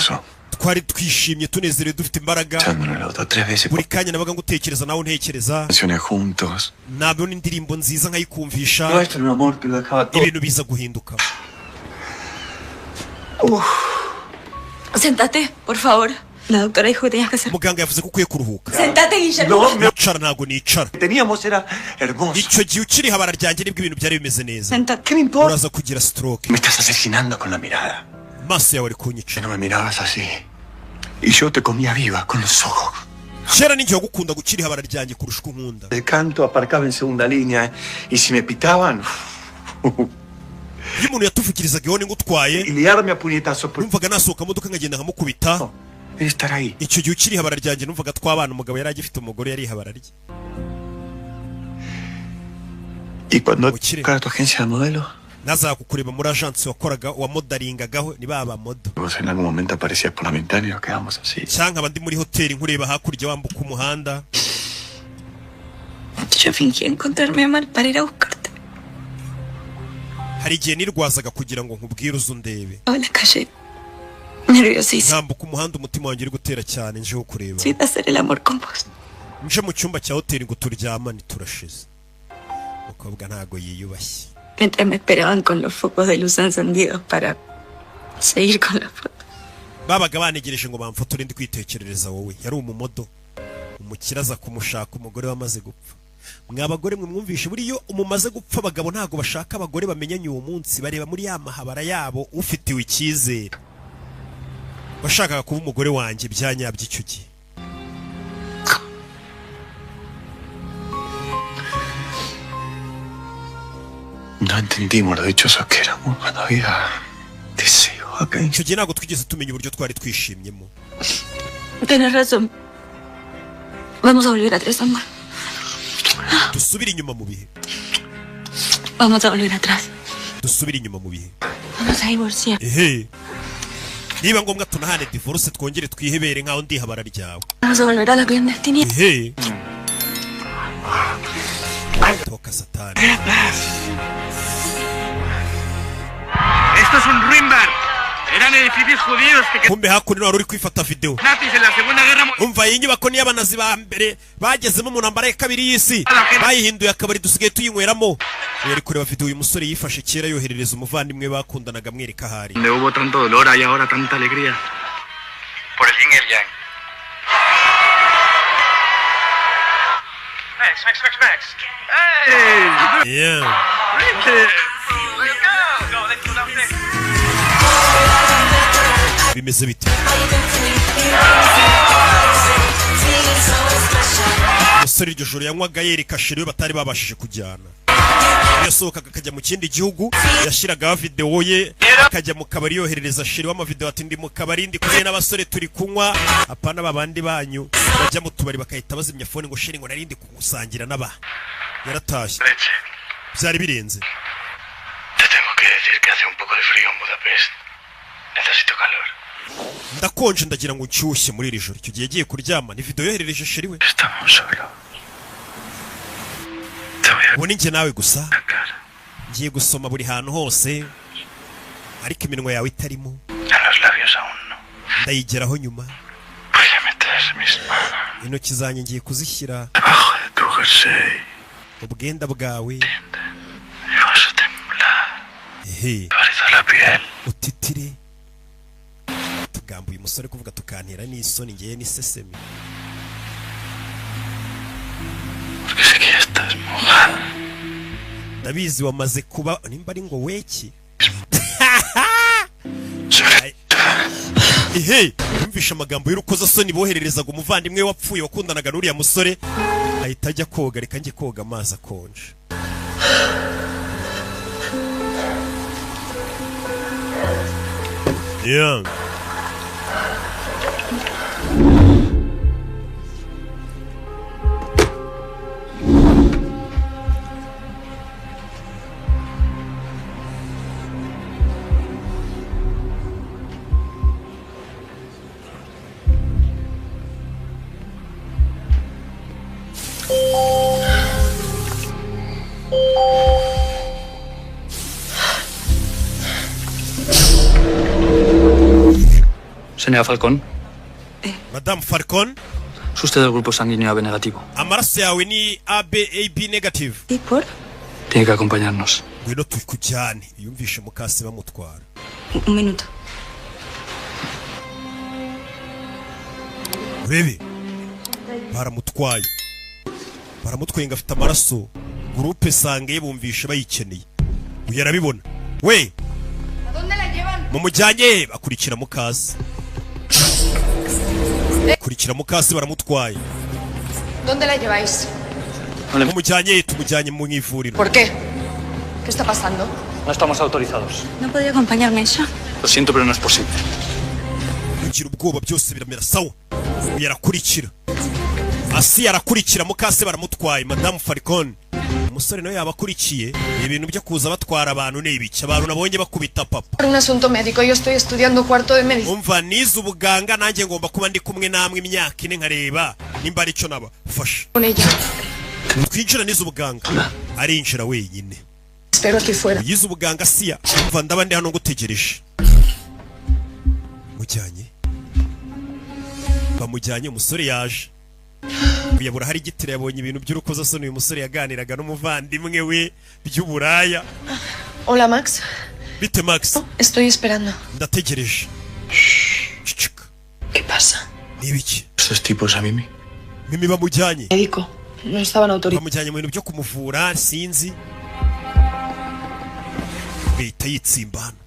twari twishimye, tunezerewe, dufite imbaraga. echando en el auto tres veces por Buri kanya nabaga ngutekereza, nawe untekereza. canciones juntos. Nabona indirimbo nziza nkayikumvisha. Nuestro mi amor que lo dejaba todo. Ibintu biza guhinduka. Sentate, por favor. La doctora dijo que tenías que hacer. Muganga yavuze ko ukwiye kuruhuka. Sentate, Guillermo. Nicara, ntabwo nicara. Teníamos era hermoso. Icyo gihe ukiri ihabara ryanjye nibwo ibintu byari bimeze neza. Sentate. ¿Qué me importa? Uraza kugira stroke. Me estás asesinando con la mirada. Amaso yawe ari kunyica. No me mirabas así. Y yo te comía viva con los ojos. Kera ninjye wagukunda gukiri ihabara ryanjye kurusha uko unkunda. El canto aparcaba en segunda línea y si me pitaban Iyo umuntu yatuvugirizaga ihoni ngutwaye, y liarme a puñetazos por numvaga nasohoka modoka nkagenda nkamukubita. estar ahí. Icyo gihe ukiri ihabara ryanjye numvaga twabana. Umugabo yari agifite umugore, yari ihabara rye. Y cuando Uchire. a tu agencia de modelo, Nazakukureba muri agence wakoraga, wamodaringagaho, ni ba bamodo. vos en algún momento aparecías por la ventana y nos quedamos así. Cyangwa nkaba ndi muri hoteli nkureba hakurya wambuka umuhanda. Yo fingí encontrarme mal para ir a buscarte. Hari igihe nirwazaga kugira ngo nkubwire uze undebe. A la calle. Nerviosísima. Nkambuka umuhanda umutima wanjye uri gutera cyane, nje wo kureba. Sin hacer el amor con vos. Nje mu cyumba cya hoteli ngo turyamane, turashize. Umukobwa ntago yiyubashye. Mientras me esperaban con los focos de luz encendidos para seguir con la foto. Babaga banegereje ngo bamfotore ndi kwitekerereza wowe. Yari umumodo, umukire aza kumushaka umugore wamaze gupfa. Mwa bagore mwe, mwumvishe, buriyo umumaze gupfa, abagabo ntago bashaka abagore bamenyanye uwo munsi. Bareba muri ya mahabara yabo ufitiwe icyizere. Washakaga kuba umugore wanjye byanyabyo icyo gihe. No entendimos lo dichosos que éramos cuando había deseo acá. Icyo gihe ntabwo twigeze tumenya uburyo twari twishimyemo. Tenés razón. Vamos a volver atrás, amor. Dusubire inyuma mu bihe. Vamos a volver atrás. Dusubire inyuma mu bihe. Vamos a divorciar. Ehe, niba ngombwa tunahane divorce, twongere twihebere nkaho ndihabara ryawe. Vamos a volver a la clandestinidad. Ehe, toka satani. Esto es un ruin bar. Eran edificios judíos que Kumbe hakuno wari uri kwifata video. nazis en la Segunda Guerra Mundial. Umva, iyi nyubako ni iy'abanazi ba mbere bagezemo mu ntambara ya kabiri y'isi, bayihinduye akabari, dusigaye tuyinyweramo. Uyu ari kureba video uyu musore yifashe kera yoherereza umuvandimwe bakundanaga, amwereka ahari. Donde hubo tanto dolor hay ahora tanta alegría. Por el yin y el yang. Max, Max, Max, Max. ¡Hey! Yeah. Let's go! Go, let's go downstairs. Bimeze bite? Umusore iryo joro yanywaga yereka chéri we batari babashije kujyana. Yasohokaga akajya mu kindi gihugu, yashyiragaho videwo ye, akajya mu kabari yoherereza chéri w'amavidewo ati: "Ndi mu kabari, ndi kumwe n'abasore, turi kunywa." Apana babandi banyu bajya mu tubari bakahita bazimya phone, ngo: "Chéri, ngo nari ndi kugusangira n'aba." Yaratashye, byari birenze. Te tengo que decir que hace un poco de frío en Budapest. Necesito calor. Ndakonje, ndagira ngo nshyushye muri iri joro. Icyo gihe yagiye kuryama, ni video yoherereje chéri we. Estamos solo. Ubu ni njye nawe gusa. Ngiye gusoma buri hantu hose, ariko iminwa yawe itarimo. En los labios aún no. Ndayigeraho nyuma. Voy a meter mis manos Intoki zanjye ngiye kuzishyira debajo de tu jersey. ubwenda bwawe. Y vas a temblar. Ehe. Te va a erizar la piel. Utitire. Tugambuye umusore kuvuga tukantera n'isoni, ngewe n'isesemi. Porque sé que ya estás mojada. Ndabizi wamaze kuba nimba ari ngo weki. Sobre Ehe, yumvishe amagambo y'urukozasoni bohererezaga umuvandimwe we wapfuye wakundanaga n'uriya musore, ahita ajya koga. Reka njye koga amazi akonje. Yeah. Señora Falcón, Madamu Falcon. es usted del grupo sanguíneo AB negativo. Amaraso yawe ni AB, AB negative. ¿Y por? Tiene que acompañarnos. Ngwino tukujyane. Yumvishe mukase bamutwara. Un minuto. Urebe, baramutwaye, baramutwaye ngo afite amaraso groupe sanguin, bumvishe bayikeneye. Uyu arabibona we. ¿Dónde la llevan? Mumujyanye. Bakurikira mukase, kurikira mukase, baramutwaye. ¿Dónde la lleváis? Mumujyanye, tumujyanye mu ivuriro. ¿Por qué? ¿Qué está pasando? No estamos autorizados. ¿No podría acompañarme ella? Lo siento, pero no es posible. Kugira ubwoba, byose biramera sawa. Uyu arakurikira, asi arakurikira mukase, baramutwaye madamu Falcon. Umusore nawe yaba akurikiye. Ibintu byo kuza batwara abantu ni ibiki? Abantu nabonye bakubita papa. Por un asunto médico, yo estoy estudiando cuarto de medicina. Umva, nize ubuganga nanjye, ngomba kuba ndi kumwe namwe imyaka 4, nkareba nimba ari icyo nabafasha. Con ella. Twinjira. Nize ubuganga, arinjira wenyine. Espero aquí fuera. Yize ubuganga siya. Umva, ndaba ndi hano ngutegereje. Mujyanye, bamujyanye. Umusore yaje kuyabura hari igitira, yabonye ibintu by'urukozasoni uyu musore yaganiraga n'umuvandimwe we by'uburaya. Hola, Max. Bite, Max? Estoy esperando. Ndategereje. Ceceka. ¿Qué pasa? Ni ibiki? Esos tipos a Mimi. Mimi bamujyanye. Médico. No estaban autorizados. Bamujyanye mu bintu byo kumuvura, sinzi. Leta yitsimba hano,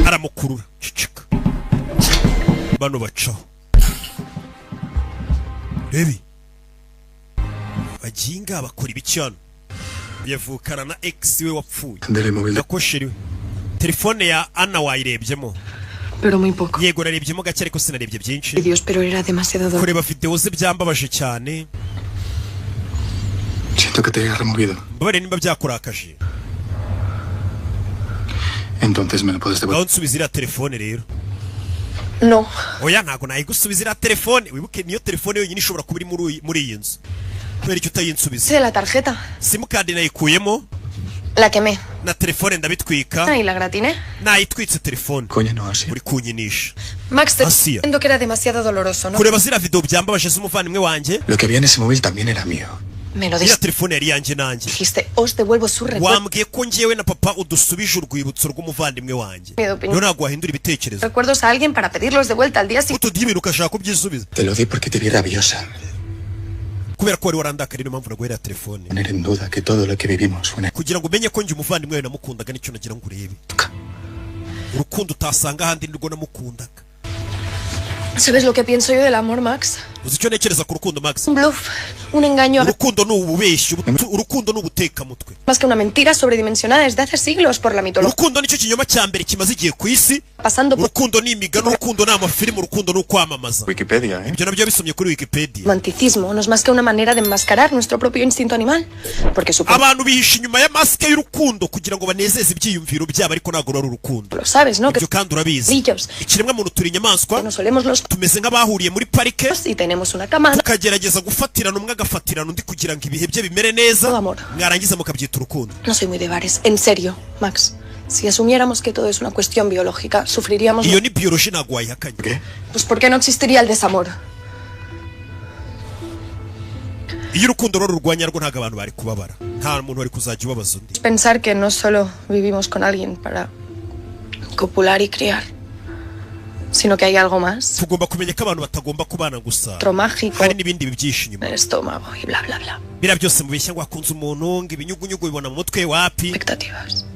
aramukurura. Ceceka, bano bacaho. Rebi baginga bakora ibiki hano? Yavukana na ex we wapfuye. Del móvil. Na chéri we. Telefone ya Ana wayirebyemo? Pero muy poco. Yego, narebyemo gake, ariko sinarebye byinshi. Dios, pero era demasiado dolor. Kureba videwo ze byambabaje cyane. Siento que te haya removido. Mbabarire nimba byakurakaje. Entonces me lo puedes devolver. Ngaho nsubiza iriya telefone rero. No. Oya, ntabwo nayigusubiza iriya telefone. Wibuke niyo telefone yonyine ishobora kuba iri muri iyi nzu. Kubera icyo utayinsubiza? Sé la tarjeta. Simukadi nayikuyemo. La quemé. Na telefone ndabitwika. Y la gratiné. Nayitwitse telefone. Coño, no, así. Uri kunyinisha. Max, te Asia. entiendo que era demasiado doloroso, ¿no? Kureba ziriya video byambabaje z'umuvandimwe wanjye. Lo que había en ese móvil también era mío. Me lo Iriya telefone yari iyanjye nanjye. dijiste. Os devuelvo su recuerdo. Wambwiye ko njyewe na papa udusubije urwibutso rw'umuvandimwe wanjye. Mi opinión. Rero ntabwo wahindura ibitekerezo. Recuerdos a alguien para pedirlos de vuelta al día siguiente. Utudiye ibintu ukashaka kubyisubiza. Te lo di porque te vi rabiosa. Kubera ko wari warandakariye, niyo mpamvu naguherera telefone. Poner en duda que todo lo que vivimos fue una Kugira ngo umenye ko njye umuvandimwe wawe namukundaga, nicyo nagira ngo urebe. Urukundo utasanga ahandi nirwo namukundaga. ¿Sabes lo que pienso yo del amor, Max? Uzi icyo ntekereza ku rukundo, Max? Un bluff, un engaño, Urukundo ni ububeshyi, urukundo ni ubutekamutwe. más que una mentira sobredimensionada desde hace siglos por la mitología. Urukundo nicyo kinyoma cya mbere kimaze igihe ku isi. Pasando por Urukundo ni imigani, urukundo ni amafilimi, urukundo ni ukwamamaza. Wikipedia, ¿eh? Ibyo nabyo bisomye kuri Wikipedia. Romanticismo, no es más que una manera de enmascarar nuestro propio instinto animal. Porque supongo Abantu bihisha inyuma ya masike y'urukundo kugira ngo banezeze ibyiyumviro byabo, ariko ntabwo ari urukundo. Lo sabes, ¿no? Que Ibyo kandi urabizi. brillos. Ikiremwa muntu turi inyamaswa. Nos olemos los Tumeze nk'abahuriye muri parike y tenemos una camada. tukagerageza gufatirana, umwe agafatirana undi kugira ngo ibihe bye bimere neza, mwarangiza mukabyita urukundo. No soy muy de bares. En serio, Max. Si asumiéramos que todo es una cuestión biológica, sufriríamos. Iyo ni biyoloji, ntabwo wayihakanye. Pues ¿por qué no existiría el desamor? Iyo urukundo rero rurwanya rwo, ntabwo abantu bari kubabara, nta muntu wari kuzajya ubabaza undi. Pensar que no solo vivimos con alguien para copular y criar, sino que hay algo más. Tugomba kumenya ko abantu batagomba kubana gusa, Otro mágico hari n'ibindi bibyihishe inyuma. En el estómago y bla, bla, bla. Biriya byose mubeshya ngo wakunze umuntu, ngo ibinyugunyugu bibona mu mutwe, wapi. Expectativas.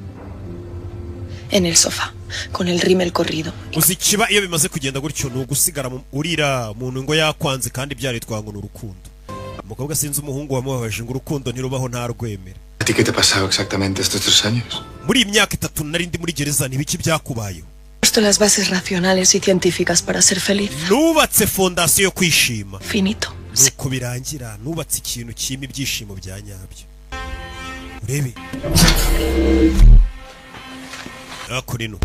En el sofá, con el rímel corrido. Uzi ikiba iyo bimaze kugenda gutyo? Ni ugusigara urira umuntu ngo yakwanze kandi byaritwa ngo ni urukundo. Umukobwa, sinzi umuhungu wamubabaje, ngo urukundo ntirubaho, ntarwemera. ¿A ti qué te ha pasado exactamente estos 3 años? Muri iyi myaka 3 nari ndi muri gereza, ntibiki byakubayeho? Puesto las bases racionales y científicas para ser feliz. Nubatse fondasiyo yo kwishima. Finito. Nuko birangira, nubatse ikintu kirimo ibyishimo bya nyabyo. Urebe hakurino.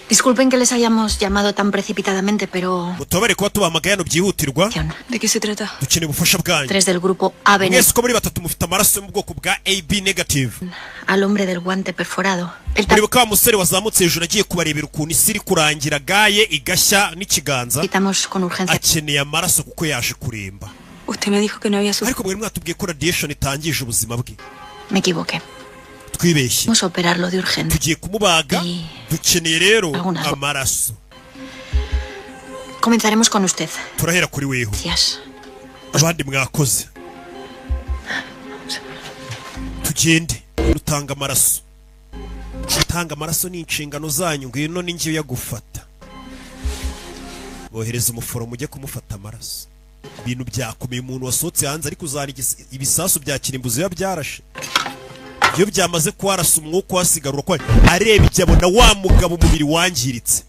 Disculpen que les hayamos llamado tan precipitadamente, pero Mutobare kuba tubahamagaye hano byihutirwa. ¿De qué se trata? Dukeneye ubufasha bwanyu. Tres del grupo AB Mwese uko muri batatu mufite amaraso yo mu bwoko bwa AB negative. Al hombre del guante perforado. El Muribuka wa musore wazamutse hejuru agiye kubarebera ukuntu isi iri kurangira, gaye igashya n'ikiganza? Necesitamos con urgencia. Akeneye amaraso kuko yaje kuremba. Usted me dijo que no había Ariko mwari mwatubwiye ko radiation itangije ubuzima bwe. Me equivoqué. Twibeshye. Vamos a operarlo de urgencia. Tugiye kumubaga, dukeneye rero Algunas- amaraso. Comenzaremos con usted. Turahera kuri weho. Gracias. Abandi mwakoze, tugende. Rutanga amaraso, gutanga amaraso ni inshingano zanyu. Ngwino, ni njye uyagufata. Bohereza umuforomo ujye kumufata amaraso. Ibintu byakomeye, umuntu wasohotse hanze ariko uzana ibisasu bya kirimbuzi biba byarashe. Iyo byamaze kuharasa, umwuka uhasigara urakora. Arebye abona wa mugabo umubiri wangiritse,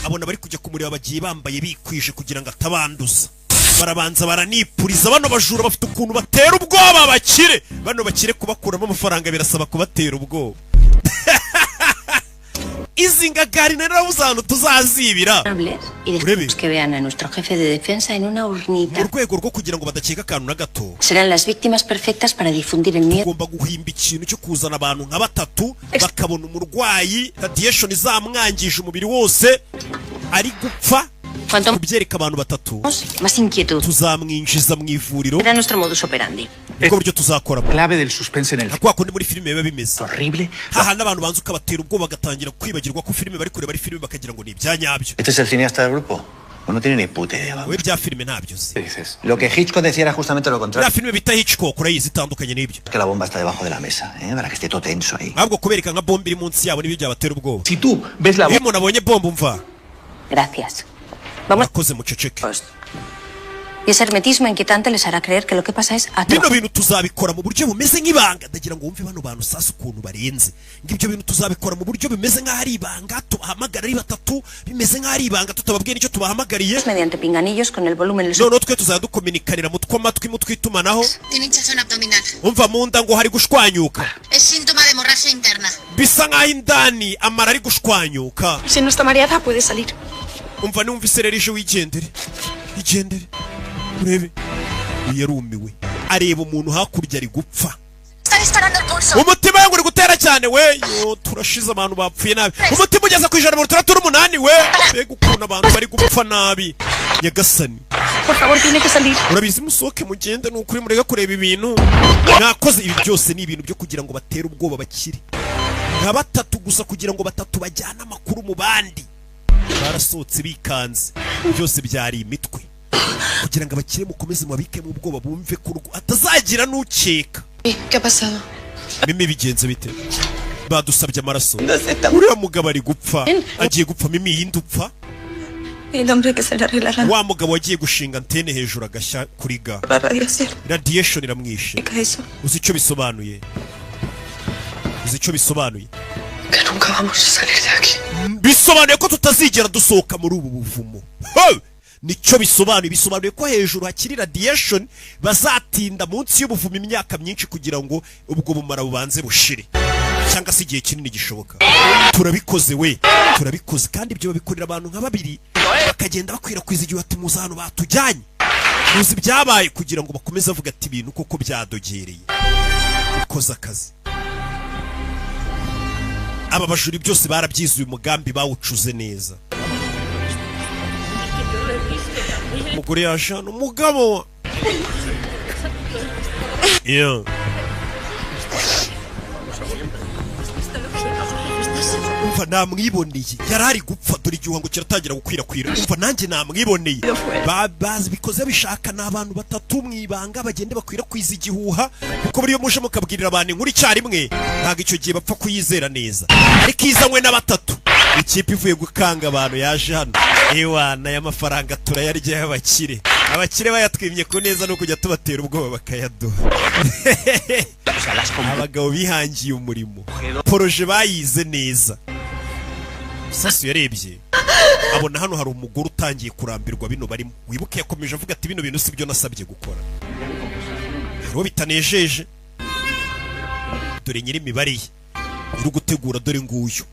abona bari kujya kumureba bagiye bambaye bikwije kugira ngo atabanduza. Barabanza baranipuriza. Bano bajura bafite ukuntu batera ubwoba abakire. Bano bakire kubakuramo amafaranga birasaba kubatera ubwoba. Izi ngagari narabuze ahantu tuzazibira. Y dejamos que vean a nuestro jefe de defensa en una urnita. Mu rwego rwo kugira ngo badakeka akantu na gato. Serán las víctimas perfectas para difundir el miedo. Tugomba guhimba ikintu cyo kuzana abantu nka batatu, bakabona umurwayi radiation izamwangije umubiri wose, ari gupfa, kubyereka abantu batatu. Más inquietud. Tuzamwinjiza mu ivuriro. Era nuestro modus operandi. Nibwo buryo tuzakoramo. Clave del suspense en el Kwa kundi muri filime biba bimeze horrible. Hahandi abantu banza ukabatera ubwoba, bagatangira kwibagirwa ko filime bari kureba ari filime, bakagira ngo ni ibya nyabyo. ¿Este es el cineasta del grupo? O no tiene ni puta idea, vamos. Wowe bya filime ntabyo uzi. Lo que Hitchcock decía era justamente lo contrario. Bya filime bita Hitchcock urayizi, itandukanye n'ibyo. Que la bomba está debajo de la mesa, ¿eh? Para que esté todo tenso ahí. Ahubwo kubereka nka bombe iri munsi yabo nibyo byabatera ubwoba. Si tú ves la Iyo umuntu abonye bombe, umva. Gracias. Murakoze, muceceke. Y ese hermetismo inquietante les hará creer que lo que pasa es atroz. Bino bintu tuzabikora mu buryo bumeze nk'ibanga. Ndagira ngo wumve bano bantu sasa ukuntu barenze. Ngo ibyo bintu tuzabikora mu buryo bimeze nk'aho ari ibanga, tubahamagara ari batatu bimeze nk'aho ari ibanga, tutababwiye nicyo tubahamagariye. Mediante pinganillos con el volumen lo Noneho twe tuzajya dukominikanira mu tw'amatwi, mu tw'itumanaho. Tiene hinchazón abdominal. Umva, mu nda ngo hari gushwanyuka. Es síntoma de hemorragia interna. Bisa nk'aho indani amara ari gushwanyuka. Si no está mareada, puede salir. Umva, niwumva isereri ije wigendere, igendere. Urebe, uyu yarumiwe, areba umuntu hakurya ari gupfa. Está disparando el pulso. Umutima we ngo uri gutera cyane we. Yo, turashize, abantu bapfuye nabi. Umutima ugeze ku 168 we. Mbega ukuntu abantu bari gupfa nabi, nyagasani! Por favor, tiene que salir. Urabizi, musohoke mugende, ni ukuri mureke kureba ibintu mwakoze. Ibi byose ni ibintu byo kugira ngo batere ubwoba bakire nka batatu gusa, kugira ngo batatu bajyane amakuru mu bandi. Barasohotse bikanze, byose byari imitwe kugira ngo abakire mukomeze mubabikemo ubwoba, bumve ko atazagira n'ukeka. ¿Qué ha pasado? Mimi, bigenze bite? Badusabye amaraso, uriya mugabo ari gupfa, agiye gupfa. Mimi, yindi upfa. El hombre que se le arregla la Wa mugabo wagiye gushinga antene hejuru agashya kuri ga. Radiación. Radiation iramwishe. Eso. Uzi icyo bisobanuye? Uzi icyo bisobanuye? Que nunca vamos a salir de aquí. Bisobanuye ko tutazigera dusohoka muri ubu buvumo. Ho! Nicyo bisobanuye. Bisobanuye ko hejuru hakiri radiation, bazatinda munsi y'ubuvumo imyaka myinshi kugira ngo ubwo bumara bubanze bushire, cyangwa se igihe kinini gishoboka. Turabikoze we, turabikoze. Kandi ibyo babikorera abantu nka babiri, bakagenda bakwirakwiza igihe bati: "Muzi ahantu batujyanye, muzi ibyabaye," kugira ngo bakomeze bavuga ati ibintu koko byadogereye. Ukoze akazi. Aba bajura byose barabyize, uyu mugambi bawucuze neza. Umugore yaje hano, umugabo yeah. Umva, namwiboneye, yari ari gupfa. Dore igihuha ngo kiratangira gukwirakwira. Umva, nanjye namwiboneye. Bazibikoze bishaka, ni abantu batatu mu ibanga bagende bakwirakwiza igihuha, kuko buriyo muje mukabwirira abantu inkuru icyarimwe, ntabwo icyo gihe bapfa kuyizera neza, ariko izanywe na batatu. Ikipe ivuye gukanga abantu yaje hano. Ewana, y'amafaranga turayarya y'abakire. Abakire bayatwimye ku neza, no kujya tubatera ubwoba bakayaduha. Abagabo bihangiye umurimo, projet bayize neza. Sasu yarebye abona hano hari umugore utangiye kurambirwa bino barimo. Wibuke yakomeje avuga ati: "Bino bintu si byo nasabye gukora." Hari uwo bitanejeje. Dore nyiri imibare ye uri gutegura, dore nguyu.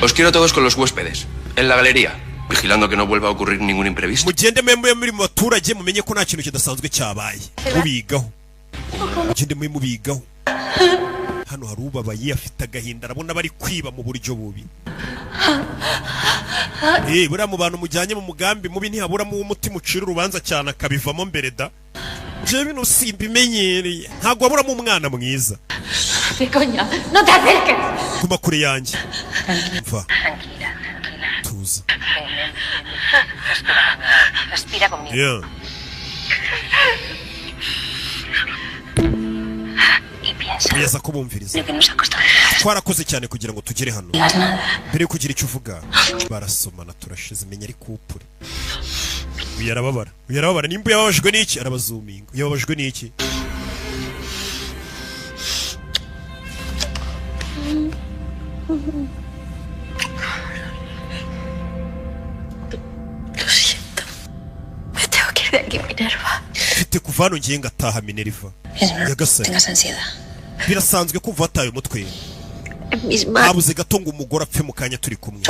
Os quiero todos con los huéspedes. En la galería. Vigilando que no vuelva a ocurrir ningún imprevisto. Mugende mwe muri mu baturage, mumenye ko nta kintu kidasanzwe cyabaye, mubigaho. Mugende mube mubigaho. Hano hari ubabaye, afite agahinda, arabona bari kwiba mu buryo bubi. Buriya mu bantu mujyanye mu mugambi mubi ntihaburamo umutima ucira urubanza cyane akabivamo mbere da. Jewe bino simbimenyereye. Ntabwo waburamo umwana mwiza. ¿Qué coño? ¡No te acerques! Guma kure yanjye. Mva. Tranquila, tranquila. Tuza. Ven, ven, ven. Respira conmigo. Respira conmigo. Yeah. Y piensa Neza ko bumviriza. Lo que nos ha costado llegar. Twarakoze cyane kugira ngo tugere hano. Digas nada. Mbere yo kugira icyo uvuga, barasomana. Turashize, menya ari couple. Uyu arababara, uyu arababara. Nimba yababajwe n'iki, arabazuminga. Uyu yababajwe n'iki? Lo siento. Me tengo que ir de aquí, Minerva. Mfite kuva hano ngiye ngataha, Minerva. Es normal que Nyagasani. Tengas ansiedad. Birasanzwe kumva wataye umutwe. En mis manos. Habuze gato ngo umugore apfe mu kanya turi kumwe.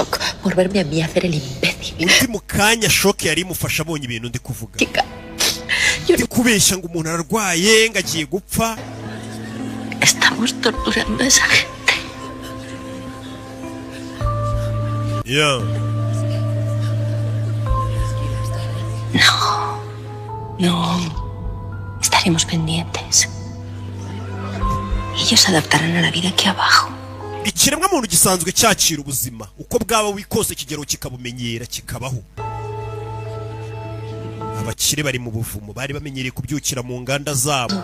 Por verme a mí hacer el imbécil. Undi mu kanya choc yari imufasha abonye ibintu ndi kuvuga, ndi kubeshya ngo umuntu ararwaye, ngo agiye gupfa. Estamos torturando a esa gente. Yeah. No. No. Estaremos pendientes. Ellos se adaptarán a la vida aquí abajo. Ikiremwa muntu gisanzwe cyakira ubuzima uko bwaba bubi kose, kigero kikabumenyera, kikabaho. Abakire bari mu buvumo bari bamenyereye kubyukira mu nganda zabo.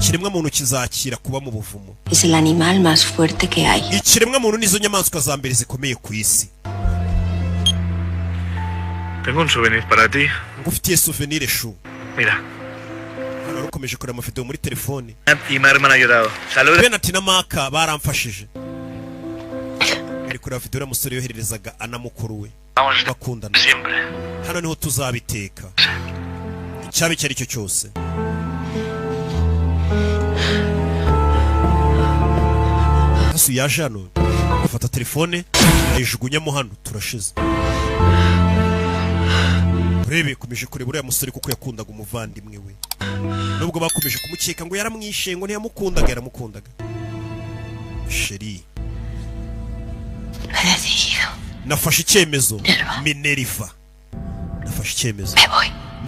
Ikiremwa muntu kizakira kuba mu buvumo. Es el animal más fuerte que hay. Ikiremwa muntu nizo nyamaswa za mbere zikomeye ku isi. Tengo un souvenir para ti. Ngufitiye souvenir, chou. Mira. Hano wari ukomeje kureba amavideo muri telefone. Y Mark me han ayudado. Saludos. Benati na Maka baramfashije. Ari kureba video uriya musore yohererezaga ana mukuru we bakundana. Hano niho tuzabiteka, icyaba icyo ari cyo cyose. Hasu yaje hano afata telefone ayijugunyamo hano. Turashize. Urebe, ikomeje kureba uriya musore kuko yakundaga umuvandimwe we, nubwo bakomeje kumukeka ngo yaramwishe, ngo ntiyamukundaga. Yaramukundaga, chérie. Lo he decidido. Nafashe icyemezo, Minerva, nafashe icyemezo,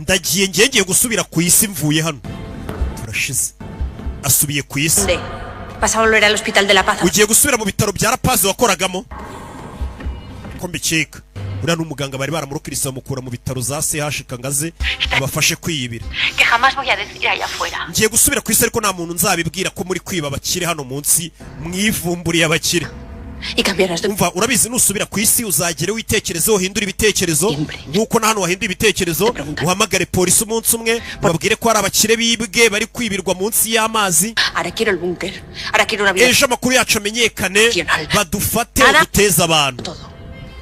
ndagiye. Ngiye gusubira ku isi, mvuye hano. Turashize, asubiye ku isi. ¿Dónde? ¿Vas a volver al hospital de La Paz? Ugiye gusubira mu bitaro bya La Paz wakoragamo? Ko mbikeka uriya ni umuganga bari baramurukirisa bamukura mu bitaro za CHK ngaze abafashe kwiyibira. Que jamás voy a decir allá afuera. Ngiye gusubira ku isi, ariko nta muntu nzabibwira ko muri kwiba abakire hano munsi, mwivumburiye abakire. Y cambiarás de. Umva, urabizi, nusubira ku isi uzagere witekerezeho, uhindure ibitekerezo nk'uko na hano wahinduye ibitekerezo. Uhamagare polisi umunsi umwe, ubabwire ko hari abakire bibwe, bari kwibirwa munsi y'amazi. Ahora quiero el búnker. Ahora quiero una vida. Ejo amakuru yacu amenyekane, badufate, duteze abantu.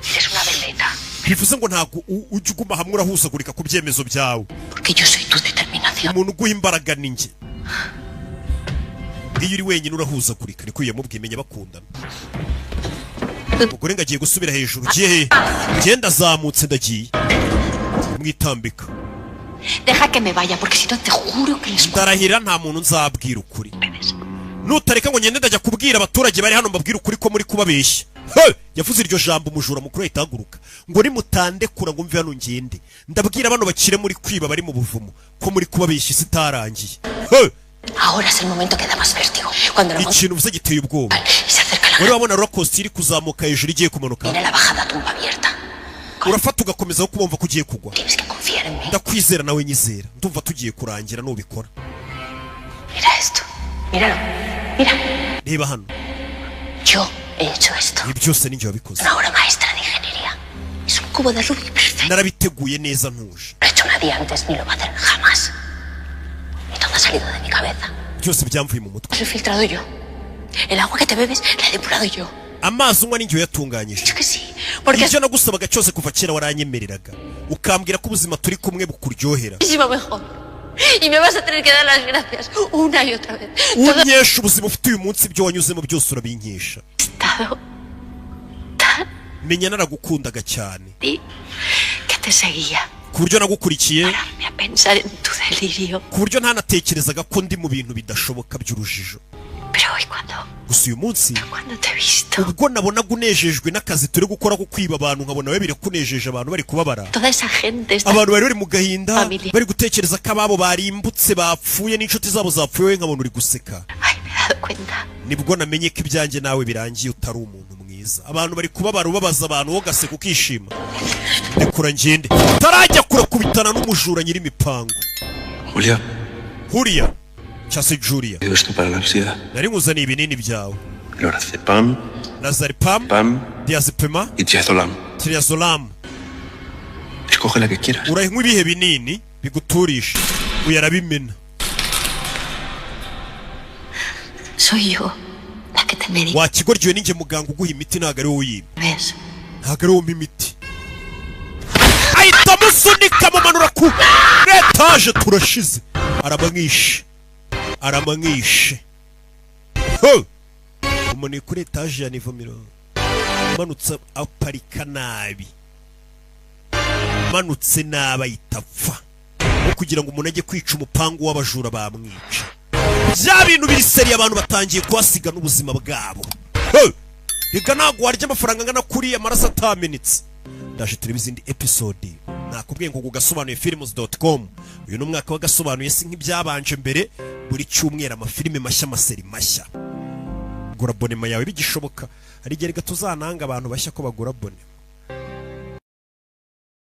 Es una vendetta. Bivuze ngo ntabwo ujya uguma hamwe, urahuzagurika ku byemezo byawe. Porque yo soy tu determinación. Umuntu uguha imbaraga ni njye. Iyo uri wenyine urahuzagurika. Niko yamubwiye, menya bakundana. Umugore ngo agiye gusubira hejuru. Ugiye he? Ngenda azamutse, ndagiye mwitambika. Deja que me vaya, porque si no te juro que les Ndarahira nta muntu nzabwira ukuri nutareka ngo ngende. Ndajya kubwira abaturage bari hano, mbabwire ukuri ko muri kubabeshya. Hey! Yavuze iryo jambo, umujura mukuru ahita ahaguruka ngo nimutandekura ngo mve hano ngende, ndabwira bano bakire muri kwiba bari mu buvumo ko muri kubabeshya, isi itarangiye. Hey! Ahora es el momento que da más vértigo. Cuando la Ikintu uvuze giteye ubwoba. Wari wabona rollercoaster iri kuzamuka hejuru, igiye kumanuka? Viene la bajada tumba abierta. Urafata ugakomeza kubumva ko ugiye kugwa. Tienes que confiar en mí. Ndakwizera, nawe nyizera. Ndumva tugiye kurangira nubikora. Mira esto. Míralo. Mira. Reba hano. Yo he hecho esto. Ibi byose ninjye wabikoze. Una obra maestra de ingeniería. Es un cubo de Rubik perfecto. Narabiteguye neza ntuje. No lo ha hecho nadie antes ni lo va a hacer jamás. Y todo ha salido de mi cabeza. Byose byamvuye mu mutwe. Lo he filtrado yo. El agua que te bebes la he depurado yo. Amazi unywa ninjye wayatunganyije. Yo que sí. Porque Ibyo nagusabaga cyose kuva kera waranyemereraga, ukambwira ko ubuzima turi kumwe bukuryohera. Muchísimo mejor. Y me vas a tener que dar las gracias una y otra vez. Todo Unkesha ubuzima ufite uyu munsi, ibyo wanyuzemo byose urabinkesha. Estado Menya naragukundaga cyane ti que te seguía. ku buryo nagukurikiye Me a pensar en tu delirio. ku buryo ntanatekerezaga ko ndi mu bintu bidashoboka by'urujijo. Pero hoy cuando, Gusa uyu munsi cuando te he visto, ubwo nabonaga unejejwe n'akazi turi gukora ko kwiba abantu, nkabona we birakunejeje, abantu bari kubabara, toda esa gente está abantu bari bari mu gahinda, Familia. bari gutekereza ko ababo barimbutse, bapfuye, n'inshuti zabo zapfuye, wowe nkabona uri guseka, Me he dado cuenta nibwo namenye ko ibyanjye nawe birangiye. Utari umuntu mwiza. Abantu bari kubabara, ubabaza abantu, wowe ugaseka ukishima. Rekura ngende. Tarajya kurakubitana n'umujura nyir'imipango. Julia, Julia cyangwa se Julia. Digo esto para la ansiedad. Nari nkuzaniye ibinini byawe. Lorazepam, Lorazepam, Pam Diazepam y Triazolam. Triazolam. Escoge la que quieras. Uranywa ibihe binini biguturisha? Uyu arabimena. Soy yo la que te medica. Wakigoryiwe, ninjye muganga uguha imiti, ntabwo ari wowe uyiba. ¿Ves? Ntabwo ari wowe umpa imiti. Ahita amusunika, amumanura ku etaje. Turashize, aramwishe, aramwishe. Ho! Umuntu kuri etaje ya niveau 50 umanutse aparika nabi, umanutse nabi ahita apfa. Aho kugira ngo umuntu ajye kwica umupangu w'abajura bamwica, bya bintu biri sérieux, abantu batangiye kuhasiga n'ubuzima bwabo. Ho! Reka, ntabwo warya amafaranga angana kuriya amaraso atamenetse. Ndaje turebe izindi episode. Nakubwiye ngo kugasobanuye films.com, uyu ni umwaka w'agasobanuye, si nk'ibyabanje mbere. Buri cyumweru amafilime mashya, amaseri mashya. Gura abonnement yawe bigishoboka. Hari igihe reka tuzananga abantu bashya ko bagura abonnement.